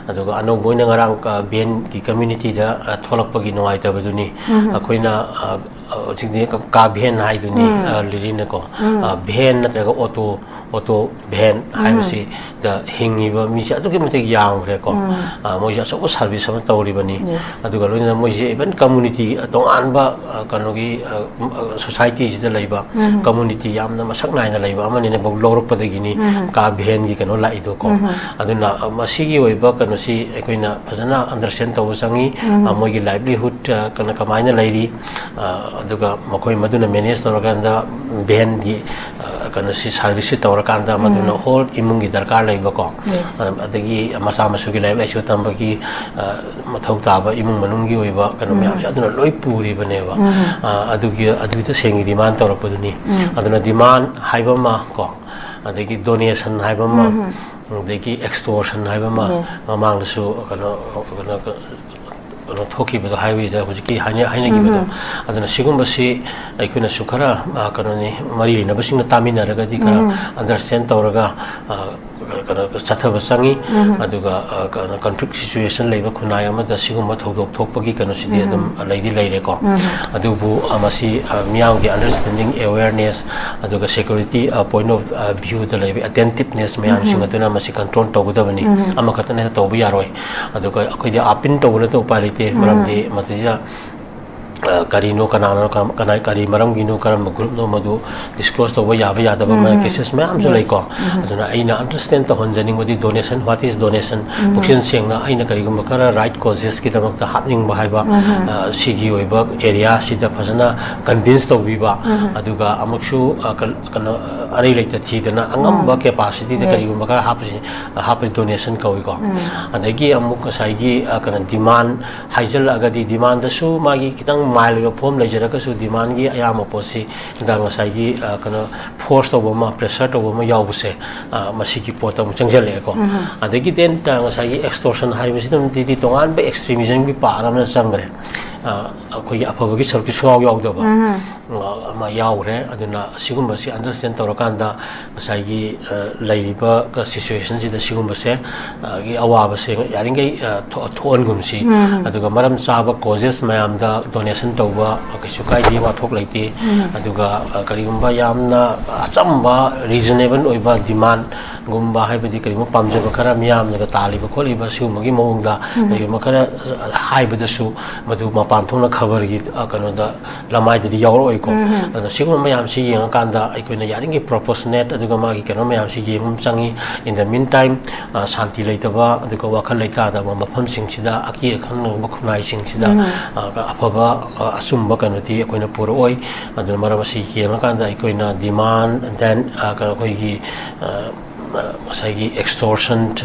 ꯑꯗꯨꯒ ꯑꯅꯧꯕ ꯑꯣꯏꯅ ꯉꯔꯥꯡ, ꯑ, ꯚꯦꯟꯒꯤ ꯀꯝꯃ꯭ꯌꯨꯅꯤꯇꯤꯗ, ꯑ, ꯊꯣꯛꯂꯛꯄꯒꯤ ꯅꯨꯡꯉꯥꯏꯇꯕꯗꯨꯅꯤ꯫ ꯑꯩꯈꯣꯏꯅ, ꯑ, ꯑ, ꯍꯧꯖꯤꯛꯇꯤ ꯀꯥ ꯚꯦꯟ ꯍꯥꯏꯗꯨꯅꯤ, ꯑ, ꯂꯤꯂꯤꯅꯀꯣ꯫ ꯑ, ꯚꯦꯟ ꯅꯠꯇ꯭ꯔꯒ ꯑꯣꯇꯣ, ꯑꯣꯇꯣ ꯚꯦꯟ ꯍꯥꯏꯕꯁꯤꯗ ꯍꯤꯡꯉꯤꯕ ꯃꯤꯁꯦ ꯑꯗꯨꯛꯀꯤ ꯃꯇꯤꯛ ꯌꯥꯝꯈ꯭ꯔꯦꯀꯣ꯫ ꯑ, ꯃꯣꯏꯁꯦ ꯑꯆꯧꯕ ꯁꯥꯔꯚꯤꯁ ꯑꯃ ꯇꯧꯔꯤꯕꯅꯤ꯫ Yes. ꯑꯗꯨꯒ ꯂꯣꯏꯅꯅ ꯃꯣꯏꯁꯦ ꯏꯚꯟ ꯀꯝꯃ꯭ꯌꯨꯅꯤꯇꯤ, ꯇꯣꯉꯥꯟꯕ, ꯑ, ꯀꯩꯅꯣꯒꯤ, ꯑ, ꯁꯣꯁꯥꯏꯇꯤꯁꯤꯗ ꯂꯩꯕ ꯀꯝꯃ꯭ꯌꯨꯅꯤꯇꯤ ꯌꯥꯝꯅ ꯃꯁꯛ ꯅꯥꯏꯅ ꯂꯩꯕ ꯑꯃꯅꯤꯅ ꯂꯧꯔꯛꯄꯗꯒꯤꯅꯤ ꯀꯥ ꯚꯦꯟꯒꯤ ꯀꯩꯅꯣ ꯂꯥꯛꯏꯗꯣꯀꯣ꯫ ꯑꯗꯨꯅ, ꯑ, ꯃꯁꯤꯒꯤ ꯑꯣꯏꯕ ꯀꯩꯅꯣꯁꯤ ꯑꯩꯈꯣꯏꯅ ꯐꯖꯅ ꯑꯟꯗꯔꯁ꯭ꯇꯦꯟ ꯇꯧꯕ ꯆꯪꯉꯤ꯫ ꯑ, ꯃꯣꯏꯒꯤ ꯂꯥꯏꯚꯂꯤꯍꯨꯗ, ꯑ, ꯀꯩꯅꯣ ꯀꯃꯥꯏꯅ ꯂꯩꯔꯤ, ꯑ, ꯑꯗꯨꯒ ꯃꯈꯣꯏ ꯃꯗꯨꯅ ꯃꯦꯅꯦꯖ ꯇꯧꯔꯀꯥꯟꯗ ꯚꯦꯟꯒꯤ, ꯑ, ꯀꯩꯅꯣꯁꯤ, ꯁꯥꯔꯚꯤꯁꯁꯤ ꯇꯧꯔꯀꯥꯟꯗ ꯃꯗꯨꯅ ꯍꯣꯜ ꯏꯃꯨꯡꯒꯤ ꯗꯔꯀꯥꯔ ꯂꯩꯕꯀꯣ꯫ Yes. ꯑ, ꯑꯗꯒꯤ ꯃꯆꯥ ꯃꯁꯨꯒꯤ ꯂꯥꯏꯔꯤꯛ ꯂꯥꯏꯁꯨ ꯇꯝꯕꯒꯤ, ꯑ, ꯃꯊꯧ ꯇꯥꯕ ꯏꯃꯨꯡ ꯃꯅꯨꯡꯒꯤ ꯑꯣꯏꯕ ꯀꯩꯅꯣ ꯃꯌꯥꯝꯁꯦ ꯑꯗꯨꯅ ꯂꯣꯏ ꯄꯨꯔꯤꯕꯅꯦꯕ꯫ ꯑ, ꯑꯗꯨꯒꯤ, ꯑꯗꯨꯒꯤꯗ ꯁꯦꯟꯒꯤ ꯗꯤꯃꯥꯟ ꯇꯧꯔꯛꯄꯗꯨꯅꯤ꯫ ꯑꯗꯨꯅ ꯗꯤꯃꯥꯟ ꯍꯥꯏꯕ ꯑꯃ ꯀꯣ, ꯑꯗꯒꯤ ꯗꯣꯅꯦꯁꯟ ꯍꯥꯏꯕ ꯑꯃ, ꯑꯗꯒꯤ ꯑꯦꯛꯁꯇꯣꯔꯁꯟ ꯍꯥꯏꯕ ꯑꯃ, Yes. ꯃꯃꯥꯡꯗꯁꯨ ꯀꯩꯅꯣ, ꯀꯩꯅꯣ, ꯀꯩꯅꯣ ꯊꯣꯛꯈꯤꯕꯗꯣ, ꯍꯥꯏꯋꯦꯗ ꯍꯧꯖꯤꯛꯀꯤ ꯍꯥꯏꯅ-, ꯍꯥꯏꯅꯈꯤꯕꯗꯣ꯫ ꯑꯗꯨꯅ ꯁꯤꯒꯨꯝꯕꯁꯤ ꯑꯩꯈꯣꯏꯅꯁꯨ ꯈꯔ, ꯑ, ꯀꯩꯅꯣꯅꯤ, ꯃꯔꯤ ꯂꯩꯅꯕꯁꯤꯡꯅ ꯇꯥꯃꯤꯟꯅꯔꯒꯗꯤ ꯈꯔ ꯑꯟꯗꯔꯁ꯭ꯇꯦꯟ ꯇꯧꯔꯒ, ꯑ, ꯀꯩꯅꯣ ꯆꯠꯊꯕ ꯆꯪꯉꯤ꯫ ꯑꯗꯨꯒ, ꯑ, ꯀꯩꯅꯣ, ꯀꯟꯐ꯭ꯂꯤꯛ ꯁꯤꯆꯨꯋꯦꯁꯟ ꯂꯩꯕ ꯈꯨꯟꯅꯥꯏ ꯑꯃꯗ ꯁꯤꯒꯨꯝꯕ ꯊꯧꯗꯣꯛ ꯊꯣꯛꯄꯒꯤ ꯀꯩꯅꯣꯁꯤꯗꯤ ꯑꯗꯨꯝ ꯂꯩꯗꯤ ꯂꯩꯔꯦꯀꯣ꯫ ꯑꯗꯨꯕꯨ, ꯑ, ꯃꯁꯤ, ꯑ, ꯃꯤꯌꯥꯝꯒꯤ ꯑꯟꯗꯔꯁ꯭ꯇꯦꯟꯗꯤꯡ, ꯑꯦꯋꯦꯔꯅꯦꯁ, ꯑꯗꯨꯒ ꯁꯦꯀ꯭ꯌꯨꯔꯤꯇꯤ, ꯑ, ꯄꯣꯏꯟꯠ ꯑꯣꯐ, ꯑ, ꯚ꯭ꯌꯨꯗ ꯂꯩꯕ ꯑꯦꯇꯦꯟꯇꯤꯞꯅꯦꯁ ꯃꯌꯥꯝꯁꯤꯡ ꯑꯗꯨꯅ ꯃꯁꯤ ꯀꯟꯇ꯭ꯔꯣꯜ ꯇꯧꯒꯗꯕꯅꯤ꯫ ꯑꯃꯈꯛꯇꯅ ꯍꯦꯛꯇ ꯇꯧꯕ ꯌꯥꯔꯣꯏ꯫ ꯑꯗꯨꯒ ꯑꯩꯈꯣꯏꯗꯤ ꯑꯥꯄꯤꯟ ꯇꯧꯕ ꯅꯠꯇꯅ ꯎꯄꯥꯏ ꯂꯩꯇꯦ꯫ ꯃꯔꯝꯗꯤ ꯃꯁꯤꯗ ꯑ, ꯀꯔꯤꯅꯣ, ꯀꯅꯥꯅꯣ, ꯀꯅꯥ, ꯀꯔꯤ ꯃꯔꯝꯒꯤꯅꯣ, ꯀꯔꯝꯕ groupꯅꯣ, ꯃꯗꯨ disclose ꯇꯧꯕ ꯌꯥꯕ ꯌꯥꯗꯕ ꯃꯌꯥꯝ cases ꯃꯌꯥꯝꯁꯨ ꯂꯩꯀꯣ꯫ ꯑꯗꯨꯅ ꯑꯩꯅ understand ꯇꯧꯍꯟꯖꯅꯤꯡꯕꯗꯤ donation, what is donation? ꯄꯨꯛꯆꯦꯜ ꯁꯦꯡꯅ ꯑꯩꯅ ꯀꯔꯤꯒꯨꯝꯕ ꯈꯔ right causes ꯀꯤꯗꯃꯛꯇ ꯍꯥꯞꯅꯤꯡꯕ ꯍꯥꯏꯕ, ꯑ, ꯁꯤꯒꯤ ꯑꯣꯏꯕ area ꯁꯤꯗ ꯐꯖꯅ convince ꯇꯧꯕꯤꯕ, ꯑꯗꯨꯒ ꯑꯃꯨꯛꯁꯨ, ꯑ, ꯀ-, ꯀꯩꯅꯣ, ꯑ, ꯑꯔꯩ ꯂꯩꯇ ꯊꯤꯗꯅ ꯑꯉꯝꯕ capacityꯗ ꯀꯔꯤꯒꯨꯝꯕ ꯈꯔ ꯍꯥꯞꯄꯁꯤ, ꯑ, ꯍꯥꯞꯄꯁꯤ donation ꯀꯧꯏꯀꯣ꯫ ꯑꯗꯒꯤ ꯑꯃꯨꯛ ꯉꯁꯥꯏꯒꯤ, ꯑ, ꯀꯩꯅꯣ, demand ꯍꯥꯏꯖꯜꯂꯛꯑꯒꯗꯤ demandꯗꯁꯨ ꯃꯥꯒꯤ ꯈꯤꯇꯪ mild ꯑꯣꯏꯕ form ꯂꯩꯖꯔꯒꯁꯨ demandꯒꯤ ꯑꯌꯥꯝꯕ ꯄꯣꯠꯁꯤ ꯗ ꯉꯁꯥꯏꯒꯤ, ꯑ, ꯀꯩꯅꯣ, force ꯇꯧꯕ ꯑꯃ, pressure ꯇꯧꯕ ꯑꯃ ꯌꯥꯎꯕꯁꯦ, ꯑ, ꯃꯁꯤꯒꯤ ꯄꯣꯠꯇ ꯑꯃꯨꯛ ꯆꯪꯁꯤꯜꯂꯛꯑꯦꯀꯣ꯫ ꯑꯗꯒꯤ then, ꯑ, ꯉꯁꯥꯏꯒꯤ extortion ꯍꯥꯏꯕꯁꯤꯗꯤ ꯇꯣꯉꯥꯟꯕ extremismꯒꯤ part ꯑꯃꯅ ꯆꯪꯈ꯭ꯔꯦ꯫ ꯑ, ꯑꯩꯈꯣꯏꯒꯤ ꯑꯐꯕꯒꯤ ꯁꯔꯨꯛꯇꯤ ꯁꯨꯡꯌꯥꯎ ꯌꯥꯎꯗꯕ, ꯑ, ꯑꯃ ꯌꯥꯎꯈ꯭ꯔꯦ꯫ ꯑꯗꯨꯅ ꯁꯤꯒꯨꯝꯕꯁꯤ understand ꯇꯧꯔꯀꯥꯟꯗ ꯉꯁꯥꯏꯒꯤ, ꯑ, ꯂꯩꯔꯤꯕ situationꯁꯤꯗ ꯁꯤꯒꯨꯝꯕꯁꯦ, ꯑ, ꯒꯤ ꯑꯋꯥꯕꯁꯦ ꯌꯥꯔꯤꯈꯩ, ꯑ, ꯊꯣꯛ-, ꯊꯣꯛꯍꯟꯒꯨꯝꯁꯤ꯫ ꯑꯗꯨꯒ ꯃꯔꯝ ꯆꯥꯕ causes ꯃꯌꯥꯝꯗ donation ꯇꯧꯕ ꯀꯩꯁꯨ ꯀꯥꯏꯗꯦ, ꯋꯥꯊꯣꯛ ꯂꯩꯇꯦ꯫ ꯑꯗꯨꯒ, ꯑ, ꯀꯔꯤꯒꯨꯝꯕ ꯌꯥꯝꯅ ꯑꯆꯝꯕ, reasonable ꯑꯣꯏꯕ demandꯒꯨꯝꯕ, ꯍꯥꯏꯕꯗꯤ ꯀꯔꯤꯒꯨꯝꯕ ꯄꯥꯝꯖꯕ ꯈꯔ ꯃꯤꯌꯥꯝꯅꯒ ꯇꯥꯜꯂꯤꯕ ꯈꯣꯠꯂꯤꯕ ꯁꯤꯒꯨꯝꯕꯒꯤ ꯃꯑꯣꯡꯗ ꯀꯔꯤꯒꯨꯝꯕ ꯈꯔ ꯍꯥꯏꯕꯗꯁꯨ ꯃꯗꯨ ꯃꯄꯥꯟ ꯊꯣꯛꯅ ꯈꯕꯔꯒꯤ, ꯑ, ꯀꯩꯅꯣꯗ ꯂꯃꯥꯏꯗꯗꯤ ꯌꯥꯎꯔꯛꯑꯣꯏꯀꯣ꯫ ꯑꯗꯨꯅ ꯁꯤꯒꯨꯝꯕ ꯃꯌꯥꯝꯁꯤ ꯌꯦꯡꯉꯀꯥꯟꯗ ꯑꯩꯈꯣꯏꯅ ꯌꯥꯔꯤꯈꯩ proportionate ꯑꯗꯨꯒ ꯃꯥꯒꯤ ꯀꯩꯅꯣ ꯃꯌꯥꯝꯁꯤ ꯌꯦꯡꯕ ꯑꯃ ꯆꯪꯉꯤ꯫ In the meantime, ꯑ, ꯁꯥꯟꯇꯤ ꯂꯩꯇꯕ ꯑꯗꯨꯒ ꯋꯥꯈꯜ ꯂꯩꯇꯥꯗꯕ ꯃꯐꯝꯁꯤꯡꯁꯤꯗ, ꯑꯀꯤ ꯑꯈꯪꯅꯕ ꯈꯨꯟꯅꯥꯏꯁꯤꯡꯁꯤꯗ, ꯑ, ꯑꯐꯕ, ꯑ, ꯑꯆꯨꯝꯕ ꯀꯩꯅꯣꯗꯤ ꯑꯩꯈꯣꯏꯅ ꯄꯨꯔꯛꯑꯣꯏ꯫ ꯑꯗꯨꯅ ꯃꯔꯝ ꯑꯁꯤ ꯌꯦꯡꯉꯀꯥꯟꯗ ꯑꯩꯈꯣꯏꯅ demand, then, ꯑ, ꯀ-, ꯑꯩꯈꯣꯏꯒꯤ, ꯑ, ꯉꯁꯥꯏꯒꯤ extortion,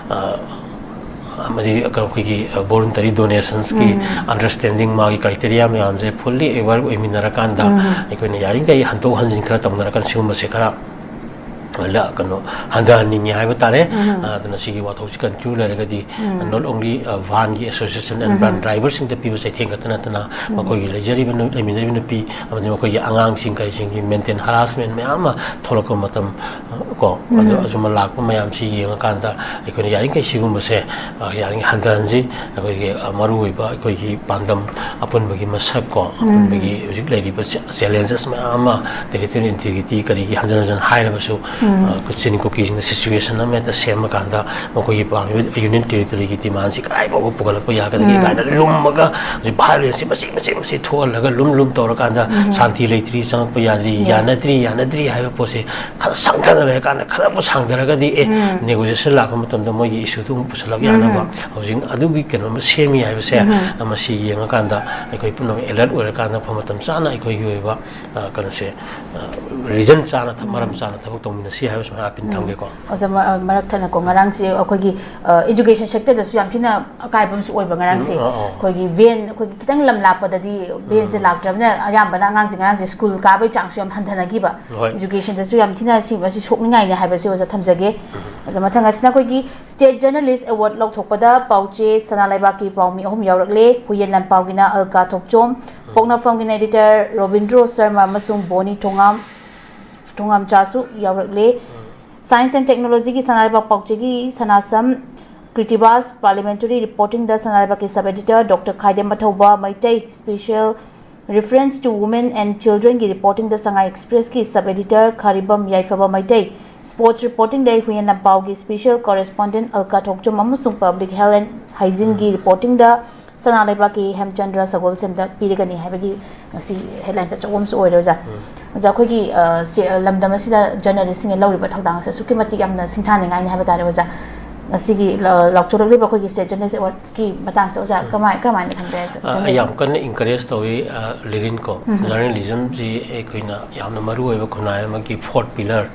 ꯑ, ꯑꯃꯗꯤ ꯑꯩꯈꯣꯏꯒꯤ, ꯑ, voluntary donationsꯀꯤ understanding, ꯃꯥꯒꯤ criteria ꯃꯌꯥꯝꯁꯦ fully aware ꯑꯣꯏꯃꯤꯟꯅꯔꯀꯥꯟꯗ ꯑꯩꯈꯣꯏꯅ ꯌꯥꯔꯤꯈꯩ ꯍꯟꯗꯣꯛ ꯍꯟꯖꯤꯟ ꯈꯔ ꯇꯧꯅꯔꯀꯥꯟꯗ ꯁꯤꯒꯨꯝꯕꯁꯦ ꯈꯔ ꯂ-, ꯀꯩꯅꯣ, ꯍꯟꯊꯍꯟꯅꯤꯡꯉꯦ ꯍꯥꯏꯕ ꯇꯥꯔꯦ꯫ ꯑ, ꯑꯗꯨꯅ ꯁꯤꯒꯤ ꯋꯥꯊꯣꯛꯁꯤ continue ꯂꯩꯔꯒꯗꯤ, not only, ꯑ, vanꯒꯤ association and van driverꯁꯤꯡꯗ ꯄꯤꯕ ꯆꯩꯊꯦꯡ ꯈꯛꯇ ꯅꯠꯇꯅ ꯃꯈꯣꯏꯒꯤ ꯂꯩꯖꯔꯤꯕ ꯅꯨ-, ꯂꯩꯃꯤꯟꯅꯔꯤꯕ ꯅꯨꯄꯤ ꯑꯃꯗꯤ ꯃꯈꯣꯏꯒꯤ ꯑꯉꯥꯡꯁꯤꯡ ꯀꯔꯤꯁꯤꯡꯒꯤ mental harassment ꯃꯌꯥꯝ ꯑꯃ ꯊꯣꯛꯂꯛꯄ ꯃꯇꯝ, ꯑ, ꯀꯣ, ꯑꯗꯨ ꯑꯁꯨꯝꯕ ꯂꯥꯛꯄ ꯃꯌꯥꯝꯁꯤ ꯌꯦꯡꯉꯀꯥꯟꯗ ꯑꯩꯈꯣꯏꯅ ꯌꯥꯔꯤꯈꯩ ꯁꯤꯒꯨꯝꯕꯁꯦ, ꯑ, ꯌꯥꯔꯤꯉꯩ ꯍꯟꯊꯍꯟꯁꯤ꯫ ꯑꯩꯈꯣꯏꯒꯤ, ꯑ, ꯃꯔꯨꯑꯣꯏꯕ ꯑꯩꯈꯣꯏꯒꯤ ꯄꯥꯟꯗꯝ, ꯑꯄꯨꯟꯕꯒꯤ ꯃꯁꯛ ꯀꯣ, ꯑꯄꯨꯟꯕꯒꯤ ꯍꯧꯖꯤꯛ ꯂꯩꯔꯤꯕ ꯆꯦ-, challenges ꯃꯌꯥꯝ ꯑꯃ, territorial integrity ꯀꯔꯤꯒꯤ ꯍꯟꯖꯟ ꯍꯟꯖꯟ ꯍꯥꯏꯔꯕꯁꯨ, ꯑ, ꯆꯤꯅꯤ ꯀꯨꯀꯤꯁꯤꯡꯅ ꯁꯤꯆꯨꯋꯦꯁꯟ ꯑꯃ ꯍꯦꯛꯇ ꯁꯦꯝꯃꯀꯥꯟꯗ ꯃꯈꯣꯏꯒꯤ ꯄꯥꯝꯃꯤꯕ ꯌꯨꯅꯤꯌꯟ ꯇꯦꯔꯤꯇꯣꯔꯤꯒꯤ ꯗꯤꯃꯥꯟꯁꯤ ꯀꯗꯥꯏ ꯐꯥꯎꯕ ꯄꯨꯈꯠꯂꯛꯄ ꯌꯥꯒꯗꯒꯦ ꯀꯥꯏꯅ ꯂꯨꯝꯃꯒ ꯍꯧꯖꯤꯛ ꯚꯥꯏꯑꯣꯂꯦꯟꯁꯁꯤ ꯃꯆꯤ ꯃꯆꯤ ꯃꯆꯤ ꯊꯣꯛꯍꯜꯂꯒ ꯂꯨꯝ ꯂꯨꯝ ꯇꯧꯔꯀꯥꯟꯗ ꯁꯥꯟꯇꯤ ꯂꯩꯇ꯭ꯔꯤ, ꯆꯪꯉꯛꯄ ꯌꯥꯗ꯭ꯔꯤ, ꯌꯥꯅꯗ꯭ꯔꯤ, ꯌꯥꯅꯗ꯭ꯔꯤ ꯍꯥꯏꯕ ꯄꯣꯠꯁꯦ ꯈꯔ ꯁꯥꯡꯊꯅ ꯂꯩꯔꯀꯥꯟꯗ ꯈꯔꯕꯨ ꯁꯥꯡꯊꯔꯒꯗꯤ ꯑꯦ, ꯅꯦꯒꯣꯁꯤꯌꯦꯁꯟ ꯂꯥꯛꯄ ꯃꯇꯝꯗ ꯃꯣꯏꯒꯤ ꯏꯁꯨꯗꯨ ꯑꯃꯨꯛ ꯄꯨꯁꯜꯂꯛ ꯌꯥꯅꯕ ꯍꯧꯖꯤꯛ ꯑꯗꯨꯒꯤ ꯀꯩꯅꯣꯝꯃ ꯁꯦꯝꯃꯤ ꯍꯥꯏꯕꯁꯦ, ꯃꯁꯤ ꯌꯦꯡꯉꯀꯥꯟꯗ ꯑꯩꯈꯣꯏ ꯄꯨꯝꯅꯃꯛ ꯑꯦꯂꯔꯠ ꯑꯣꯏꯔꯀꯥꯟꯗ ꯃꯐꯝ ꯃꯇꯝ ꯆꯥꯅ ꯑꯩꯈꯣꯏꯒꯤ ꯑꯣꯏꯕ, ꯑ, ꯀꯩꯅꯣꯁꯦ, ꯑ, ꯔꯤꯖꯟ ꯆꯥꯅ ꯊ-, ꯃꯔꯝ ꯆꯥꯅ ꯊꯕꯛ ꯇꯧꯃꯤꯟꯅꯁꯤ ꯍꯥꯏꯕ ꯁꯨꯃꯥꯏꯅ ꯑꯥꯄꯤꯜ ꯊꯝꯒꯦꯀꯣ꯫ ꯑꯣꯖꯥ, ꯃ-, ꯑ, ꯃꯔꯛ ꯊꯠꯅꯀꯣ, ꯉꯔꯥꯡꯁꯦ ꯑꯩꯈꯣꯏꯒꯤ, ꯑ, ꯏꯖꯨꯀꯦꯁꯟ ꯁꯦꯛꯇꯔꯗꯁꯨ ꯌꯥꯝ ꯊꯤꯅ ꯑꯀꯥꯏꯕ ꯑꯃꯁꯨ ꯑꯣꯏꯕ ꯉꯔꯥꯡꯁꯦ꯫ ꯎꯝ, ꯑ, ꯑ꯫ ꯑꯩꯈꯣꯏꯒꯤ ꯚꯦꯟ, ꯑꯩꯈꯣꯏꯒꯤ ꯈꯤꯇꯪ ꯂꯝ ꯂꯥꯞꯄꯗꯗꯤ ꯚꯦꯟꯁꯦ ꯂꯥꯛꯇ꯭ꯔꯕꯅꯤꯅ ꯑꯌꯥꯝꯕꯅ ꯑꯉꯥꯡꯁꯦ ꯉꯔꯥꯡꯁꯦ ꯁ꯭ꯀꯨꯜ ꯀꯥꯕꯒꯤ ꯆꯥꯡꯁꯨ ꯌꯥꯝ ꯍꯟꯊꯅꯈꯤꯕ꯫ ꯍꯣꯏ꯫ ꯏꯖꯨꯀꯦꯁꯟꯗꯁꯨ ꯌꯥꯝ ꯊꯤꯅ ꯁꯤ, ꯃꯁꯤ ꯁꯣꯛꯅꯤꯡꯉꯥꯏꯅꯦ ꯍꯥꯏꯕꯁꯦ ꯑꯣꯖꯥ ꯊꯝꯖꯒꯦ꯫ ꯑꯣꯖꯥ, ꯃꯊꯪ ꯑꯁꯤꯅ ꯑꯩꯈꯣꯏꯒꯤ ꯁ꯭ꯇꯦꯠ ꯖꯔꯅꯦꯂꯤꯁ ꯑꯦꯋꯥꯔꯗ ꯂꯧꯊꯣꯛꯄꯗ ꯄꯥꯎꯆꯦ ꯁꯅꯥ ꯂꯩꯕꯥꯛꯀꯤ ꯄꯥꯎꯃꯤ ꯑꯍꯨꯝ ꯌꯥꯎꯔꯛꯂꯦ꯫ ꯍꯨꯌꯦꯟ ꯂꯥꯟꯄꯥꯎꯒꯤꯅ ꯑꯜꯀꯥ ꯊꯣꯛꯆꯣꯝ, ꯄꯣꯛꯅꯐꯝꯒꯤꯅ ꯏꯗꯤꯇꯔ ꯔꯣꯕꯤꯟꯗ꯭ꯔꯣ ꯁꯔꯃ ꯑꯃꯁꯨꯡ ꯕꯣꯅꯤ ꯊꯣꯉꯥꯝ, ꯊꯣꯉꯥꯝꯆꯥꯁꯨ ꯌꯥꯎꯔꯛꯂꯦ꯫ ꯁꯥꯏꯟꯁ ꯑꯦꯟ ꯇꯦꯛꯅꯣꯂꯣꯖꯤꯒꯤ ꯁꯅꯥ ꯂꯩꯕꯥꯛ ꯄꯥꯎꯆꯦꯒꯤ ꯁꯅꯥꯁꯝ ꯀ꯭ꯔꯤꯇꯤꯕꯥꯁ, ꯄꯥꯔꯂꯤꯌꯥꯃꯦꯟꯇꯔꯤ ꯔꯤꯄꯣꯔꯇꯤꯡꯗ ꯁꯅꯥ ꯂꯩꯕꯥꯛꯀꯤ sub editor doctor Khaidem Mathouba Meitei, special Reference to Women and Childrenꯒꯤ ꯔꯤꯄꯣꯔꯇꯤꯡꯗ ꯁꯉꯥꯏ ꯑꯦꯛꯁꯄ꯭ꯔꯦꯁꯀꯤ sub editor Kharibam Yaiphaba Meitei, sports ꯔꯤꯄꯣꯔꯇꯤꯡꯗ ꯍꯨꯌꯦꯟ ꯂꯝꯄꯥꯎꯒꯤ ꯁ꯭ꯄꯦꯁꯤꯌꯦꯜ ꯀꯣꯔꯦꯁꯄꯣꯟꯗꯦꯟꯠ ꯑꯜꯀꯥ ꯊꯣꯛꯆꯣꯝ ꯑꯃꯁꯨꯡ ꯄꯕ꯭ꯂꯤꯛ ꯍꯦꯜꯊ ꯑꯦꯟ ꯍꯥꯏꯖꯤꯟꯒꯤ ꯔꯤꯄꯣꯔꯇꯤꯡꯗ ꯁꯅꯥ ꯂꯩꯕꯥꯛꯀꯤ ꯍꯦꯝꯆꯟꯗ꯭ꯔ ꯁꯒꯣꯜꯁꯦꯝꯗ ꯄꯤꯔꯒꯅꯤ ꯍꯥꯏꯕꯒꯤ ꯉꯁꯤ ꯍꯦꯗꯂꯥꯏꯟꯁ ꯑꯆꯧꯕ ꯑꯃꯁꯨ ꯑꯣꯏꯔꯦ ꯑꯣꯖꯥ꯫ ꯑꯣꯖꯥ, ꯑꯩꯈꯣꯏꯒꯤ, ꯑ, ꯁꯤ, ꯑ, ꯂꯝꯗꯝ ꯑꯁꯤꯗ ꯖꯔꯅꯦꯂꯤꯁꯁꯤꯡꯅ ꯂꯧꯔꯤꯕ ꯊꯧꯗꯥꯡ ꯑꯁꯤ ꯑꯁꯨꯛꯀꯤ ꯃꯇꯤꯛ ꯌꯥꯝꯅ ꯁꯤꯡꯊꯥꯅꯤꯡꯉꯥꯏꯅꯤ ꯍꯥꯏꯕ ꯇꯥꯔꯦ ꯑꯣꯖꯥ꯫ ꯉꯁꯤꯒꯤ ꯂ-, ꯂꯥꯎꯊꯣꯔꯛꯂꯤꯕ ꯑꯩꯈꯣꯏꯒꯤ ꯁ꯭ꯇꯦꯠ ꯖꯔꯅꯦꯂꯤꯁ ꯑꯦꯋꯥꯔꯗꯀꯤ ꯃꯇꯥꯡꯁꯦ ꯑꯣꯖꯥ ꯀꯃꯥꯏ-, ꯀꯔꯝꯍꯥꯏꯅ ꯈꯟꯕꯤꯔꯦ? ꯑ, ꯖꯔꯅꯦꯂꯤꯁ ꯑꯩ ꯌꯥꯝ ꯀꯟꯅ ꯏꯟꯀꯔꯦꯖ ꯇꯧꯏ, ꯑ, ꯂꯤꯂꯤꯟ ꯀꯣ꯫ ꯖꯔꯅꯦꯂꯤꯖꯝꯁꯤ ꯑꯩꯈꯣꯏꯅ ꯌꯥꯝꯅ ꯃꯔꯨ ꯑꯣꯏꯕ ꯈꯨꯟꯅꯥꯏ ꯑꯃꯒꯤ ꯐꯣꯔꯠ ꯄꯤꯂꯔ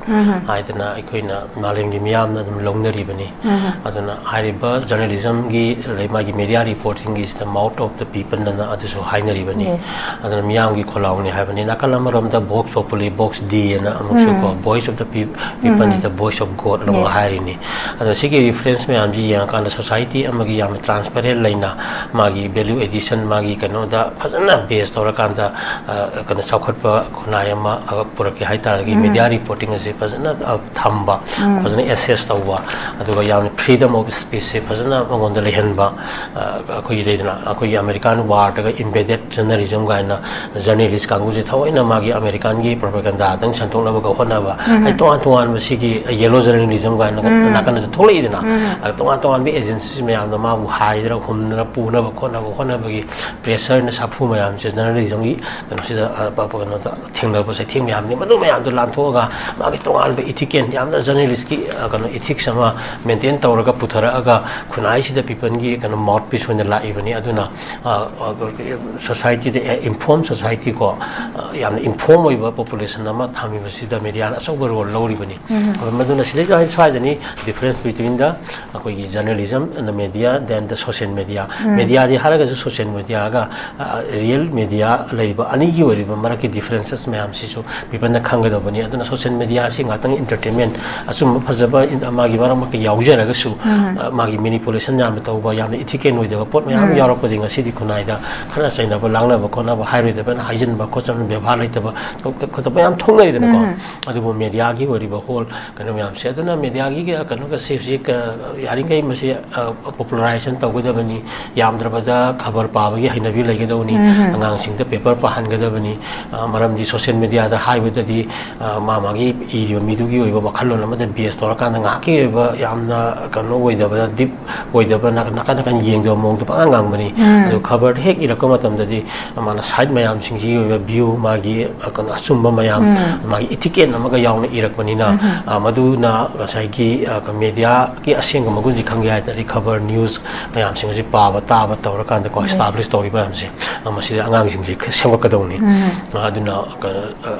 ꯍꯥꯏꯗꯅ ꯑꯩꯈꯣꯏꯅ ꯃꯥꯂꯦꯝꯒꯤ ꯃꯤꯌꯥꯝꯅ ꯑꯗꯨꯝ ꯂꯧꯅꯔꯤꯕꯅꯤ꯫ ꯑꯗꯨꯅ ꯍꯥꯏꯔꯤꯕ ꯖꯔꯅꯦꯂꯤꯖꯝꯒꯤ, ꯑꯗꯩ ꯃꯥꯒꯤ media ꯔꯤꯄꯣꯔꯠꯁꯤꯡꯒꯤꯁꯤꯗ mouth of the people ꯑꯅ ꯑꯗꯨꯁꯨ ꯍꯥꯏꯅꯔꯤꯕꯅꯤ꯫ Yes. ꯑꯗꯨꯅ ꯃꯤꯌꯥꯝꯒꯤ ꯈꯣꯜꯂꯥꯎꯅꯤ ꯍꯥꯏꯕꯅꯤ꯫ ꯅꯥꯀꯜ ꯑꯃꯔꯣꯝꯗ Vox Populi, ꯕꯣꯛꯁ ꯗꯤ ꯑꯅ ꯑꯃꯨꯛꯁꯨ ꯀꯣ, Voice of the Pe-, People is the Voice of God ꯑꯅ ꯑꯃꯨꯛ ꯍꯥꯏꯔꯤꯅꯤ꯫ ꯑꯗꯣ ꯁꯤꯒꯤ ꯃꯌꯥꯝꯁꯤ ꯌꯦꯡꯉꯀꯥꯟꯗ society ꯑꯃꯒꯤ ꯌꯥꯝꯅ transparent ꯂꯩꯅ ꯃꯥꯒꯤ value addition, ꯃꯥꯒꯤ ꯀꯩꯅꯣꯗ ꯐꯖꯅ base ꯇꯧꯔꯀꯥꯟꯗ, ꯑ, ꯀꯩꯅꯣ, ꯆꯥꯎꯈꯠꯄ ꯈꯨꯟꯅꯥꯏ ꯑꯃ, ꯑ, ꯄꯨꯔꯛꯀꯦ ꯍꯥꯏꯇꯥꯔꯒꯗꯤ media reporting ꯑꯁꯤ ꯐꯖꯅ, ꯑ, ꯊꯝꯕ, ꯐꯖꯅ assess ꯇꯧꯕ, ꯑꯗꯨꯒ ꯌꯥꯝꯅ freedom of speech ꯁꯦ ꯐꯖꯅ ꯃꯉꯣꯟꯗ ꯂꯩꯍꯟꯕ, ꯑ, ꯑꯩꯈꯣꯏꯒꯤ ꯂꯩꯗꯅ, ꯑꯩꯈꯣꯏꯒꯤ American ꯋꯥꯔꯗꯒ embedded journalism ꯀꯥꯏꯅ journalist ꯀꯥꯡꯕꯨꯁꯦ ꯊꯑꯣꯏꯅ ꯃꯥꯒꯤ Americanꯒꯤ propagandaꯗꯪ ꯁꯟꯗꯣꯛꯅꯕꯒ ꯍꯣꯠꯅꯕ, ꯑꯩ ꯇꯣꯉꯥꯟ ꯇꯣꯉꯥꯟꯕ ꯁꯤꯒꯤ yellow journalism ꯀꯥꯏꯅ ꯅꯥꯀꯟꯗꯁꯨ ꯊꯣꯛꯂꯛꯏꯗꯅ, ꯑ, ꯇꯣꯉꯥꯟ ꯇꯣꯉꯥꯟꯕ agency ꯃꯌꯥꯝꯅ ꯃꯥꯕꯨ ꯍꯥꯏꯗꯅ ꯍꯨꯝꯗꯅ ꯄꯨꯅꯕ ꯈꯣꯠꯅꯕ ꯍꯣꯠꯅꯕꯒꯤ pressureꯅ ꯁꯥꯐꯨ ꯃꯌꯥꯝꯁꯦ journalismꯒꯤ ꯀꯩꯅꯣꯁꯤꯗ, ꯑ, ꯄ-, ꯄ-, ꯀꯩꯅꯣꯗ ꯊꯦꯡꯅꯕ ꯆꯩꯊꯦꯡ ꯃꯌꯥꯝꯅꯤ꯫ ꯃꯗꯨ ꯃꯌꯥꯝꯗꯣ ꯂꯥꯟꯊꯣꯛꯑꯒ ꯃꯥꯒꯤ ꯇꯣꯉꯥꯟꯕ ethical, ꯌꯥꯝꯅ journalistꯀꯤ, ꯑ, ꯀꯩꯅꯣ, ethics ꯑꯃ maintain ꯇꯧꯔꯒ ꯄꯨꯊꯔꯛꯑꯒ ꯈꯨꯟꯅꯥꯏꯁꯤꯗ peopleꯒꯤ ꯀꯩꯅꯣ mouthpiece ꯑꯣꯏꯅ ꯂꯥꯛꯏꯕꯅꯤ꯫ ꯑꯗꯨꯅ, ꯑ, ꯑ, societyꯗ, ꯑꯦ, informed society ꯀꯣ, ꯑ, ꯌꯥꯝꯅ inform ꯑꯣꯏꯕ population ꯑꯃ ꯊꯝꯃꯤꯕꯁꯤꯗ mediaꯅ ꯑꯆꯧꯕ role ꯂꯧꯔꯤꯕꯅꯤ꯫ ꯑꯗꯨ ꯃꯗꯨꯅ ꯁꯤꯗꯩꯗ ꯁ꯭ꯋꯥꯏꯗꯅꯤ difference between the ꯑꯩꯈꯣꯏꯒꯤ journalism and the media, then the social media꯫ Mediaꯗꯤ ꯍꯥꯏꯔꯒꯁꯨ social mediaꯒ, ꯑ, real media ꯂꯩꯔꯤꯕ ꯑꯅꯤꯒꯤ ꯑꯣꯏꯔꯤꯕ ꯃꯔꯛꯀꯤ differences ꯃꯌꯥꯝꯁꯤꯁꯨ peopleꯅ ꯈꯪꯒꯗꯧꯕꯅꯤ꯫ ꯑꯗꯨꯅ social media ꯑꯁꯤ ꯉꯥꯛꯇꯪ entertainment, ꯑꯆꯨꯝꯕ ꯐꯖꯕ ꯏꯟ-, ꯃꯥꯒꯤ ꯃꯔꯛ ꯃꯔꯛꯇ ꯌꯥꯎꯖꯔꯒꯁꯨ, ꯑ, ꯃꯥꯒꯤ manipulation ꯌꯥꯝꯅ ꯇꯧꯕ, ꯌꯥꯝꯅ ethical ꯑꯣꯏꯗꯕ ꯄꯣꯠ ꯃꯌꯥꯝ ꯌꯥꯎꯔꯛꯄꯗꯒꯤ ꯉꯁꯤꯗꯤ ꯈꯨꯟꯅꯥꯏꯗ ꯈꯠꯅ ꯆꯩꯅꯕ, ꯂꯥꯡꯅꯕ ꯈꯣꯠꯅꯕ, ꯍꯥꯏꯔꯣꯏꯗꯕꯅ ꯍꯥꯏꯖꯤꯟꯕ ꯈꯣꯠꯆꯟꯕ, ꯕꯦꯕꯥꯔ ꯂꯩꯇꯕ ꯈꯣꯠꯇꯕ ꯃꯌꯥꯝ ꯊꯣꯛꯅꯔꯤꯗꯅꯀꯣ꯫ ꯑꯗꯨꯕꯨ mediaꯒꯤ ꯑꯣꯏꯔꯤꯕ whole ꯀꯩꯅꯣ ꯃꯌꯥꯝꯁꯦ, ꯑꯗꯨꯅ mediaꯒꯤ ꯀꯩꯅꯣꯒꯁꯦ ꯍꯧꯖꯤꯛ, ꯑ, ꯌꯥꯔꯤꯈꯩ ꯃꯁꯤ, ꯑ, popularization ꯇꯧꯒꯗꯕꯅꯤ꯫ ꯌꯥꯝꯗ꯭ꯔꯕꯗ ꯈꯕꯔ ꯄꯥꯕꯒꯤ ꯍꯩꯅꯕꯤ ꯂꯩꯒꯗꯕꯅꯤ꯫ ꯑꯉꯥꯡꯁꯤꯡꯗ paper ꯄꯥꯍꯟꯒꯗꯕꯅꯤ꯫ ꯑ, ꯃꯔꯝꯗꯤ social mediaꯗ ꯍꯥꯏꯕꯗꯗꯤ, ꯑ, ꯃꯥ ꯃꯥꯒꯤ ꯏꯔꯤꯕ ꯃꯤꯗꯨꯒꯤ ꯑꯣꯏꯕ ꯋꯥꯈꯜꯂꯣꯟ ꯑꯃꯗ base ꯇꯧꯔꯀꯥꯟꯗ ꯉꯥꯏꯍꯥꯛꯀꯤ ꯑꯣꯏꯕ ꯌꯥꯝꯅ ꯀꯩꯅꯣ ꯑꯣꯏꯗꯕ, deep ꯑꯣꯏꯗꯕ, ꯅꯥ-, ꯅꯥꯀꯟ ꯅꯥꯀꯟ ꯌꯦꯡꯗꯕ ꯃꯑꯣꯡꯗ ꯄꯪꯉꯥꯡ ꯉꯥꯡꯕꯅꯤ꯫ ꯑꯗꯨ ꯈꯕꯔ ꯍꯦꯛ ꯏꯔꯛꯄ ꯃꯇꯝꯗꯗꯤ ꯃꯥꯅ side ꯃꯌꯥꯝꯁꯤꯡꯁꯤꯒꯤ ꯑꯣꯏꯕ view, ꯃꯥꯒꯤ, ꯑ, ꯀꯩꯅꯣ, ꯑꯆꯨꯝꯕ ꯃꯌꯥꯝ, ꯃꯥꯒꯤ ethicalꯅ ꯑꯃꯒ ꯌꯥꯎꯅ ꯏꯔꯛꯄꯅꯤꯅ, ꯑ, ꯃꯗꯨꯅ ꯉꯁꯥꯏꯒꯤ, ꯑ, mediaꯒꯤ ꯑꯁꯦꯡꯕ ꯃꯒꯨꯟꯁꯦ ꯈꯪꯒꯦ ꯍꯥꯏ ꯇꯥꯔꯗꯤ ꯈꯕꯔ, news ꯃꯌꯥꯝꯁꯤꯡ ꯑꯁꯤ ꯄꯥꯕ, ꯇꯥꯕ ꯇꯧꯔꯀꯥꯟꯗꯀꯣ, establish ꯇꯧꯔꯤꯕ ꯃꯌꯥꯝꯁꯦ, ꯑ, ꯃꯁꯤꯗ ꯑꯉꯥꯡꯁꯤꯡꯁꯦ ꯈ-, ꯁꯦꯝꯒꯠꯀꯗꯧꯅꯤ꯫ ꯑ, ꯑꯗꯨꯅ,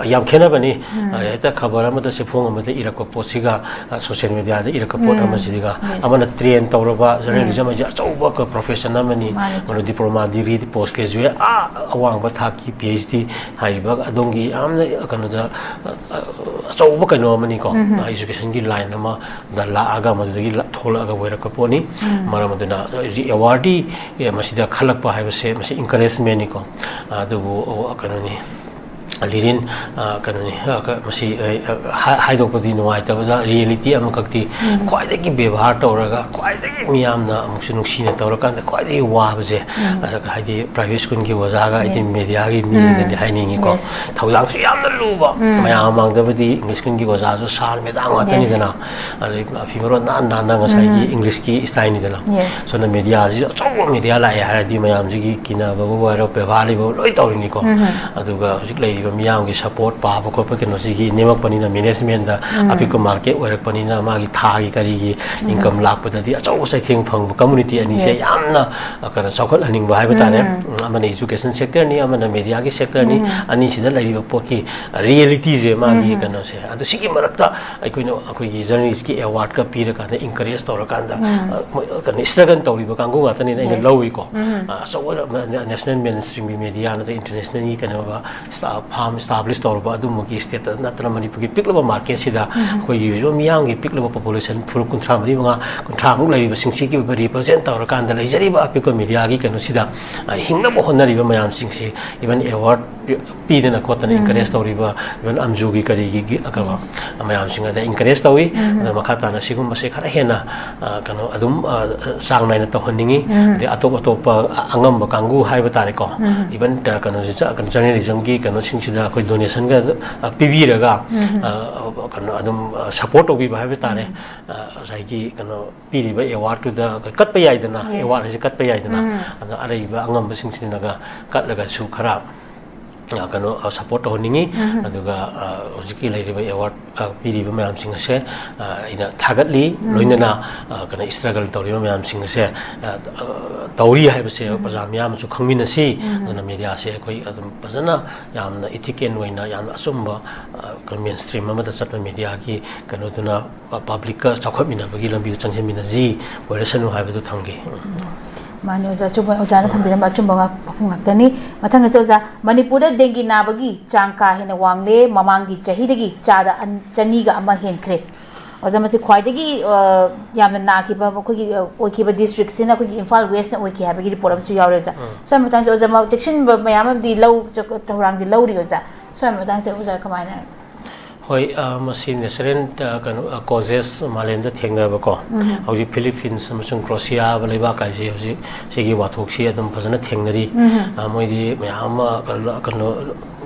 ꯑ, ꯌꯥꯝ ꯈꯦꯠꯅꯕꯅꯤ꯫ ꯑ, ꯍꯦꯛꯇ ꯈꯕꯔ ꯑꯃꯗ, ꯆꯦꯐꯣꯡ ꯑꯃꯗ ꯏꯔꯛꯄ ꯄꯣꯠꯁꯤꯒ, ꯑ, social mediaꯗ ꯏꯔꯛꯄ ꯄꯣꯠ ꯑꯃꯁꯤꯒ, ꯑꯃꯅ train ꯇꯧꯔꯕ journalism ꯍꯥꯏꯁꯦ ꯑꯆꯧꯕ ꯀ-, profession ꯑꯃꯅꯤ꯫ ꯃꯗꯨ diploma degree, post graduate, ꯑꯥ, ꯑꯋꯥꯡꯕ ꯊꯥꯛꯀꯤ PhD ꯍꯥꯏꯔꯤꯕ ꯑꯗꯣꯝꯒꯤ ꯌꯥꯝꯅ ꯀꯩꯅꯣꯗ, ꯑ, ꯑ, ꯑꯆꯧꯕ ꯀꯩꯅꯣ ꯑꯃꯅꯤꯀꯣ꯫ Educationꯒꯤ line ꯑꯃꯗ ꯂꯥꯛꯑꯒ ꯃꯗꯨꯗꯒꯤ ꯂ-, ꯊꯣꯛꯂꯛꯑꯒ ꯑꯣꯏꯔꯛꯄ ꯄꯣꯠꯅꯤ꯫ ꯃꯔꯝ ꯑꯗꯨꯅ ꯍꯧꯖꯤꯛ ꯑꯦꯋꯥꯔꯗꯤ ꯃꯁꯤꯗ ꯈꯜꯂꯛꯄ ꯍꯥꯏꯕꯁꯦ ꯃꯁꯤ ꯏꯟꯀꯔꯦꯖꯃꯦꯟꯅꯤꯀꯣ꯫ ꯑꯗꯨꯕꯨ ꯀꯩꯅꯣꯅꯤ, ꯂꯤꯔꯤꯟ, ꯀꯩꯅꯣꯅꯤ, ꯃꯁꯤ ꯍꯥꯏꯗꯣꯛꯄꯗꯤ ꯅꯨꯡꯉꯥꯏꯇꯕꯗ ꯔꯤꯌꯦꯂꯤꯇꯤ ꯑꯃꯈꯛꯇꯤ, ꯈ꯭ꯋꯥꯏꯗꯒꯤ ꯕꯦꯕꯥꯔ ꯇꯧꯔꯒ ꯈ꯭ꯋꯥꯏꯗꯒꯤ ꯃꯤꯌꯥꯝꯅ ꯑꯃꯨꯛꯁꯨ ꯅꯨꯡꯁꯤꯅ ꯇꯧꯔꯀꯥꯟꯗ ꯈ꯭ꯋꯥꯏꯗꯒꯤ ꯋꯥꯕꯁꯦ, ꯍꯥꯏꯗꯤ ꯄ꯭ꯔꯥꯏꯚꯦꯠ ꯁ꯭ꯀꯨꯜꯒꯤ ꯑꯣꯖꯥꯒ ꯍꯥꯏꯗꯤ ꯃꯦꯗꯤꯌꯥꯒꯤ ꯃꯤꯁꯤꯡꯅꯗꯤ ꯍꯥꯏꯅꯤꯡꯉꯤꯀꯣ꯫ ꯊꯧꯗꯥꯡꯁꯨ ꯌꯥꯝꯅ ꯂꯨꯕ꯫ ꯃꯌꯥꯝ ꯃꯃꯥꯡꯗꯕꯨꯗꯤ ꯏꯪꯂꯤꯁ ꯁ꯭ꯀꯨꯜꯒꯤ ꯑꯣꯖꯥꯁꯨ ꯁꯥꯔ ꯃꯦꯗꯥꯝ ꯉꯥꯛꯇꯅꯤꯗꯅ꯫ ꯑꯗꯩ ꯐꯤꯃꯔꯣꯟ ꯅꯥꯟ ꯅꯥꯟꯅ ꯉꯁꯥꯏꯒꯤ ꯏꯪꯂꯤꯁꯀꯤ ꯁ꯭ꯇꯥꯏꯜꯅꯤꯗꯅ꯫ ꯁꯣꯝꯗ ꯃꯦꯗꯤꯌꯥꯁꯤꯁꯨ ꯑꯆꯧꯕ ꯃꯦꯗꯤꯌꯥ ꯂꯥꯛꯑꯦ ꯍꯥꯏꯔꯗꯤ ꯃꯌꯥꯝꯁꯤꯒꯤ ꯀꯤꯅꯕꯕꯨ ꯑꯣꯏꯔꯣ, ꯕꯦꯕꯥꯔ ꯂꯩꯕ ꯂꯣꯏ ꯇꯧꯔꯤꯅꯤꯀꯣ꯫ ꯑꯗꯨꯒ ꯍꯧꯖꯤꯛ ꯂꯩꯔꯤꯕ ꯃꯤꯌꯥꯝꯒꯤ ꯁꯄꯣꯔꯠ ꯄꯥꯕ ꯈꯣꯠꯄ ꯀꯩꯅꯣꯁꯤꯒꯤ ꯅꯦꯝꯃꯛꯄꯅꯤꯅ, ꯃꯦꯅꯦꯖꯃꯦꯟꯗ ꯑꯄꯤꯛꯄ ꯃꯥꯔꯀꯦꯠ ꯑꯣꯏꯔꯛꯄꯅꯤꯅ ꯃꯥꯒꯤ ꯊꯥꯒꯤ ꯀꯔꯤꯒꯤ ꯏꯟꯀꯝ ꯂꯥꯛꯄꯗꯗꯤ ꯑꯆꯧꯕ ꯆꯩꯊꯦꯡ ꯐꯪꯕ ꯀꯝꯃꯨꯅꯤꯇꯤ ꯑꯅꯤꯁꯦ ꯌꯥꯝꯅ, ꯑ, ꯀꯩꯅꯣ, ꯆꯥꯎꯈꯠꯍꯟꯅꯤꯡꯕ ꯍꯥꯏꯕ ꯇꯥꯔꯦ꯫ ꯎꯝ, ꯑꯃꯅ ꯏꯖꯨꯀꯦꯁꯟ ꯁꯦꯛꯇꯔꯅꯤ, ꯑꯃꯅ ꯃꯦꯗꯤꯌꯥꯒꯤ ꯁꯦꯛꯇꯔꯅꯤ꯫ ꯑꯅꯤꯁꯤꯗ ꯂꯩꯔꯤꯕ ꯄꯣꯠꯀꯤ ꯔꯤꯌꯦꯂꯤꯇꯤꯁꯦ, ꯃꯥꯒꯤ ꯀꯩꯅꯣꯁꯦ꯫ ꯑꯗꯨ ꯁꯤꯒꯤ ꯃꯔꯛꯇ ꯑꯩꯈꯣꯏꯅ, ꯑꯩꯈꯣꯏꯒꯤ ꯖꯔꯅꯦꯂꯤꯁꯀꯤ ꯑꯦꯋꯥꯔꯗꯀ ꯄꯤꯔꯀꯥꯟꯗ ꯏꯟꯀꯔꯦꯖ ꯇꯧꯔꯀꯥꯟꯗ, ꯑ, ꯃꯣꯏ, ꯀꯩꯅꯣ, ꯁ꯭ꯇ꯭ꯔꯒꯜ ꯇꯧꯔꯤꯕ ꯀꯥꯡꯕꯨ ꯉꯥꯛꯇꯅꯤꯅ ꯑꯩꯅ ꯂꯧꯏꯀꯣ꯫ ꯑ, ꯑꯆꯧꯕ ꯅꯦꯁꯅꯦꯜ ꯃꯦꯟ ꯁ꯭ꯇ꯭ꯔꯤꯝꯒꯤ ꯃꯦꯗꯤꯌꯥ ꯅꯠꯇ꯭ꯔꯒ ꯏꯟꯇꯔꯅꯦꯁꯅꯦꯜꯒꯤ ꯀꯩꯅꯣ ꯐꯥꯝ ꯏꯁꯇꯥꯕ꯭ꯂꯤꯁ ꯇꯧꯔꯕ ꯑꯗꯨꯝꯕꯒꯤ ꯁ꯭ꯇꯦꯠꯇ ꯅꯠꯇꯅ ꯃꯅꯤꯄꯨꯔꯒꯤ ꯄꯤꯛꯂꯕ ꯃꯥꯔꯀꯦꯠꯁꯤꯗ ꯑꯩꯈꯣꯏꯒꯤ ꯍꯧꯖꯤꯛ ꯃꯤꯌꯥꯝꯒꯤ ꯄꯤꯛꯂꯕ ꯄꯣꯄꯨꯂꯦꯁꯟ ꯐꯨꯔꯨꯞ ꯀꯨꯟꯊ꯭ꯔꯥ ꯃꯔꯤ ꯃꯉꯥ, ꯀꯨꯟꯊ꯭ꯔꯥꯃꯨꯛ ꯂꯩꯔꯤꯕꯁꯤꯡꯁꯤꯒꯤ ꯑꯣꯏꯕ ꯔꯤꯄ꯭ꯔꯖꯦꯟ ꯇꯧꯔꯀꯥꯟꯗ ꯂꯩꯖꯔꯤꯕ ꯑꯄꯤꯛꯄ ꯃꯦꯗꯤꯌꯥꯒꯤ ꯀꯩꯅꯣꯁꯤꯗ, ꯑ, ꯍꯤꯡꯅꯕ ꯍꯣꯠꯅꯔꯤꯕ ꯃꯌꯥꯝꯁꯤꯡꯁꯤ ꯏꯚꯟ ꯑꯦꯋꯥꯔꯗ ꯄꯤꯗꯅ ꯈꯣꯠꯇꯅ ꯏꯟꯀꯔꯦꯖ ꯇꯧꯔꯤꯕ, ꯏꯚꯟ ꯑꯝꯖꯨꯒꯤ ꯀꯔꯤꯒꯤ ꯒꯤ-, ꯀꯩꯅꯣ, ꯃꯌꯥꯝꯁꯤꯡ ꯑꯗ ꯏꯟꯀꯔꯦꯖ ꯇꯧꯏ꯫ ꯑꯗ ꯃꯈꯥ ꯇꯥꯅ ꯁꯤꯒꯨꯝꯕꯁꯦ ꯈꯔ ꯍꯦꯟꯅ, ꯑ, ꯀꯩꯅꯣ, ꯑꯗꯨꯝ, ꯑ, ꯆꯥꯡ ꯅꯥꯏꯅ ꯇꯧꯍꯟꯅꯤꯡꯉꯤ꯫ ꯑꯗꯩ ꯑꯇꯣꯞ ꯑꯇꯣꯞꯄ ꯑ-, ꯑꯉꯝꯕ ꯀꯥꯡꯕꯨ ꯍꯥꯏꯕ ꯇꯥꯔꯦꯀꯣ, ꯏꯚꯟ, ꯑ, ꯀꯩꯅꯣꯁꯤ ꯆ-, ꯀꯩꯅꯣ, ꯖꯔꯅꯦꯂꯤꯖꯝꯒꯤ ꯀꯩꯅꯣꯁꯤꯡꯁꯤꯗ ꯑꯩꯈꯣꯏ ꯗꯣꯅꯦꯁꯟꯒ, ꯑ, ꯄꯤꯕꯤꯔꯒ, ꯑ, ꯀꯩꯅꯣ, ꯑꯗꯨꯝ, ꯑ, ꯁꯄꯣꯔꯠ ꯇꯧꯕꯤꯕ ꯍꯥꯏꯕ ꯇꯥꯔꯦ꯫ ꯑ, ꯉꯁꯥꯏꯒꯤ ꯀꯩꯅꯣ ꯄꯤꯔꯤꯕ ꯑꯦꯋꯥꯔꯗꯇꯨꯗ ꯑꯩꯈꯣꯏ ꯀꯠꯄ ꯌꯥꯏꯗꯅ, ꯑꯦꯋꯥꯔꯗ ꯍꯥꯏꯁꯦ ꯀꯠꯄ ꯌꯥꯏꯗꯅ꯫ ꯑꯗ ꯑꯔꯩꯕ ꯑꯉꯝꯕꯁꯤꯡꯁꯤꯅꯒ ꯀꯠꯂꯒꯁꯨ ꯈꯔ, ꯑ, ꯀꯩꯅꯣ, ꯑ, ꯁꯄꯣꯔꯠ ꯇꯧꯍꯟꯅꯤꯡꯉꯤ꯫ ꯑꯗꯨꯒ, ꯑ, ꯍꯧꯖꯤꯛꯀꯤ ꯂꯩꯔꯤꯕ ꯑꯦꯋꯥꯔꯗ, ꯑ, ꯄꯤꯔꯤꯕ ꯃꯌꯥꯝꯁꯤꯡ ꯑꯁꯦ, ꯑ, ꯑꯩꯅ ꯊꯥꯒꯠꯂꯤ꯫ ꯂꯣꯏꯅꯅ, ꯑ, ꯀꯩꯅꯣ, ꯁ꯭ꯇ꯭ꯔꯒꯜ ꯇꯧꯔꯤꯕ ꯃꯌꯥꯝꯁꯤꯡ ꯑꯁꯦ, ꯑ, ꯑ, ꯇꯧꯔꯤ ꯍꯥꯏꯕꯁꯦ ꯄ꯭ꯔꯖꯥ ꯃꯤꯌꯥꯝꯅꯁꯨ ꯈꯪꯃꯤꯟꯅꯁꯤ꯫ ꯑꯗꯨꯅ ꯃꯦꯗꯤꯌꯥꯁꯦ ꯑꯩꯈꯣꯏ ꯑꯗꯨꯝ ꯐꯖꯅ ꯌꯥꯝꯅ ꯏꯊꯤꯀꯦꯜ ꯑꯣꯏꯅ ꯌꯥꯝꯅ ꯑꯆꯨꯝꯕ, ꯑ, ꯃꯦꯟ ꯁ꯭ꯇ꯭ꯔꯤꯝ ꯑꯃꯗ ꯆꯠꯄ ꯃꯦꯗꯤꯌꯥꯒꯤ ꯀꯩꯅꯣꯗꯨꯅ ꯄ-, ꯄꯕ꯭ꯂꯤꯛꯀ ꯆꯥꯎꯈꯠꯃꯤꯟꯅꯕꯒꯤ ꯂꯝꯕꯤꯗ ꯆꯪꯁꯤꯟꯃꯤꯟꯅꯁꯤ ꯑꯣꯏꯔꯁꯅꯨ ꯍꯥꯏꯕꯗꯨ ꯊꯝꯒꯦ꯫ ꯎꯝ꯫ ꯃꯥꯅꯤ ꯑꯣꯖꯥ, ꯑꯆꯨꯝꯕ, ꯑꯣꯖꯥꯅ ꯊꯝꯕꯤꯔꯝꯕ ꯑꯆꯨꯝꯕ ꯉꯥꯛ-, ꯋꯥꯐꯝ ꯉꯥꯛꯇꯅꯤ꯫ ꯃꯊꯪ ꯑꯁꯤ ꯑꯣꯖꯥ, ꯃꯅꯤꯄꯨꯔꯗ ꯗꯦꯡꯒꯤ ꯅꯥꯕꯒꯤ ꯆꯥꯡ ꯀꯥ ꯍꯦꯟꯅ ꯋꯥꯡꯂꯦ, ꯃꯃꯥꯡꯒꯤ ꯆꯍꯤꯗꯒꯤ ꯆꯥꯗ ꯑꯟ-, ꯆꯅꯤꯒ ꯑꯃ ꯍꯦꯟꯈ꯭ꯔꯦ꯫ ꯑꯣꯖꯥ, ꯃꯁꯤ ꯈ꯭ꯋꯥꯏꯗꯒꯤ, ꯑ, ꯌꯥꯝꯅ ꯅꯥꯈꯤꯕ ꯃꯈꯣꯏꯒꯤ, ꯑ, ꯑꯣꯏꯈꯤꯕ districtꯁꯤꯅ ꯑꯩꯈꯣꯏꯒꯤ ꯏꯝꯐꯥꯜ Westꯅ ꯑꯣꯏꯈꯤ ꯍꯥꯏꯕꯒꯤ report ꯑꯃꯁꯨ ꯌꯥꯎꯔꯦ, ꯑꯣꯖꯥ꯫ ꯎꯝ꯫ ꯁ꯭ꯋꯥꯏ ꯃꯇꯥꯡꯁꯦ, ꯑꯣꯖꯥ, ꯃ-, ꯆꯦꯛꯁꯤꯟꯕ ꯃꯌꯥꯝ ꯑꯃꯗꯤ ꯂꯧ-, ꯆ-, ꯊꯧꯔꯥꯡꯗꯤ ꯂꯧꯔꯤ, ꯑꯣꯖꯥ꯫ ꯁ꯭ꯋꯥꯏ ꯃꯇꯥꯡꯁꯦ, ꯑꯣꯖꯥ, ꯀꯃꯥꯏꯅ? ꯍꯣꯏ, ꯑ, ꯃꯁꯤ natural, ꯑ, ꯀꯩꯅꯣ, ꯑ, causes ꯃꯥꯂꯦꯝꯗ ꯊꯦꯡꯅꯕꯀꯣ꯫ ꯎꯝ꯫ ꯍꯧꯖꯤꯛ Philippines ꯑꯃꯁꯨꯡ Croatia ꯍꯥꯏꯕ ꯂꯩꯕꯥꯛ ꯍꯥꯏꯁꯦ ꯍꯧꯖꯤꯛ ꯁꯤꯒꯤ ꯋꯥꯊꯣꯛꯁꯤ ꯑꯗꯨꯝ ꯐꯖꯅ ꯊꯦꯡꯅꯔꯤ꯫ ꯎꯝ꯫ ꯑ, ꯃꯣꯏꯗꯤ ꯃꯌꯥꯝ ꯑꯃ, ꯀꯩꯅꯣ,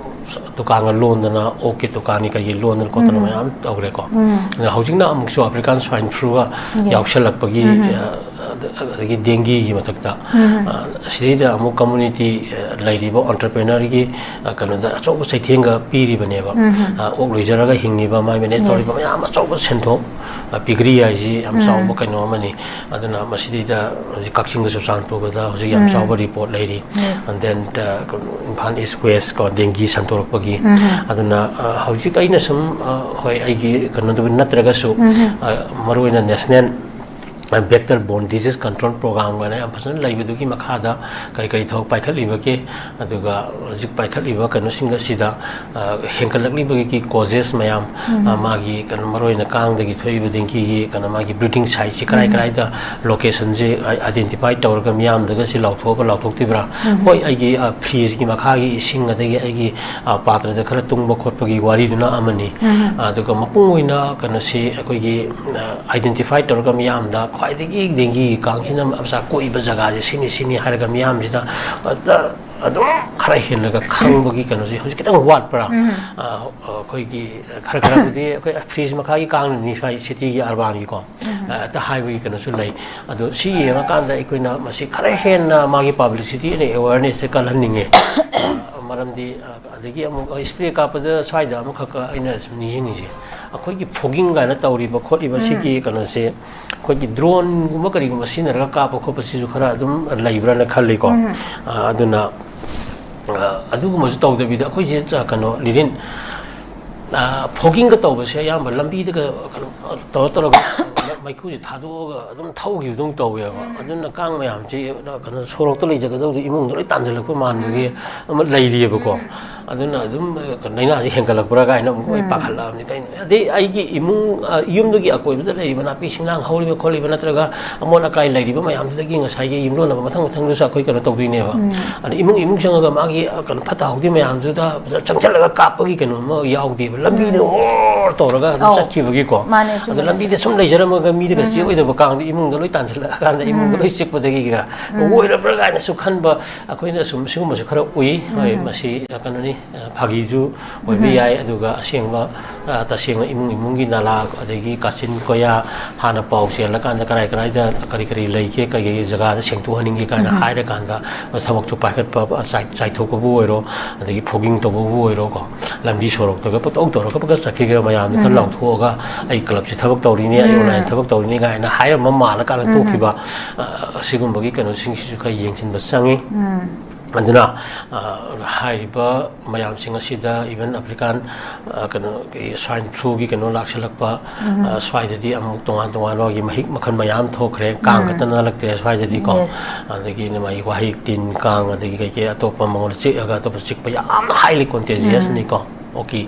ꯗꯨꯀꯥꯟꯒ ꯂꯣꯟꯗꯅ, ꯑꯣꯛꯀꯤ ꯗꯨꯀꯥꯟꯅꯤ ꯀꯩꯒꯤ ꯂꯣꯟꯗꯅ ꯈꯣꯠꯇꯅ ꯎꯝ꯫ ꯃꯌꯥꯝ ꯇꯧꯈ꯭ꯔꯦꯀꯣ꯫ ꯎꯝ꯫ ꯑꯗ ꯍꯧꯖꯤꯛꯅ ꯑꯃꯨꯛꯁꯨ African swine fluꯒ ꯌꯦꯁ꯫ ꯌꯥꯎꯁꯜꯂꯛꯄꯒꯤ, ꯎꯝ꯫ ꯑ, ꯑꯗ-, ꯑꯗꯒꯤ dengueꯒꯤ ꯃꯊꯛꯇ, ꯎꯝ꯫ ꯑ, ꯁꯤꯗꯩꯗ ꯑꯃꯨꯛ communityꯗ, ꯑ, ꯂꯩꯔꯤꯕ entrepreneurꯒꯤ, ꯑ, ꯀꯩꯅꯣꯗ ꯑꯆꯧꯕ ꯆꯩꯊꯦꯡꯒ ꯄꯤꯔꯤꯕꯅꯦꯕ꯫ ꯎꯝ꯫ ꯑ, ꯑꯣꯛ ꯂꯣꯏꯖꯔꯒ ꯍꯤꯡꯉꯤꯕ, ꯃꯥꯏ manage ꯌꯦꯁ꯫ ꯇꯧꯔꯤꯕ ꯃꯌꯥꯝ ꯑꯆꯧꯕ ꯁꯦꯟꯊꯣꯛ, ꯑ, ꯄꯤꯒ꯭ꯔꯤ ꯍꯥꯏꯁꯤ ꯌꯥꯝ ꯎꯝ꯫ ꯆꯥꯎꯕ ꯀꯩꯅꯣ ꯑꯃꯅꯤ꯫ ꯑꯗꯨꯅ ꯃꯁꯤꯗꯩꯗ ꯍꯧꯖꯤꯛ ꯀꯛꯆꯤꯡꯒ ꯆꯨꯔꯆꯥꯟꯄꯨꯔꯒꯗ ꯍꯧꯖꯤꯛ ꯌꯥꯝ ꯎꯝ꯫ ꯆꯥꯎꯕ report ꯂꯩꯔꯤ꯫ ꯌꯦꯁ꯫ And then, ꯑ, ꯏꯝꯐꯥꯜ East West ꯀꯣ, dengue ꯁꯟꯗꯣꯔꯛꯄꯒꯤ꯫ ꯎꯝ꯫ ꯑꯗꯨꯅ, ꯑ, ꯍꯧꯖꯤꯛ ꯑꯩꯅ ꯁꯨꯝ, ꯑ, ꯍꯣꯏ, ꯑꯩꯒꯤ ꯀꯩꯅꯣꯗꯨ ꯅꯠꯇ꯭ꯔꯒꯁꯨ, ꯎꯝ꯫ ꯑ, ꯃꯔꯨꯑꯣꯏꯅ national, ꯑ, vector borne disease control program ꯀꯥꯏꯅ ꯌꯥꯝ ꯐꯖꯅ ꯂꯩꯕꯗꯨꯒꯤ ꯃꯈꯥꯗ ꯀꯔꯤ ꯀꯔꯤ ꯊꯕꯛ ꯄꯥꯏꯈꯠꯂꯤꯕꯒꯦ, ꯑꯗꯨꯒ ꯍꯧꯖꯤꯛ ꯄꯥꯏꯈꯠꯂꯤꯕ ꯀꯩꯅꯣꯁꯤꯡ ꯑꯁꯤꯗ, ꯑ, ꯍꯦꯟꯒꯠꯂꯛꯂꯤꯕꯒꯤ causes ꯃꯌꯥꯝ, ꯎꯝ꯫ ꯑ, ꯃꯥꯒꯤ ꯀꯩꯅꯣ, ꯃꯔꯨꯑꯣꯏꯅ ꯀꯥꯡꯗꯒꯤ ꯊꯣꯛꯏꯕ dengueꯒꯤ ꯀꯩꯅꯣ, ꯃꯥꯒꯤ breeding siteꯁꯤ ꯀꯔꯥꯏ ꯎꯝ꯫ ꯀꯔꯥꯏꯗ locationꯁꯦ identify ꯇꯧꯔꯒ ꯃꯤꯌꯥꯝꯗꯒ ꯁꯤ ꯂꯥꯎꯊꯣꯛꯑꯒ ꯂꯥꯎꯊꯣꯛꯇ꯭ꯔꯤꯕ꯭ꯔꯥ? ꯎꯝ꯫ ꯍꯣꯏ, ꯑꯩꯒꯤ, ꯑ, fridgeꯀꯤ ꯃꯈꯥꯒꯤ ꯏꯁꯤꯡ ꯑꯗꯒꯤ ꯑꯩꯒꯤ, ꯑ, ꯄꯥꯇ꯭ꯔꯗ ꯈꯔ ꯇꯨꯡꯕ ꯈꯣꯠꯄꯒꯤ ꯋꯥꯔꯤꯗꯨꯅ ꯑꯃꯅꯤ꯫ ꯎꯝ꯫ ꯑꯗꯨꯒ ꯃꯄꯨꯡ ꯑꯣꯏꯅ ꯀꯩꯅꯣꯁꯤ ꯑꯩꯈꯣꯏꯒꯤ, ꯑ, identify ꯇꯧꯔꯒ ꯃꯤꯌꯥꯝꯗ ꯈ꯭ꯋꯥꯏꯗꯒꯤ dengueꯒꯤ ꯀꯥꯡꯁꯤꯅ ꯃꯆꯥ ꯀꯣꯛꯏꯕ ꯖꯒꯥꯁꯦ ꯁꯤꯅꯤ, ꯁꯤꯅꯤ ꯍꯥꯏꯔꯒ ꯃꯤꯌꯥꯝꯁꯤꯗ, ꯑ, ꯑꯗꯨꯝ ꯈꯔ ꯍꯦꯜꯂꯒ ꯈꯪꯕꯒꯤ ꯀꯩꯅꯣꯁꯦ ꯍꯧꯖꯤꯛ ꯈꯤꯇꯪ ꯋꯥꯠꯄ꯭ꯔꯥ? ꯎꯝ꯫ ꯑ, ꯑꯩꯈꯣꯏꯒꯤ ꯈꯔ ꯈꯔꯕꯨꯗꯤ ꯑꯩꯈꯣꯏ fridge ꯃꯈꯥꯒꯤ ꯀꯥꯡꯅꯅꯤ ꯁ꯭ꯋꯥꯏ cityꯒꯤ urbanꯒꯤꯀꯣ, ꯎꯝ꯫ ꯑ, ꯍꯦꯛꯇ ꯍꯥꯏꯕꯒꯤ ꯀꯩꯅꯣꯁꯨ ꯂꯩ꯫ ꯑꯗꯣ ꯁꯤ ꯌꯦꯡꯉꯀꯥꯟꯗ ꯑꯩꯈꯣꯏꯅ ꯃꯁꯤ ꯈꯔ ꯍꯦꯟꯅ ꯃꯥꯒꯤ publicity and awarenessꯁꯦ ꯀꯜꯍꯟꯅꯤꯡꯉꯦ꯫ ꯑ, ꯃꯔꯝꯗꯤ, ꯑ, ꯑꯗꯒꯤ ꯑꯃꯨꯛ spray ꯀꯥꯞꯄꯗ ꯁ꯭ꯋꯥꯏꯗ ꯑꯃꯈꯛ ꯑꯩꯅ ꯁꯨꯝ ꯅꯤꯡꯁꯤꯡꯉꯤꯁꯦ, ꯑꯩꯈꯣꯏꯒꯤ fogging ꯀꯥꯏꯅ ꯇꯧꯔꯤꯕ ꯈꯣꯠꯂꯤꯕ ꯎꯝ꯫ ꯁꯤꯒꯤ ꯀꯩꯅꯣꯁꯦ, ꯑꯩꯈꯣꯏꯒꯤ droneꯒꯨꯝꯕ ꯀꯔꯤꯒꯨꯝꯕ ꯁꯤꯖꯤꯟꯅꯔꯒ ꯀꯥꯞꯄ ꯈꯣꯠꯄꯁꯤꯁꯨ ꯈꯔ ꯑꯗꯨꯝ ꯂꯩꯕ꯭ꯔꯥꯅ ꯈꯜꯂꯤꯀꯣ꯫ ꯎꯝ꯫ ꯑ, ꯑꯗꯨꯅ, ꯑ, ꯑꯗꯨꯒꯨꯝꯕꯁꯨ ꯇꯧꯗꯕꯤꯗ ꯑꯩꯈꯣꯏꯁꯦ, ꯑ, ꯀꯩꯅꯣ, ꯂꯤꯔꯤꯟ, ꯑ, foggingꯒ ꯇꯧꯕꯁꯦ ꯑꯌꯥꯝꯕ ꯂꯝꯕꯤꯗꯒ ꯀꯩꯅꯣ, ꯑ, ꯇꯧꯔ ꯇꯧꯔꯒ ꯃꯩꯈꯨꯁꯦ ꯊꯥꯗꯣꯛꯑꯒ ꯑꯗꯨꯝ ꯊꯧꯈꯤꯕꯗꯧ ꯇꯧꯋꯦꯕ꯫ ꯎꯝ꯫ ꯑꯗꯨꯅ ꯀꯥꯡ ꯃꯌꯥꯝꯁꯤ, ꯑ, ꯀꯩꯅꯣ, ꯁꯣꯔꯣꯛꯇ ꯂꯩꯖꯒꯗꯧꯗꯣ ꯏꯃꯨꯡꯗ ꯂꯣꯏ ꯇꯥꯟꯁꯤꯜꯂꯛꯄ ꯃꯥꯟꯕꯒꯤ ꯎꯝ꯫ ꯑꯃ ꯂꯩꯔꯤꯑꯕꯀꯣ꯫ ꯎꯝ꯫ ꯑꯗꯨꯅ ꯑꯗꯨꯝ, ꯑ, ꯂꯥꯏꯅꯥꯁꯤ ꯍꯦꯟꯒꯠꯂꯛꯄ꯭ꯔꯥ ꯀꯥꯏꯅ ꯑꯃꯨꯛ ꯑꯩ ꯄꯥꯈꯠꯂꯛꯑꯕꯅꯤ꯫ ꯀꯩꯅꯣ? ꯑꯗꯩ ꯑꯩꯒꯤ ꯏꯃꯨꯡ, ꯑ, ꯌꯨꯝꯗꯨꯒꯤ ꯑꯀꯣꯏꯕꯗ ꯂꯩꯔꯤꯕ ꯅꯥꯄꯤ ꯁꯤꯡꯅꯥꯡ ꯍꯧꯔꯤꯕ ꯈꯣꯠꯂꯤꯕ ꯅꯠꯇ꯭ꯔꯒ ꯑꯃꯣꯠ ꯑꯀꯥꯏ ꯂꯩꯔꯤꯕ ꯃꯌꯥꯝꯗꯨꯗꯒꯤ ꯉꯁꯥꯏꯒꯤ ꯌꯨꯝꯂꯣꯟꯅꯕ ꯃꯊꯪ ꯃꯊꯪꯗꯨꯁꯨ ꯑꯩꯈꯣꯏ ꯀꯩꯅꯣ ꯇꯧꯗꯣꯏꯅꯦꯕ꯫ ꯑꯗ ꯏꯃꯨꯡ ꯏꯃꯨꯡ ꯆꯪꯉꯒ ꯃꯥꯒꯤ, ꯑ, ꯀꯩꯅꯣ, ꯐꯠꯇ ꯍꯥꯎꯗꯤ ꯃꯌꯥꯝꯗꯨꯗ ꯆꯪꯁꯤꯜꯂꯒ ꯀꯥꯞꯄꯒꯤ ꯀꯩꯅꯣ ꯑꯃ ꯌꯥꯎꯗꯦꯕ꯫ ꯂꯝꯕꯤꯗ ꯑꯣꯔ ꯇꯧꯔꯒ ꯑꯗꯨꯝ ꯆꯠꯈꯤꯕꯒꯤꯀꯣ꯫ ꯃꯥꯅꯦ, ꯑꯗꯣ ꯆꯨꯝꯃꯦ꯫ ꯂꯝꯕꯤꯗ ꯁꯨꯝ ꯂꯩꯖꯔꯝꯃꯒ ꯃꯤꯗꯒ ꯆꯦꯛ ꯑꯣꯏꯗꯕ ꯀꯥꯡꯗꯣ ꯏꯃꯨꯡꯗ ꯂꯣꯏ ꯇꯥꯟꯁꯤꯜꯂꯛꯑꯀꯥꯟꯗ ꯏꯃꯨꯡꯗ ꯂꯣꯏ ꯆꯤꯛꯄꯗꯒꯤꯒ ꯑꯣꯏꯔꯕ꯭ꯔꯥ ꯀꯥꯏꯅꯁꯨ ꯈꯟꯕ ꯑꯩꯈꯣꯏꯅ ꯁꯨꯝ ꯁꯤꯒꯨꯝꯕꯁꯨ ꯈꯔ ꯎꯏ꯫ ꯍꯣꯏ, ꯃꯁꯤ, ꯑ, ꯀꯩꯅꯣꯅꯤ, ꯑ, ꯐꯥꯒꯤꯁꯨ ꯑꯣꯏꯕ ꯌꯥꯏ, ꯑꯗꯨꯒ ꯑꯁꯦꯡꯕ, ꯑ, ꯇꯁꯦꯡꯅ ꯏꯃꯨꯡ ꯏꯃꯨꯡꯒꯤ ꯅꯂꯥ, ꯑꯗꯒꯤ ꯀꯥꯆꯤꯟ ꯀꯣꯌꯥ ꯍꯥꯟꯅ ꯄꯥꯎ ꯆꯦꯜꯂꯀꯥꯟꯗ ꯀꯔꯥꯏ ꯀꯔꯥꯏꯗ ꯀꯔꯤ ꯀꯔꯤ ꯂꯩꯒꯦ, ꯀꯔꯤ ꯀꯔꯤ ꯖꯒꯥꯗ ꯁꯦꯡꯗꯣꯛꯍꯟꯅꯤꯡꯒꯦ ꯀꯥꯏꯅ ꯍꯥꯏꯔꯀꯥꯟꯗ ꯊꯕꯛꯁꯨ ꯄꯥꯏꯈꯠꯄ, ꯆꯥꯏ-, ꯆꯥꯏꯊꯣꯛꯄꯕꯨ ꯑꯣꯏꯔꯣ, ꯑꯗꯒꯤ fogging ꯇꯧꯕꯕꯨ ꯑꯣꯏꯔꯣꯀꯣ, ꯂꯝꯕꯤ ꯁꯣꯔꯣꯛꯇꯒ ꯄꯪꯇꯧ ꯇꯧꯔꯒ ꯄꯪꯆꯠ ꯆꯠꯈꯤꯒꯦ ꯃꯌꯥꯝꯗꯣ ꯈꯔ ꯂꯥꯎꯊꯣꯛꯑꯒ ꯑꯩ clubꯁꯦ ꯊꯕꯛ ꯇꯧꯔꯤꯅꯦ, ꯑꯩ online ꯊꯕꯛ ꯇꯧꯔꯤꯅꯦ ꯀꯥꯏꯅ ꯍꯥꯏꯔꯝꯕ ꯃꯥꯜꯂꯀꯥꯟꯗ ꯇꯣꯛꯈꯤꯕ, ꯑ, ꯑꯁꯤꯒꯨꯝꯕꯒꯤ ꯀꯩꯅꯣꯁꯤꯡꯁꯤꯁꯨ ꯈꯔ ꯌꯦꯡꯁꯤꯟꯕ ꯆꯪꯉꯤ꯫ ꯑꯗꯨꯅ, ꯑ, ꯍꯥꯏꯔꯤꯕ ꯃꯌꯥꯝꯁꯤꯡ ꯑꯁꯤꯗ even African, ꯑ, ꯀꯩꯅꯣꯒꯤ swine fluꯒꯤ ꯀꯩꯅꯣ ꯂꯥꯛꯁꯤꯜꯂꯛꯄ, ꯑ, ꯁ꯭ꯋꯥꯏꯗꯗꯤ ꯑꯃꯨꯛ ꯇꯣꯉꯥꯟ ꯇꯣꯉꯥꯟꯕꯒꯤ ꯃꯍꯤꯛ ꯃꯈꯜ ꯃꯌꯥꯝ ꯊꯣꯛꯈ꯭ꯔꯦ꯫ ꯀꯥꯡ ꯈꯛꯇ ꯅꯠꯇ꯭ꯔꯦ ꯁ꯭ꯋꯥꯏꯗꯗꯤꯀꯣ꯫ Yes. ꯑꯗꯒꯤ ꯃꯥꯒꯤ ꯋꯥꯍꯩ ꯇꯤꯟ ꯀꯥꯡ, ꯑꯗꯒꯤ ꯀꯩꯀꯩ ꯑꯇꯣꯞꯄ ꯃꯉꯣꯟꯗ ꯆꯤꯛꯑꯒ ꯑꯇꯣꯞꯄ ꯆꯤꯛꯄ ꯌꯥꯝꯅ highly contagiousꯅꯤꯀꯣ꯫ ꯑꯣꯀꯤ,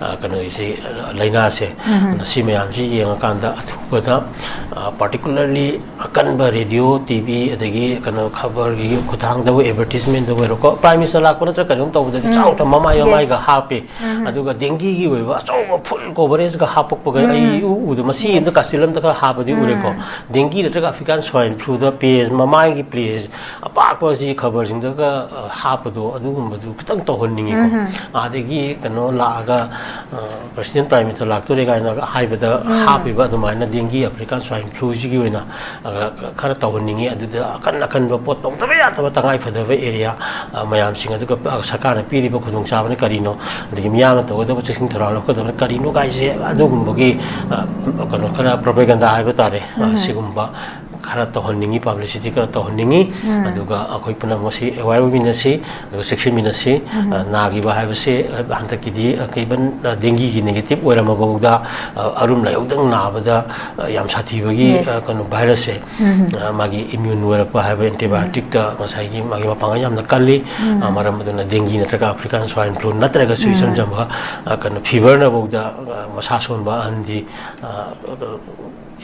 ꯑ, ꯀꯩꯅꯣꯁꯤ, ꯑ, ꯂꯥꯏꯅꯥꯁꯦ꯫ ꯑꯗꯨꯅ ꯁꯤ ꯃꯌꯥꯝꯁꯤ ꯌꯦꯡꯉꯀꯥꯟꯗ ꯑꯊꯨꯕꯗ, ꯑ, particularly ꯑꯀꯟꯕ radio, TV, ꯑꯗꯒꯤ ꯀꯩꯅꯣ ꯈꯕꯔꯒꯤ ꯈꯨꯠꯊꯥꯡꯗꯕꯨ, advertisementꯗꯕꯨ ꯑꯣꯏꯔꯣꯀꯣ, Prime Minister ꯂꯥꯛꯄ ꯅꯠꯇ꯭ꯔꯒ ꯀꯩꯅꯣꯝ ꯇꯧꯕꯗꯗꯤ ꯆꯥꯎꯅ ꯃꯃꯥꯏ Yes. ꯃꯃꯥꯏꯒ ꯍꯥꯞꯄꯤ꯫ ꯑꯗꯨꯒ dengueꯒꯤ ꯑꯣꯏꯕ ꯑꯆꯧꯕ full coverage ꯒ ꯍꯥꯞꯄꯛꯄꯒ ꯑꯩ ꯎ ꯎꯗ ꯃꯁꯤ ꯑꯝꯇ Yes. ꯀꯥꯆꯤꯟ ꯑꯝꯗ ꯈꯔ ꯍꯥꯞꯄꯗꯤ ꯎꯔꯦꯀꯣ꯫ Dengue ꯅꯠꯇ꯭ꯔꯒ African swine fluꯗ page ꯃꯃꯥꯏꯒꯤ page ꯑꯄꯥꯛꯄ ꯑꯁꯤ ꯈꯕꯔꯁꯤꯡꯗꯒ, ꯑ, ꯍꯥꯞꯄꯗꯣ ꯑꯗꯨꯒꯨꯝꯕꯗꯨ ꯈꯤꯇꯪ ꯇꯧꯍꯟꯅꯤꯡꯉꯤꯀꯣ꯫ ꯑꯗꯒꯤ ꯀꯩꯅꯣ ꯂꯥꯛꯑꯒ, ꯑ, President Prime Minister ꯂꯥꯛꯇꯣꯔꯦ ꯀꯥꯏꯅ ꯍꯥꯏꯕꯗ ꯍꯥꯞꯄꯤꯕ ꯑꯗꯨꯃꯥꯏꯅ dengue African swine fluꯁꯤꯒꯤ ꯑꯣꯏꯅ, ꯑ, ꯈꯔ ꯇꯧꯍꯟꯅꯤꯡꯉꯤ꯫ ꯑꯗꯨꯗ ꯑꯀꯟ ꯑꯀꯟꯕ ꯄꯣꯠ ꯇꯧꯗꯕ ꯌꯥꯗꯕ ꯇꯉꯥꯏ ꯐꯗꯕ area, ꯑ, ꯃꯌꯥꯝꯁꯤꯡ ꯑꯗꯨꯒ, ꯑ, ꯁꯔꯀꯥꯔꯅ ꯄꯤꯔꯤꯕ ꯈꯨꯗꯣꯡꯆꯥꯕꯅ ꯀꯔꯤꯅꯣ, ꯑꯗꯒꯤ ꯃꯤꯌꯥꯝꯅ ꯇꯧꯒꯗꯕ ꯆꯦꯛꯁꯤꯟ ꯊꯧꯔꯥꯡ ꯂꯧꯒꯗꯕꯅ ꯀꯔꯤꯅꯣ ꯀꯥꯏꯁꯦ ꯑꯗꯨꯒꯨꯝꯕꯒꯤ, ꯑ, ꯀꯩꯅꯣ ꯈꯔ propaganda ꯍꯥꯏꯕ ꯇꯥꯔꯦ꯫ ꯑ, ꯁꯤꯒꯨꯝꯕ ꯈꯔ ꯇꯧꯍꯟꯅꯤꯡꯉꯤ, ꯄꯕ꯭ꯂꯤꯁꯤꯇꯤ ꯈꯔ ꯇꯧꯍꯟꯅꯤꯡꯉꯤ꯫ ꯑꯗꯨꯒ ꯑꯩꯈꯣꯏ ꯄꯨꯝꯅꯃꯛꯁꯤ ꯑꯦꯋꯦꯌꯔ ꯑꯣꯏꯃꯤꯟꯅꯁꯤ, ꯑꯗꯨꯒ ꯆꯦꯛꯁꯤꯟꯃꯤꯟꯅꯁꯤ꯫ ꯑ, ꯅꯥꯈꯤꯕ ꯍꯥꯏꯕꯁꯤ, ꯑ, ꯍꯟꯗꯛꯀꯤꯗꯤ, ꯑ, ꯀꯩꯕꯟ, ꯑ, ꯗꯦꯡꯒꯤꯒꯤ ꯅꯦꯒꯦꯇꯤꯚ ꯑꯣꯏꯔꯝꯃꯐꯥꯎꯗ, ꯑ, ꯑꯔꯨꯝ ꯂꯥꯏꯍꯧꯗꯪ ꯅꯥꯕꯗ, ꯑ, ꯌꯥꯝ ꯁꯥꯊꯤꯕꯒꯤ, Yes. ꯑ, ꯀꯩꯅꯣ, ꯚꯥꯏꯔꯁꯁꯦ, ꯑ, ꯃꯥꯒꯤ ꯏꯃ꯭ꯌꯨꯟ ꯑꯣꯏꯔꯛꯄ ꯍꯥꯏꯕ, ꯑꯦꯟꯇꯤꯕꯥꯌꯣꯇꯤꯛꯇ ꯉꯁꯥꯏꯒꯤ ꯃꯥꯒꯤ ꯃꯄꯥꯡꯒꯜ ꯌꯥꯝꯅ ꯀꯜꯂꯤ꯫ ꯑ, ꯃꯔꯝ ꯑꯗꯨꯅ ꯗꯦꯡꯒꯤ ꯅꯠꯇ꯭ꯔꯒ ꯑꯐ꯭ꯔꯤꯀꯥꯟ ꯁ꯭ꯋꯥꯏꯟ ꯐ꯭ꯂꯨ ꯅꯠꯇ꯭ꯔꯒꯁꯨ ꯏꯆꯝ ꯆꯝꯕ, ꯑ, ꯀꯩꯅꯣ, ꯐꯤꯚꯔꯅꯐꯥꯎꯗ, ꯑ, ꯃꯁꯥ ꯁꯣꯟꯕ ꯑꯍꯟꯗꯤ, ꯑ,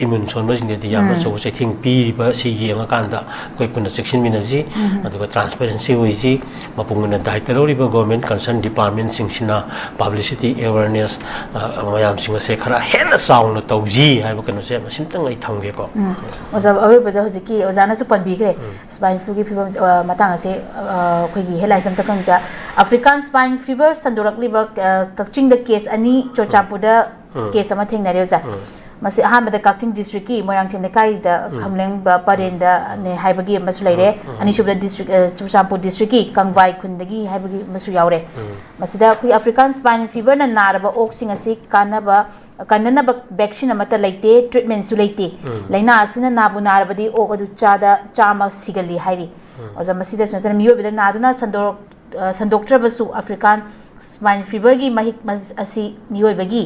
ꯏꯃ꯭ꯌꯨꯟ ꯁꯣꯟꯕꯁꯤꯡꯗꯗꯤ ꯌꯥꯝꯅ ꯑꯆꯧꯕ ꯆꯩꯊꯦꯡ ꯄꯤꯔꯤꯕ ꯁꯤ ꯌꯦꯡꯉꯀꯥꯟꯗ ꯑꯩꯈꯣꯏ ꯄꯨꯟꯅ ꯆꯦꯛꯁꯤꯟꯃꯤꯟꯅꯁꯤ꯫ ꯑꯗꯨꯒ ꯇ꯭ꯔꯥꯟꯁꯄꯦꯔꯦꯟꯁꯤ ꯑꯣꯏꯁꯤ꯫ ꯃꯄꯨꯡ ꯑꯣꯏꯅ ꯗꯥꯏꯇ ꯂꯧꯔꯤꯕ ꯒꯣꯔꯃꯦꯟ ꯀꯟꯁꯔꯟ ꯗꯤꯄꯥꯔꯠꯃꯦꯟꯁꯤꯡꯁꯤꯅ ꯄꯕ꯭ꯂꯤꯁꯤꯇꯤ ꯑꯦꯋꯦꯔꯅꯦꯁ, ꯑ, ꯃꯌꯥꯝꯁꯤꯡ ꯑꯁꯦ ꯈꯔ ꯍꯦꯟꯅ ꯆꯥꯎꯅ ꯇꯧꯁꯤ ꯍꯥꯏꯕ ꯀꯩꯅꯣꯁꯦ ꯃꯁꯤꯝꯇꯪ ꯑꯩ ꯊꯝꯒꯦꯀꯣ꯫ ꯎꯝ꯫ ꯑꯣꯖꯥ, ꯑꯔꯣꯏꯕꯗ ꯍꯧꯖꯤꯛꯀꯤ ꯑꯣꯖꯥꯅꯁꯨ ꯄꯟꯕꯤꯈ꯭ꯔꯦ, ꯁ꯭ꯋꯥꯏꯟ ꯐ꯭ꯂꯨꯒꯤ ꯐꯤꯕꯝ, ꯑ, ꯃꯇꯥꯡ ꯑꯁꯦ, ꯑ, ꯑꯩꯈꯣꯏꯒꯤ ꯍꯦꯗꯂꯥꯏꯟꯁ ꯑꯝꯇ ꯈꯪꯗ, ꯑꯐ꯭ꯔꯤꯀꯥꯟ ꯁ꯭ꯋꯥꯏꯟ ꯐꯤꯕꯔ ꯁꯟꯗꯣꯔꯛꯂꯤꯕ, ꯑ, ꯀꯛꯆꯤꯡꯗ ꯀꯦꯁ ꯑꯅꯤ, ꯆꯨꯔꯆꯥꯟꯄꯨꯔꯗ ꯎꯝ꯫ ꯀꯦꯁ ꯑꯃ ꯊꯦꯡꯅꯔꯦ, ꯑꯣꯖꯥ꯫ ꯎꯝ꯫ ꯃꯁꯤ ꯑꯍꯥꯟꯕꯗ ꯀꯛꯆꯤꯡ ꯗꯤꯁꯇ꯭ꯔꯤꯛꯀꯤ ꯃꯣꯏꯔꯥꯡꯊꯦꯝ ꯂꯩꯀꯥꯏꯗ ꯎꯝ꯫ ꯈꯝꯂꯦꯡꯕ ꯄꯔꯦꯟꯗꯅꯦ ꯍꯥꯏꯕꯒꯤ ꯑꯃꯁꯨ ꯂꯩꯔꯦ꯫ ꯎꯝ, ꯎꯝ꯫ ꯑꯅꯤꯁꯨꯕꯗ ꯗꯤꯁꯇ꯭ꯔꯤꯛ, ꯑ, ꯆꯨꯔꯆꯥꯟꯄꯨꯔ ꯗꯤꯁꯇ꯭ꯔꯤꯛꯀꯤ ꯀꯪꯕꯥꯏ ꯈꯨꯟꯗꯒꯤ ꯍꯥꯏꯕꯒꯤ ꯑꯃꯁꯨ ꯌꯥꯎꯔꯦ꯫ ꯎꯝ꯫ ꯃꯁꯤꯗ ꯑꯩꯈꯣꯏ ꯑꯐ꯭ꯔꯤꯀꯥꯟ ꯁ꯭ꯋꯥꯏꯟ ꯐꯤꯕꯔꯅ ꯅꯥꯔꯕ ꯑꯣꯛꯁꯤꯡ ꯑꯁꯤ ꯀꯥꯟꯅꯕ, ꯀꯟꯅꯅꯕ ꯚꯦꯛꯁꯤꯟ ꯑꯃꯠꯇ ꯂꯩꯇꯦ, ꯇ꯭ꯔꯤꯠꯃꯦꯟꯁꯨ ꯂꯩꯇꯦ꯫ ꯎꯝ꯫ ꯂꯥꯏꯅꯥ ꯑꯁꯤꯅ ꯅꯥꯕꯨ ꯅꯥꯔꯕꯗꯤ ꯑꯣꯛ ꯑꯗꯨ ꯆꯥꯗ ꯆꯥꯝꯃ ꯁꯤꯒꯜꯂꯤ ꯍꯥꯏꯔꯤ꯫ ꯎꯝ꯫ ꯑꯣꯖꯥ, ꯃꯁꯤꯗꯁꯨ ꯅꯠꯇꯅ ꯃꯤꯑꯣꯏꯕꯗ ꯅꯥꯗꯨꯅ ꯁꯟꯗꯣꯔꯛ-, ꯑ, ꯁꯟꯗꯣꯛꯇ꯭ꯔꯕꯁꯨ ꯑꯐ꯭ꯔꯤꯀꯥꯟ ꯁ꯭ꯋꯥꯏꯟ ꯐꯤꯕꯔꯒꯤ ꯃꯍꯤꯛ ꯃꯁ-, ꯑꯁꯤ ꯃꯤꯑꯣꯏꯕꯒꯤ,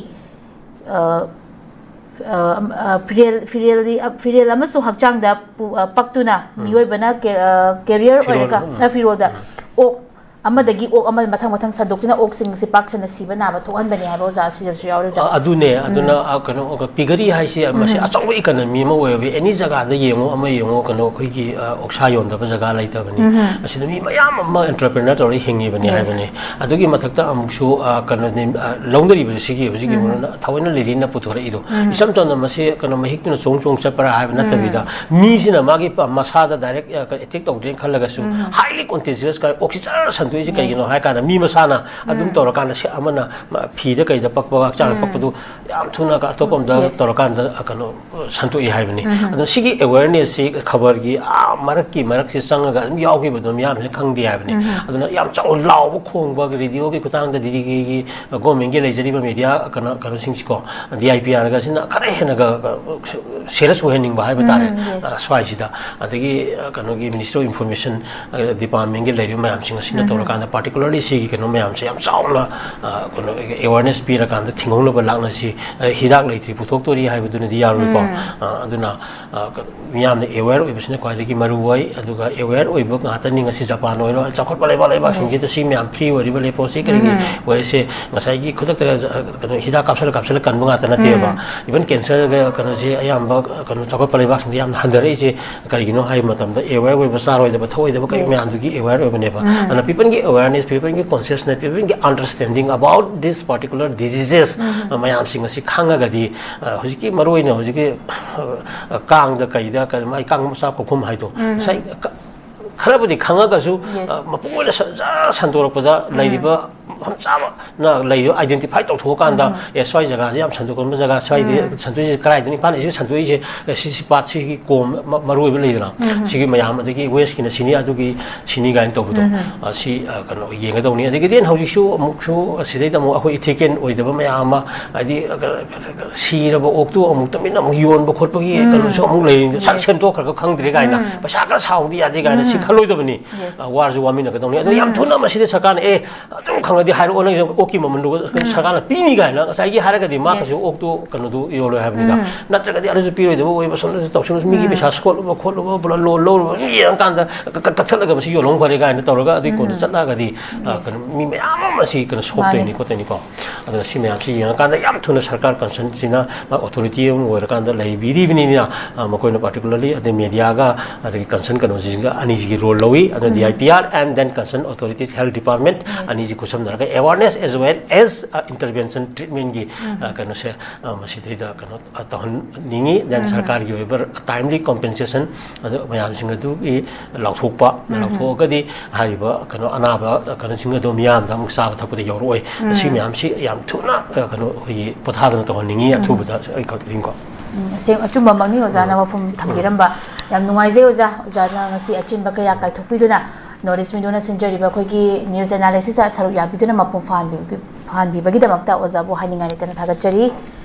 ꯑ, ꯑ, ꯑ, ꯐꯤꯔꯦꯜ, ꯐꯤꯔꯦꯜꯗꯤ, ꯑ, ꯐꯤꯔꯦꯜ ꯑꯃꯁꯨꯡ ꯍꯛꯆꯥꯡꯗ ꯄꯨ-, ꯑ, ꯄꯛꯇꯨꯅ ꯎꯝ꯫ ꯃꯤꯑꯣꯏꯕꯅ ꯀꯦ-, ꯑ, ꯀꯦꯔꯤꯌꯔ ꯐꯤꯔꯣꯜ, ꯑꯣꯏꯔꯒ, ꯎꯝ꯫ ꯑ, ꯐꯤꯔꯣꯜꯗ ꯎꯝ꯫ ꯑꯣꯛ ꯑꯃꯗꯒꯤ ꯑꯣꯛ ꯑꯃ ꯃꯊꯪ ꯃꯊꯪ ꯁꯟꯗꯣꯛꯇꯨꯅ ꯑꯣꯛꯁꯤꯡꯁꯤ ꯄꯥꯛ ꯁꯟꯅ ꯁꯤꯕ ꯅꯥꯕ ꯊꯣꯛꯍꯟꯕꯅꯤ ꯍꯥꯏꯕ ꯑꯣꯖꯥ ꯁꯤꯗꯁꯨ ꯌꯥꯎꯔꯦ, ꯑꯣꯖꯥ꯫ ꯑ, ꯑꯗꯨꯅꯦ, ꯎꯝ꯫ ꯑꯗꯨꯅ, ꯑ, ꯀꯩꯅꯣ, ꯑ, ꯄꯤꯒꯔꯤ ꯍꯥꯏꯁꯤ, ꯑ, ꯃꯁꯤ ꯎꯝ꯫ ꯑꯆꯧꯕ ꯏꯀꯅꯃꯤ ꯑꯃ ꯑꯣꯏꯔꯕ, ꯑꯦꯅꯤ ꯖꯒꯥꯗ ꯌꯦꯡꯉꯣ, ꯑꯃ ꯌꯦꯡꯉꯣ, ꯀꯩꯅꯣ, ꯑꯩꯈꯣꯏꯒꯤ, ꯑ, ꯑꯣꯛꯁꯥ ꯌꯣꯟꯗꯕ ꯖꯒꯥ ꯂꯩꯇꯕꯅꯤ꯫ ꯎꯝ꯫ ꯑꯁꯤꯗ ꯃꯤ ꯃꯌꯥꯝ ꯑꯃ ꯑꯦꯟꯇꯔꯄ꯭ꯔꯦꯅꯔ ꯇꯧꯔꯒ ꯍꯤꯡꯉꯤꯕꯅꯤ Yes. ꯍꯥꯏꯕꯅꯤ꯫ ꯑꯗꯨꯒꯤ ꯃꯊꯛꯇ ꯑꯃꯨꯛꯁꯨ, ꯑ, ꯀꯩꯅꯣꯅꯤ, ꯑ, ꯂꯧꯅꯔꯤꯕꯁꯤ ꯁꯤꯒꯤ ꯍꯧꯖꯤꯛꯀꯤ ꯎꯝ꯫ ꯊꯑꯣꯏꯅ ꯂꯦꯔꯤꯅ ꯄꯨꯊꯣꯔꯛꯏꯗꯣ꯫ ꯎꯝ꯫ ꯏꯆꯝ ꯆꯝꯅ ꯃꯁꯤ ꯀꯩꯅꯣ ꯃꯍꯤꯛꯇꯨꯅ ꯆꯣꯡ ꯆꯣꯡ ꯆꯠꯄ꯭ꯔꯥ ꯍꯥꯏꯕ ꯎꯝ꯫ ꯅꯠꯇꯕꯤꯗ, ꯃꯤꯁꯤꯅ ꯃꯥꯒꯤ ꯄ-, ꯃꯁꯥꯗ ꯗꯥꯏꯔꯦꯛ, ꯑ, ꯑꯦꯇꯦꯛ ꯇꯧꯗ꯭ꯔꯦꯅ ꯈꯜꯂꯒꯁꯨ, ꯎꯝ꯫ ꯍꯥꯏꯂꯤ ꯀꯣꯟꯇꯦꯖꯤꯌꯁ ꯀꯥꯏ ꯑꯣꯛꯁꯤ ꯖꯔ ꯁꯟꯗꯣꯛꯏꯁꯦ Yes. ꯀꯩꯒꯤꯅꯣ ꯍꯥꯏ ꯀꯥꯟꯗ, ꯃꯤ ꯃꯁꯥꯅ ꯑꯗꯨꯝ ꯎꯝ꯫ ꯇꯧꯔꯀꯥꯟꯗ ꯁꯦ-, ꯑꯃꯅ ꯃ-, ꯐꯤꯗ ꯀꯩꯗ ꯄꯛꯄ, ꯍꯛꯆꯥꯡꯗ ꯎꯝ꯫ ꯄꯛꯄꯗꯨ ꯌꯥꯝ ꯊꯨꯅ ꯑꯇꯣꯞꯄ ꯑꯝꯗ Yes. ꯇꯧꯔꯀꯥꯟꯗ, ꯑ, ꯀꯩꯅꯣ, ꯁꯟꯗꯣꯛꯏ ꯍꯥꯏꯕꯅꯤ꯫ ꯎꯝ꯫ ꯑꯗꯣ ꯁꯤꯒꯤ ꯑꯦꯋꯦꯔꯅꯦꯁꯁꯤ ꯈꯕꯔꯒꯤ, ꯑꯥ, ꯃꯔꯛꯀꯤ ꯃꯔꯛꯁꯤ ꯆꯪꯉꯒ ꯑꯗꯨꯝ ꯌꯥꯎꯈꯤꯕꯗꯣ ꯃꯤꯌꯥꯝꯁꯤꯅ ꯈꯪꯗꯦ ꯍꯥꯏꯕꯅꯤ꯫ ꯑꯗꯨꯅ ꯌꯥꯝ ꯆꯥꯎꯅ ꯂꯥꯎꯕ ꯈꯣꯡꯕ ꯔꯦꯗꯤꯑꯣꯒꯤ ꯈꯨꯠꯊꯥꯡꯗ ꯗꯤꯜꯂꯤꯒꯤ ꯒꯣꯔꯃꯦꯟꯒꯤ ꯂꯩꯖꯔꯤꯕ ꯃꯦꯗꯤꯌꯥ ꯀꯩꯅꯣ ꯀꯩꯅꯣꯁꯤꯡꯁꯤꯀꯣ, ꯗꯤ ꯑꯥꯏ ꯄꯤ ꯑꯥꯔꯒꯁꯤꯅ ꯈꯔ ꯍꯦꯟꯅꯒ ꯁꯦꯔꯤꯌꯁ ꯑꯣꯏꯍꯟꯅꯤꯡꯕ ꯍꯥꯏꯕ ꯇꯥꯔꯦ꯫ ꯁ꯭ꯋꯥꯏꯁꯤꯗ ꯑꯗꯒꯤ ꯀꯩꯅꯣꯒꯤ ꯃꯤꯅꯤꯁꯇ꯭ꯔꯤ ꯑꯣꯐ ꯏꯟꯐꯣꯔꯃꯦꯁꯟ ꯗꯤꯄꯥꯔꯠꯃꯦꯟꯒꯤ ꯂꯩꯔꯤꯕ ꯃꯌꯥꯝꯁꯤꯡ ꯑꯁꯤꯅ ꯇꯧꯔꯀꯥꯟꯗ ꯄꯥꯔꯇꯤꯀꯨꯂꯔꯂꯤ ꯁꯤꯒꯤ ꯀꯩꯅꯣ ꯃꯌꯥꯝꯁꯦ ꯌꯥꯝ ꯆꯥꯎꯅ ꯀꯩꯅꯣ ꯑꯦꯋꯥꯔꯅꯦꯁ ꯄꯤꯔꯀꯥꯟꯗ ꯊꯤꯡꯍꯧꯅꯕ ꯂꯥꯛꯅꯁꯤ꯫ ꯍꯤꯗꯥꯛ ꯂꯩꯇ꯭ꯔꯤ ꯄꯨꯊꯣꯛꯇꯣꯔꯤ ꯍꯥꯏꯕꯗꯨꯅꯗꯤ ꯌꯥꯔꯣꯏꯀꯣ꯫ ꯑꯗꯨꯅ ꯃꯤꯌꯥꯝꯅ ꯑꯦꯋꯦꯌꯔ ꯑꯣꯏꯕꯁꯤꯅ ꯈ꯭ꯋꯥꯏꯗꯒꯤ ꯃꯔꯨ ꯑꯣꯏ꯫ ꯑꯗꯨꯒ ꯑꯦꯋꯦꯌꯔ ꯑꯣꯏꯕ ꯉꯥꯛꯇꯅꯤ꯫ ꯉꯁꯤ ꯖꯄꯥꯟ ꯑꯣꯏꯔꯣ, ꯆꯥꯎꯈꯠꯄ ꯂꯩꯕꯥꯛ ꯂꯩꯕꯥꯛꯁꯤꯡꯁꯤꯗ ꯁꯤ ꯃꯌꯥꯝ ꯐ꯭ꯔꯤ ꯑꯣꯏꯔꯤꯕ ꯂꯦꯄ꯭ꯔꯣꯁꯤ ꯀꯔꯤꯒꯤ ꯑꯣꯏꯔꯤꯁꯦ? ꯉꯁꯥꯏꯒꯤ ꯈꯨꯗꯛꯇ ꯀꯩꯅꯣ ꯍꯤꯗꯥꯛ ꯀꯥꯞꯁꯜꯂ ꯀꯥꯞꯁꯜꯂ ꯀꯟꯕ ꯉꯥꯛꯇ ꯅꯠꯇꯦꯕ꯫ ꯏꯚꯟ ꯀꯦꯟꯁꯔꯒ ꯀꯩꯅꯣꯁꯦ ꯑꯌꯥꯝꯕ ꯀꯩꯅꯣ ꯆꯥꯎꯈꯠꯄ ꯂꯩꯕꯥꯛꯁꯤꯡꯗ ꯌꯥꯝꯅ ꯍꯟꯊꯔꯛꯏꯁꯦ ꯀꯔꯤꯒꯤꯅꯣ ꯍꯥꯏꯕ ꯃꯇꯝꯗ ꯑꯦꯋꯦꯌꯔ ꯑꯣꯏꯕ, ꯆꯥꯔꯣꯏꯗꯕ ꯊꯛꯑꯣꯏꯗꯕ ꯀꯩ ꯃꯌꯥꯝꯗꯨꯒꯤ ꯑꯦꯋꯦꯌꯔ ꯑꯣꯏꯕꯅꯦꯕ꯫ ꯑꯗꯨꯅ ꯄꯤꯄꯜꯒꯤ awareness, ꯄꯤꯄꯜꯒꯤ Consciousness, ꯄꯤꯄꯜꯒꯤ understanding about this particular diseases ꯃꯌꯥꯝꯁꯤꯡ ꯑꯁꯤ ꯈꯪꯉꯒꯗꯤ, ꯍꯧꯖꯤꯛꯀꯤ ꯃꯔꯨꯑꯣꯏꯅ ꯍꯧꯖꯤꯛꯀꯤ ꯀꯥꯡꯗ ꯀꯩꯗ ꯀꯩ-, ꯃꯥꯏ ꯀꯥꯡ ꯃꯆꯥ ꯀꯣꯛꯐꯝ ꯍꯥꯏꯗꯣ ꯉꯁꯥꯏ ꯈꯔꯕꯨꯗꯤ ꯈꯪꯉꯒꯁꯨ, ꯃꯄꯨꯡ ꯑꯣꯏꯅ ꯁꯟ-, ꯖꯔ ꯁꯟꯗꯣꯔꯛꯄꯗ ꯂꯩꯔꯤꯕ ꯃꯐꯝ ꯆꯥꯕꯅ ꯂꯩꯔꯤꯕ ꯑꯥꯏꯗꯦꯟꯇꯤꯐꯥꯏ ꯇꯧꯊꯣꯛꯑꯀꯥꯟꯗ, ꯑꯦ, ꯁ꯭ꯋꯥꯏ ꯖꯒꯥꯁꯤ ꯌꯥꯝ ꯁꯟꯗꯣꯛꯀꯟꯕ ꯖꯒꯥ, ꯁ꯭ꯋꯥꯏꯗ ꯁꯟꯗꯣꯛꯏꯁꯦ ꯀꯗꯥꯏꯗꯅꯣ, ꯏꯝꯐꯥꯜ ꯏꯁꯀꯤ ꯁꯟꯗꯣꯛꯏꯁꯦ, ꯑꯦ, ꯁꯤ, ꯁꯤ ꯄꯥꯠꯁꯤꯒꯤ ꯀꯣꯝ ꯃ-, ꯃꯔꯨ ꯑꯣꯏꯕ ꯂꯩꯗꯅ, ꯁꯤꯒꯤ ꯃꯌꯥꯝ, ꯑꯗꯒꯤ ꯋꯦꯁꯀꯤꯅ ꯁꯤꯅꯤ, ꯑꯗꯨꯒꯤ ꯁꯤꯅꯤ ꯀꯥꯏꯅ ꯇꯧꯕꯗꯣ, ꯑ, ꯁꯤ, ꯑ, ꯀꯩꯅꯣ ꯌꯦꯡꯒꯗꯧꯅꯤ꯫ ꯑꯗꯒꯤꯗꯤ ꯍꯧꯖꯤꯛꯁꯨ ꯑꯃꯨꯛꯁꯨ ꯁꯤꯗꯩꯗ ꯑꯃꯨꯛ ꯑꯩꯈꯣꯏ ꯏꯊꯤꯀꯦꯜ ꯑꯣꯏꯗꯕ ꯃꯌꯥꯝ ꯑꯃ, ꯍꯥꯏꯗꯤ, ꯑ, ꯀ-, ꯀ-, ꯀ-, ꯁꯤꯔꯕ ꯑꯣꯛꯇꯨ ꯑꯃꯨꯛ ꯇꯨꯃꯤꯟꯅ ꯑꯃꯨꯛ ꯌꯣꯟꯕ ꯈꯣꯠꯄꯒꯤ ꯀꯩꯅꯣꯁꯨ ꯑꯃꯨꯛ ꯂꯩꯔꯤꯅꯤ꯫ ꯁꯛ ꯁꯦꯝꯗꯣꯛꯈ꯭ꯔꯒ ꯈꯪꯗ꯭ꯔꯦ ꯀꯥꯏꯅ, ꯄꯩꯁꯥ ꯈꯔ ꯁꯥꯎꯗꯤ ꯌꯥꯗꯦ ꯀꯥꯏꯅ ꯁꯤ ꯈꯜꯂꯣꯏꯗꯕꯅꯤ꯫ ꯑ, ꯋꯥꯔꯁꯨ ꯋꯥꯃꯤꯟꯅꯒꯗꯧꯅꯤ꯫ ꯑꯗꯣ ꯌꯥꯝ ꯊꯨꯅ ꯃꯁꯤꯗ ꯁꯔꯀꯥꯔꯅ, "ꯑꯦ, ꯑꯗꯨꯝ ꯈꯪꯉꯗꯤ ꯍꯥꯏꯔꯛꯑꯣ, ꯅꯪꯒꯤꯁꯦ ꯑꯣꯛꯀꯤ ꯃꯃꯜꯗꯨ ꯁꯔꯀꯥꯔꯅ ꯄꯤꯅꯤ" ꯀꯥꯏꯅ ꯉꯁꯥꯏꯒꯤ ꯍꯥꯏꯔꯒꯗꯤ ꯃꯥ ꯀꯩꯁꯨ ꯑꯣꯛꯇꯨ ꯀꯩꯅꯣꯗꯨ ꯌꯣꯜꯂꯣꯏ ꯍꯥꯏꯕꯅꯤꯗ꯫ ꯅꯠꯇ꯭ꯔꯒꯗꯤ ꯑꯗꯨꯁꯨ ꯄꯤꯔꯣꯏꯗꯕ ꯑꯣꯏꯕ, ꯁꯣꯝꯗꯁꯨ ꯇꯧꯁꯜꯂꯁꯨ, ꯃꯤꯒꯤ ꯄꯩꯁꯥ ꯁꯣꯠꯂꯨꯕ ꯈꯣꯠꯂꯨꯕ ꯄꯨꯂꯞ ꯂꯣꯟ ꯂꯧꯔꯨꯕ ꯃꯤ ꯌꯦꯡꯉꯀꯥꯟꯗ ꯀ-, ꯀ-, ꯀꯛꯊꯠꯂꯒ ꯃꯁꯤ ꯌꯣꯜꯍꯧ ꯐꯔꯦ ꯀꯥꯏꯅ ꯇꯧꯔꯒ ꯑꯗꯨꯒꯤ ꯀꯣꯟꯗ ꯆꯠꯂꯛꯑꯒꯗꯤ, ꯑ, ꯀꯩꯅꯣ, ꯃꯤ ꯃꯌꯥꯝ ꯑꯃ ꯁꯤ ꯀꯩꯅꯣ ꯁꯣꯛꯇꯣꯏꯅꯤ ꯈꯣꯠꯇꯣꯏꯅꯤꯀꯣ꯫ ꯑꯗꯨꯅ ꯁꯤ ꯃꯌꯥꯝꯁꯤ ꯌꯦꯡꯉꯀꯥꯟꯗ ꯌꯥꯝ ꯊꯨꯅ ꯁꯔꯀꯥꯔ ꯀꯟꯁꯔꯟꯁꯤꯅ ꯑꯣꯊꯣꯔꯤꯇꯤ ꯑꯃ ꯑꯣꯏꯔꯀꯥꯟꯗ ꯂꯩꯕꯤꯔꯤꯕꯅꯤꯅ, ꯑ, ꯃꯈꯣꯏꯅ ꯄꯥꯔꯇꯤꯀꯨꯂꯔꯂꯤ ꯑꯗꯩ ꯃꯦꯗꯤꯌꯥꯒ ꯑꯗꯒꯤ ꯀꯟꯁꯔꯟ ꯀꯩꯅꯣꯁꯤꯡꯒ ꯑꯅꯤꯁꯤꯒꯤ ꯔꯣꯜ ꯂꯧꯏ꯫ ꯑꯗꯨꯅ D I P R and then concern authorities, health department ꯑꯅꯤꯁꯤ ꯈꯨꯠꯁꯝꯅꯔꯒ awareness as well as, ꯑ, intervention treatmentꯀꯤ, ꯑ, ꯀꯩꯅꯣꯁꯦ, ꯑ, ꯃꯁꯤꯗꯩꯗ ꯀꯩꯅꯣ, ꯑ, ꯇꯧꯍꯟꯅꯤꯡꯉꯤ꯫ Then ꯁꯔꯀꯥꯔꯒꯤ ꯑꯣꯏꯕ timely compensation ꯑꯗꯨ ꯃꯌꯥꯝꯁꯤꯡ ꯑꯗꯨꯒꯤ ꯂꯥꯎꯊꯣꯛꯄ, ꯂꯥꯎꯊꯣꯛꯑꯒꯗꯤ ꯍꯥꯏꯔꯤꯕ ꯀꯩꯅꯣ ꯑꯅꯥꯕ ꯀꯩꯅꯣꯁꯤꯡ ꯑꯗꯨ ꯃꯤꯌꯥꯝꯗ ꯑꯃꯨꯛ ꯆꯥꯕ ꯊꯛꯄꯗ ꯌꯧꯔꯛꯑꯣꯏ꯫ ꯁꯤ ꯃꯌꯥꯝꯁꯤ ꯌꯥꯝ ꯊꯨꯅ, ꯑ, ꯀꯩꯅꯣ ꯑꯩꯈꯣꯏꯒꯤ ꯄꯣꯊꯥꯗꯅ ꯇꯧꯍꯟꯅꯤꯡꯉꯤ ꯑꯊꯨꯕꯗ ꯑꯩꯈꯣꯏ ꯈꯨꯗꯤꯡꯀꯣ꯫ ꯎꯝ, ꯑꯁꯦꯡ-, ꯑꯆꯨꯝꯕꯃꯛꯅꯤ ꯑꯣꯖꯥꯅ ꯋꯥꯐꯝ ꯊꯝꯕꯤꯔꯝꯕ꯫ ꯌꯥꯝ ꯅꯨꯡꯉꯥꯏꯖꯩ ꯑꯣꯖꯥ, ꯑꯣꯖꯥꯅ ꯉꯁꯤ ꯑꯆꯤꯟꯕ ꯀꯌꯥ ꯀꯥꯏꯊꯣꯛꯄꯤꯗꯨꯅ North East Windowꯅ ꯁꯤꯟꯖꯔꯤꯕ ꯑꯩꯈꯣꯏꯒꯤ news analysisꯇ ꯁꯔꯨꯛ ꯌꯥꯕꯤꯗꯨꯅ ꯃꯄꯨꯡ ꯐꯥꯍꯟꯕꯤ-, ꯐꯥꯍꯟꯕꯤꯕꯒꯤꯗꯃꯛꯇ ꯑꯣꯖꯥꯕꯨ ꯍꯥꯏꯅꯤꯡꯉꯥꯏ ꯂꯩꯇꯅ ꯊꯥꯒꯠꯆꯔꯤ꯫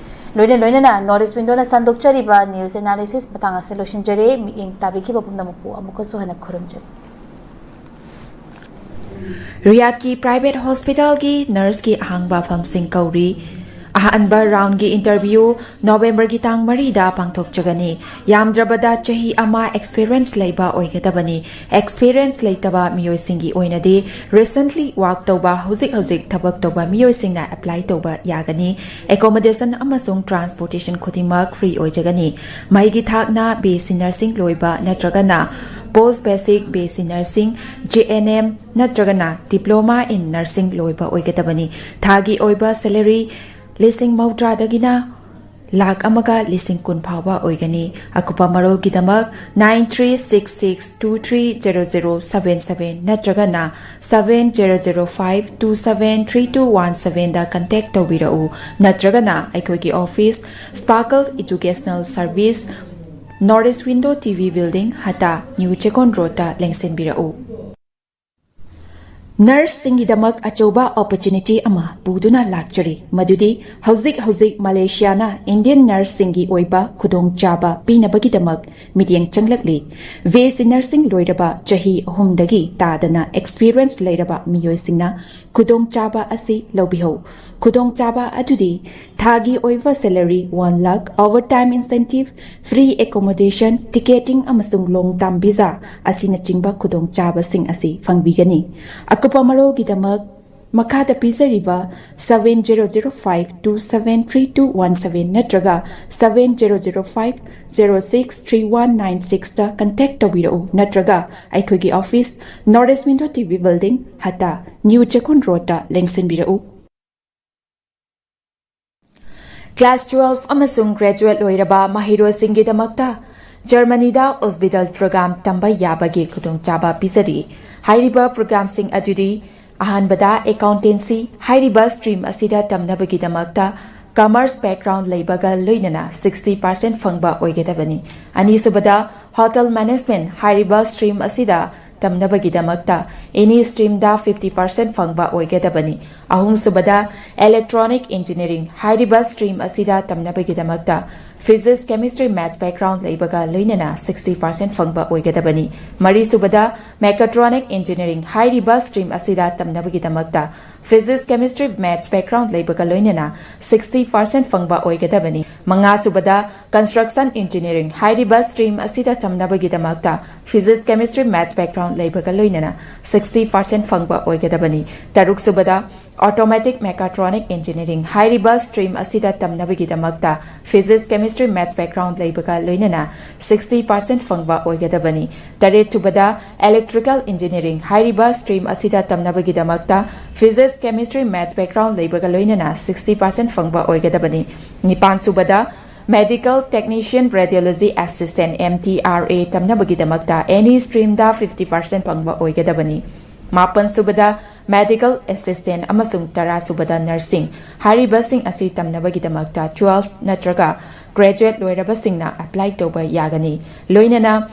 ꯂꯣꯏꯅ ꯂꯣꯏꯅꯅ North East Windowꯅ ꯁꯟꯗꯣꯛꯆꯔꯤꯕ news analysis ꯃꯇꯥꯡ ꯑꯁꯤꯗ ꯂꯣꯏꯁꯤꯟꯖꯔꯦ꯫ ꯃꯤꯠꯌꯦꯡ ꯇꯥꯕꯤꯈꯤꯕ ꯄꯨꯝꯅꯃꯛꯄꯨ ꯑꯃꯨꯛꯀꯁꯨ ꯍꯟꯅ ꯈꯨꯔꯨꯝꯖꯔꯤ꯫ ꯔꯤꯌꯥꯗꯀꯤ private hospitalꯒꯤ nurseꯀꯤ ꯑꯍꯥꯡꯕ ꯐꯝꯁꯤꯡ ꯀꯧꯔꯤ꯫ ꯑꯍꯥꯟꯕ roundꯒꯤ interview Novemberꯒꯤ ꯇꯥꯡ ꯃꯔꯤꯗ ꯄꯥꯡꯊꯣꯛꯆꯒꯅꯤ꯫ ꯌꯥꯝꯗ꯭ꯔꯕꯗ ꯆꯍꯤ ꯑꯃ experience ꯂꯩꯕ ꯑꯣꯏꯒꯗꯕꯅꯤ꯫ Experience ꯂꯩꯇꯕ ꯃꯤꯑꯣꯏꯁꯤꯡꯒꯤ ꯑꯣꯏꯅꯗꯤ recently work ꯇꯧꯕ, ꯍꯧꯖꯤꯛ ꯍꯧꯖꯤꯛ ꯊꯕꯛ ꯇꯧꯕ ꯃꯤꯑꯣꯏꯁꯤꯡꯅ apply ꯇꯧꯕ ꯌꯥꯒꯅꯤ꯫ Accommodation ꯑꯃꯁꯨꯡ transportation ꯈꯨꯗꯤꯡꯃꯛ free ꯑꯣꯏꯖꯒꯅꯤ꯫ ꯃꯍꯩꯒꯤ ꯊꯥꯛꯅ BSc nursing ꯂꯣꯏꯕ ꯅꯠꯇ꯭ꯔꯒꯅ post basic BSc nursing, JNM ꯅꯠꯇ꯭ꯔꯒꯅ diploma in nursing ꯂꯣꯏꯕ ꯑꯣꯏꯒꯗꯕꯅꯤ꯫ ꯊꯥꯒꯤ ꯑꯣꯏꯕ salary ꯂꯤꯁꯤꯡ ꯃꯧꯗ꯭ꯔꯥꯗꯒꯤꯅ ꯂꯥꯈ ꯑꯃꯒ ꯂꯤꯁꯤꯡ ꯀꯨꯟ ꯐꯥꯎꯕ ꯑꯣꯏꯒꯅꯤ꯫ ꯑꯀꯨꯞꯄ ꯃꯔꯣꯜꯒꯤꯗꯃꯛ nine three six six two three zero zero seven seven ꯅꯠꯇ꯭ꯔꯒꯅ seven zero zero five two seven three two one sevenꯗ contact ꯇꯧꯕꯤꯔꯛꯎ꯫ ꯅꯠꯇ꯭ꯔꯒꯅ ꯑꯩꯈꯣꯏꯒꯤ office, Sparkle Educational Service, North East Window TV Building, ꯍꯇꯥ, New Checkon Roadꯇ ꯂꯦꯡꯁꯤꯟꯕꯤꯔꯛꯎ꯫ Nurseꯁꯤꯡꯒꯤꯗꯃꯛ ꯑꯆꯧꯕ opportunity ꯑꯃ ꯄꯨꯗꯨꯅ ꯂꯥꯛꯆꯔꯤ, ꯃꯗꯨꯗꯤ ꯍꯧꯖꯤꯛ ꯍꯧꯖꯤꯛ ꯃꯂꯦꯁꯤꯌꯥꯅ Indian nurseꯁꯤꯡꯒꯤ ꯑꯣꯏꯕ ꯈꯨꯗꯣꯡꯆꯥꯕ ꯄꯤꯅꯕꯒꯤꯗꯃꯛ ꯃꯤꯠꯌꯦꯡ ꯆꯪꯂꯛꯂꯤ꯫ BSc nursing ꯂꯣꯏꯔꯕ ꯆꯍꯤ ꯑꯍꯨꯝꯗꯒꯤ ꯇꯥꯗꯅ experience ꯂꯩꯔꯕ ꯃꯤꯑꯣꯏꯁꯤꯡꯅ ꯈꯨꯗꯣꯡꯆꯥꯕ ꯑꯁꯤ ꯂꯧꯕꯤꯍꯧ꯫ ꯈꯨꯗꯣꯡꯆꯥꯕ ꯑꯗꯨꯗꯤ ꯊꯥꯒꯤ ꯑꯣꯏꯕ salary one lakh, overtime incentive, free accommodation, ticketing ꯑꯃꯁꯨꯡ long term visa ꯑꯁꯤꯅꯆꯤꯡꯕ ꯈꯨꯗꯣꯡꯆꯥꯕꯁꯤꯡ ꯑꯁꯤ ꯐꯪꯕꯤꯒꯅꯤ꯫ ꯑꯀꯨꯞꯄ ꯃꯔꯣꯜꯒꯤꯗꯃꯛ ꯃꯈꯥꯗ ꯄꯤꯖꯔꯤꯕ seven zero zero five two seven three two one seven ꯅꯠꯇ꯭ꯔꯒ seven zero zero five zero six three one nine sixꯇ contact ꯇꯧꯕꯤꯔꯛꯎ, ꯅꯠꯇ꯭ꯔꯒ ꯑꯩꯈꯣꯏꯒꯤ office, North East Window TV Building, ꯍꯇꯥ, New Checkon Roadꯇ ꯂꯦꯡꯁꯤꯟꯕꯤꯔꯛꯎ꯫ Class twelve ꯑꯃꯁꯨꯡ graduate ꯂꯣꯏꯔꯕ ꯃꯍꯩꯔꯣꯏꯁꯤꯡꯒꯤꯗꯃꯛꯇ ꯖꯔꯃꯅꯤꯗ Ausbildung program ꯇꯝꯕ ꯌꯥꯕꯒꯤ ꯈꯨꯗꯣꯡꯆꯥꯕ ꯄꯤꯖꯔꯤ꯫ ꯍꯥꯏꯔꯤꯕ programꯁꯤꯡ ꯑꯗꯨꯗꯤ, ꯑꯍꯥꯟꯕꯗ, accountancy꯫ ꯍꯥꯏꯔꯤꯕ stream ꯑꯁꯤꯗ ꯇꯝꯅꯕꯒꯤꯗꯃꯛꯇ commerce background ꯂꯩꯕꯒ ꯂꯣꯏꯅꯅ sixty percent ꯐꯪꯕ ꯑꯣꯏꯒꯗꯕꯅꯤ꯫ ꯑꯅꯤꯁꯨꯕꯗ, Hotel Management ꯍꯥꯏꯔꯤꯕ stream ꯑꯁꯤꯗ ꯇꯝꯅꯕꯒꯤꯗꯃꯛꯇ any streamꯗ fifty percent ꯐꯪꯕ ꯑꯣꯏꯒꯗꯕꯅꯤ꯫ ꯑꯍꯨꯝꯁꯨꯕꯗ Electronic Engineering ꯍꯥꯏꯔꯤꯕ stream ꯑꯁꯤꯗ ꯇꯝꯅꯕꯒꯤꯗꯃꯛꯇ Physics, Chemistry, Maths background ꯂꯩꯕꯒ ꯂꯣꯏꯅꯅ sixty percent ꯐꯪꯕ ꯑꯣꯏꯒꯗꯕꯅꯤ꯫ ꯃꯔꯤꯁꯨꯕꯗ Mechatronic Engineering ꯍꯥꯏꯔꯤꯕ stream ꯑꯁꯤꯗ ꯇꯝꯅꯕꯒꯤꯗꯃꯛꯇ Physics, Chemistry, Maths background ꯂꯩꯕꯒ ꯂꯣꯏꯅꯅ sixty percent ꯐꯪꯕ ꯑꯣꯏꯒꯗꯕꯅꯤ꯫ ꯃꯉꯥꯁꯨꯕꯗ Construction Engineering ꯍꯥꯏꯔꯤꯕ stream ꯑꯁꯤꯗ ꯇꯝꯅꯕꯒꯤꯗꯃꯛꯇ Physics, Chemistry, Maths background ꯂꯩꯕꯒ ꯂꯣꯏꯅꯅ sixty percent ꯐꯪꯕ ꯑꯣꯏꯒꯗꯕꯅꯤ꯫ ꯇꯔꯨꯛꯁꯨꯕꯗ Automatic Mechatronic Engineering ꯍꯥꯏꯔꯤꯕ stream ꯑꯁꯤꯗ ꯇꯝꯅꯕꯒꯤꯗꯃꯛꯇ Physics, Chemistry, Maths background ꯂꯩꯕꯒ ꯂꯣꯏꯅꯅ sixty percent ꯐꯪꯕ ꯑꯣꯏꯒꯗꯕꯅꯤ꯫ ꯇꯔꯦꯠꯁꯨꯕꯗ Electrical Engineering ꯍꯥꯏꯔꯤꯕ stream ꯑꯁꯤꯗ ꯇꯝꯅꯕꯒꯤꯗꯃꯛꯇ Physics, Chemistry, Maths background ꯂꯩꯕꯒ ꯂꯣꯏꯅꯅ sixty percent ꯐꯪꯕ ꯑꯣꯏꯒꯗꯕꯅꯤ꯫ ꯅꯤꯄꯥꯟꯁꯨꯕꯗ Medical Technician Radiology Assistant, M T R A, ꯇꯝꯅꯕꯒꯤꯗꯃꯛꯇ any streamꯗ fifty percent ꯐꯪꯕ ꯑꯣꯏꯒꯗꯕꯅꯤ꯫ ꯃꯥꯄꯟꯁꯨꯕꯗ Medical Assistant ꯑꯃꯁꯨꯡ ꯇꯔꯥꯁꯨꯕꯗ Nursing ꯍꯥꯏꯔꯤꯕꯁꯤꯡ ꯑꯁꯤ ꯇꯝꯅꯕꯒꯤꯗꯃꯛꯇ twelve ꯅꯠꯇ꯭ꯔꯒ graduate ꯂꯣꯏꯔꯕꯁꯤꯡꯅ apply ꯇꯧꯕ ꯌꯥꯒꯅꯤ꯫ ꯂꯣꯏꯅꯅ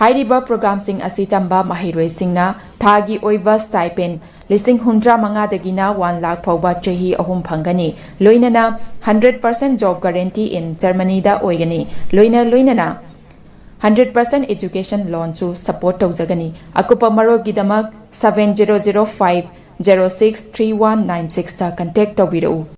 ꯍꯥꯏꯔꯤꯕ programꯁꯤꯡ ꯑꯁꯤ ꯇꯝꯕ ꯃꯍꯩꯔꯣꯏꯁꯤꯡꯅ ꯊꯥꯒꯤ ꯑꯣꯏꯕ stipend ꯂꯤꯁꯤꯡ ꯍꯨꯝꯗ꯭ꯔꯥ ꯃꯉꯥꯗꯒꯤꯅ one lakh ꯐꯥꯎꯕ ꯆꯍꯤ ꯑꯍꯨꯝ ꯐꯪꯒꯅꯤ꯫ ꯂꯣꯏꯅꯅ hundred percent job guarantee in Germanyꯗ ꯑꯣꯏꯒꯅꯤ꯫ ꯂꯣꯏꯅ ꯂꯣꯏꯅꯅ hundred percent education loanꯁꯨ support ꯇꯧꯖꯒꯅꯤ꯫ ꯑꯀꯨꯞꯄ ꯃꯔꯣꯜꯒꯤꯗꯃꯛ seven zero zero five zero six three one nine sixꯇ contact ꯇꯧꯕꯤꯔꯛꯎ꯫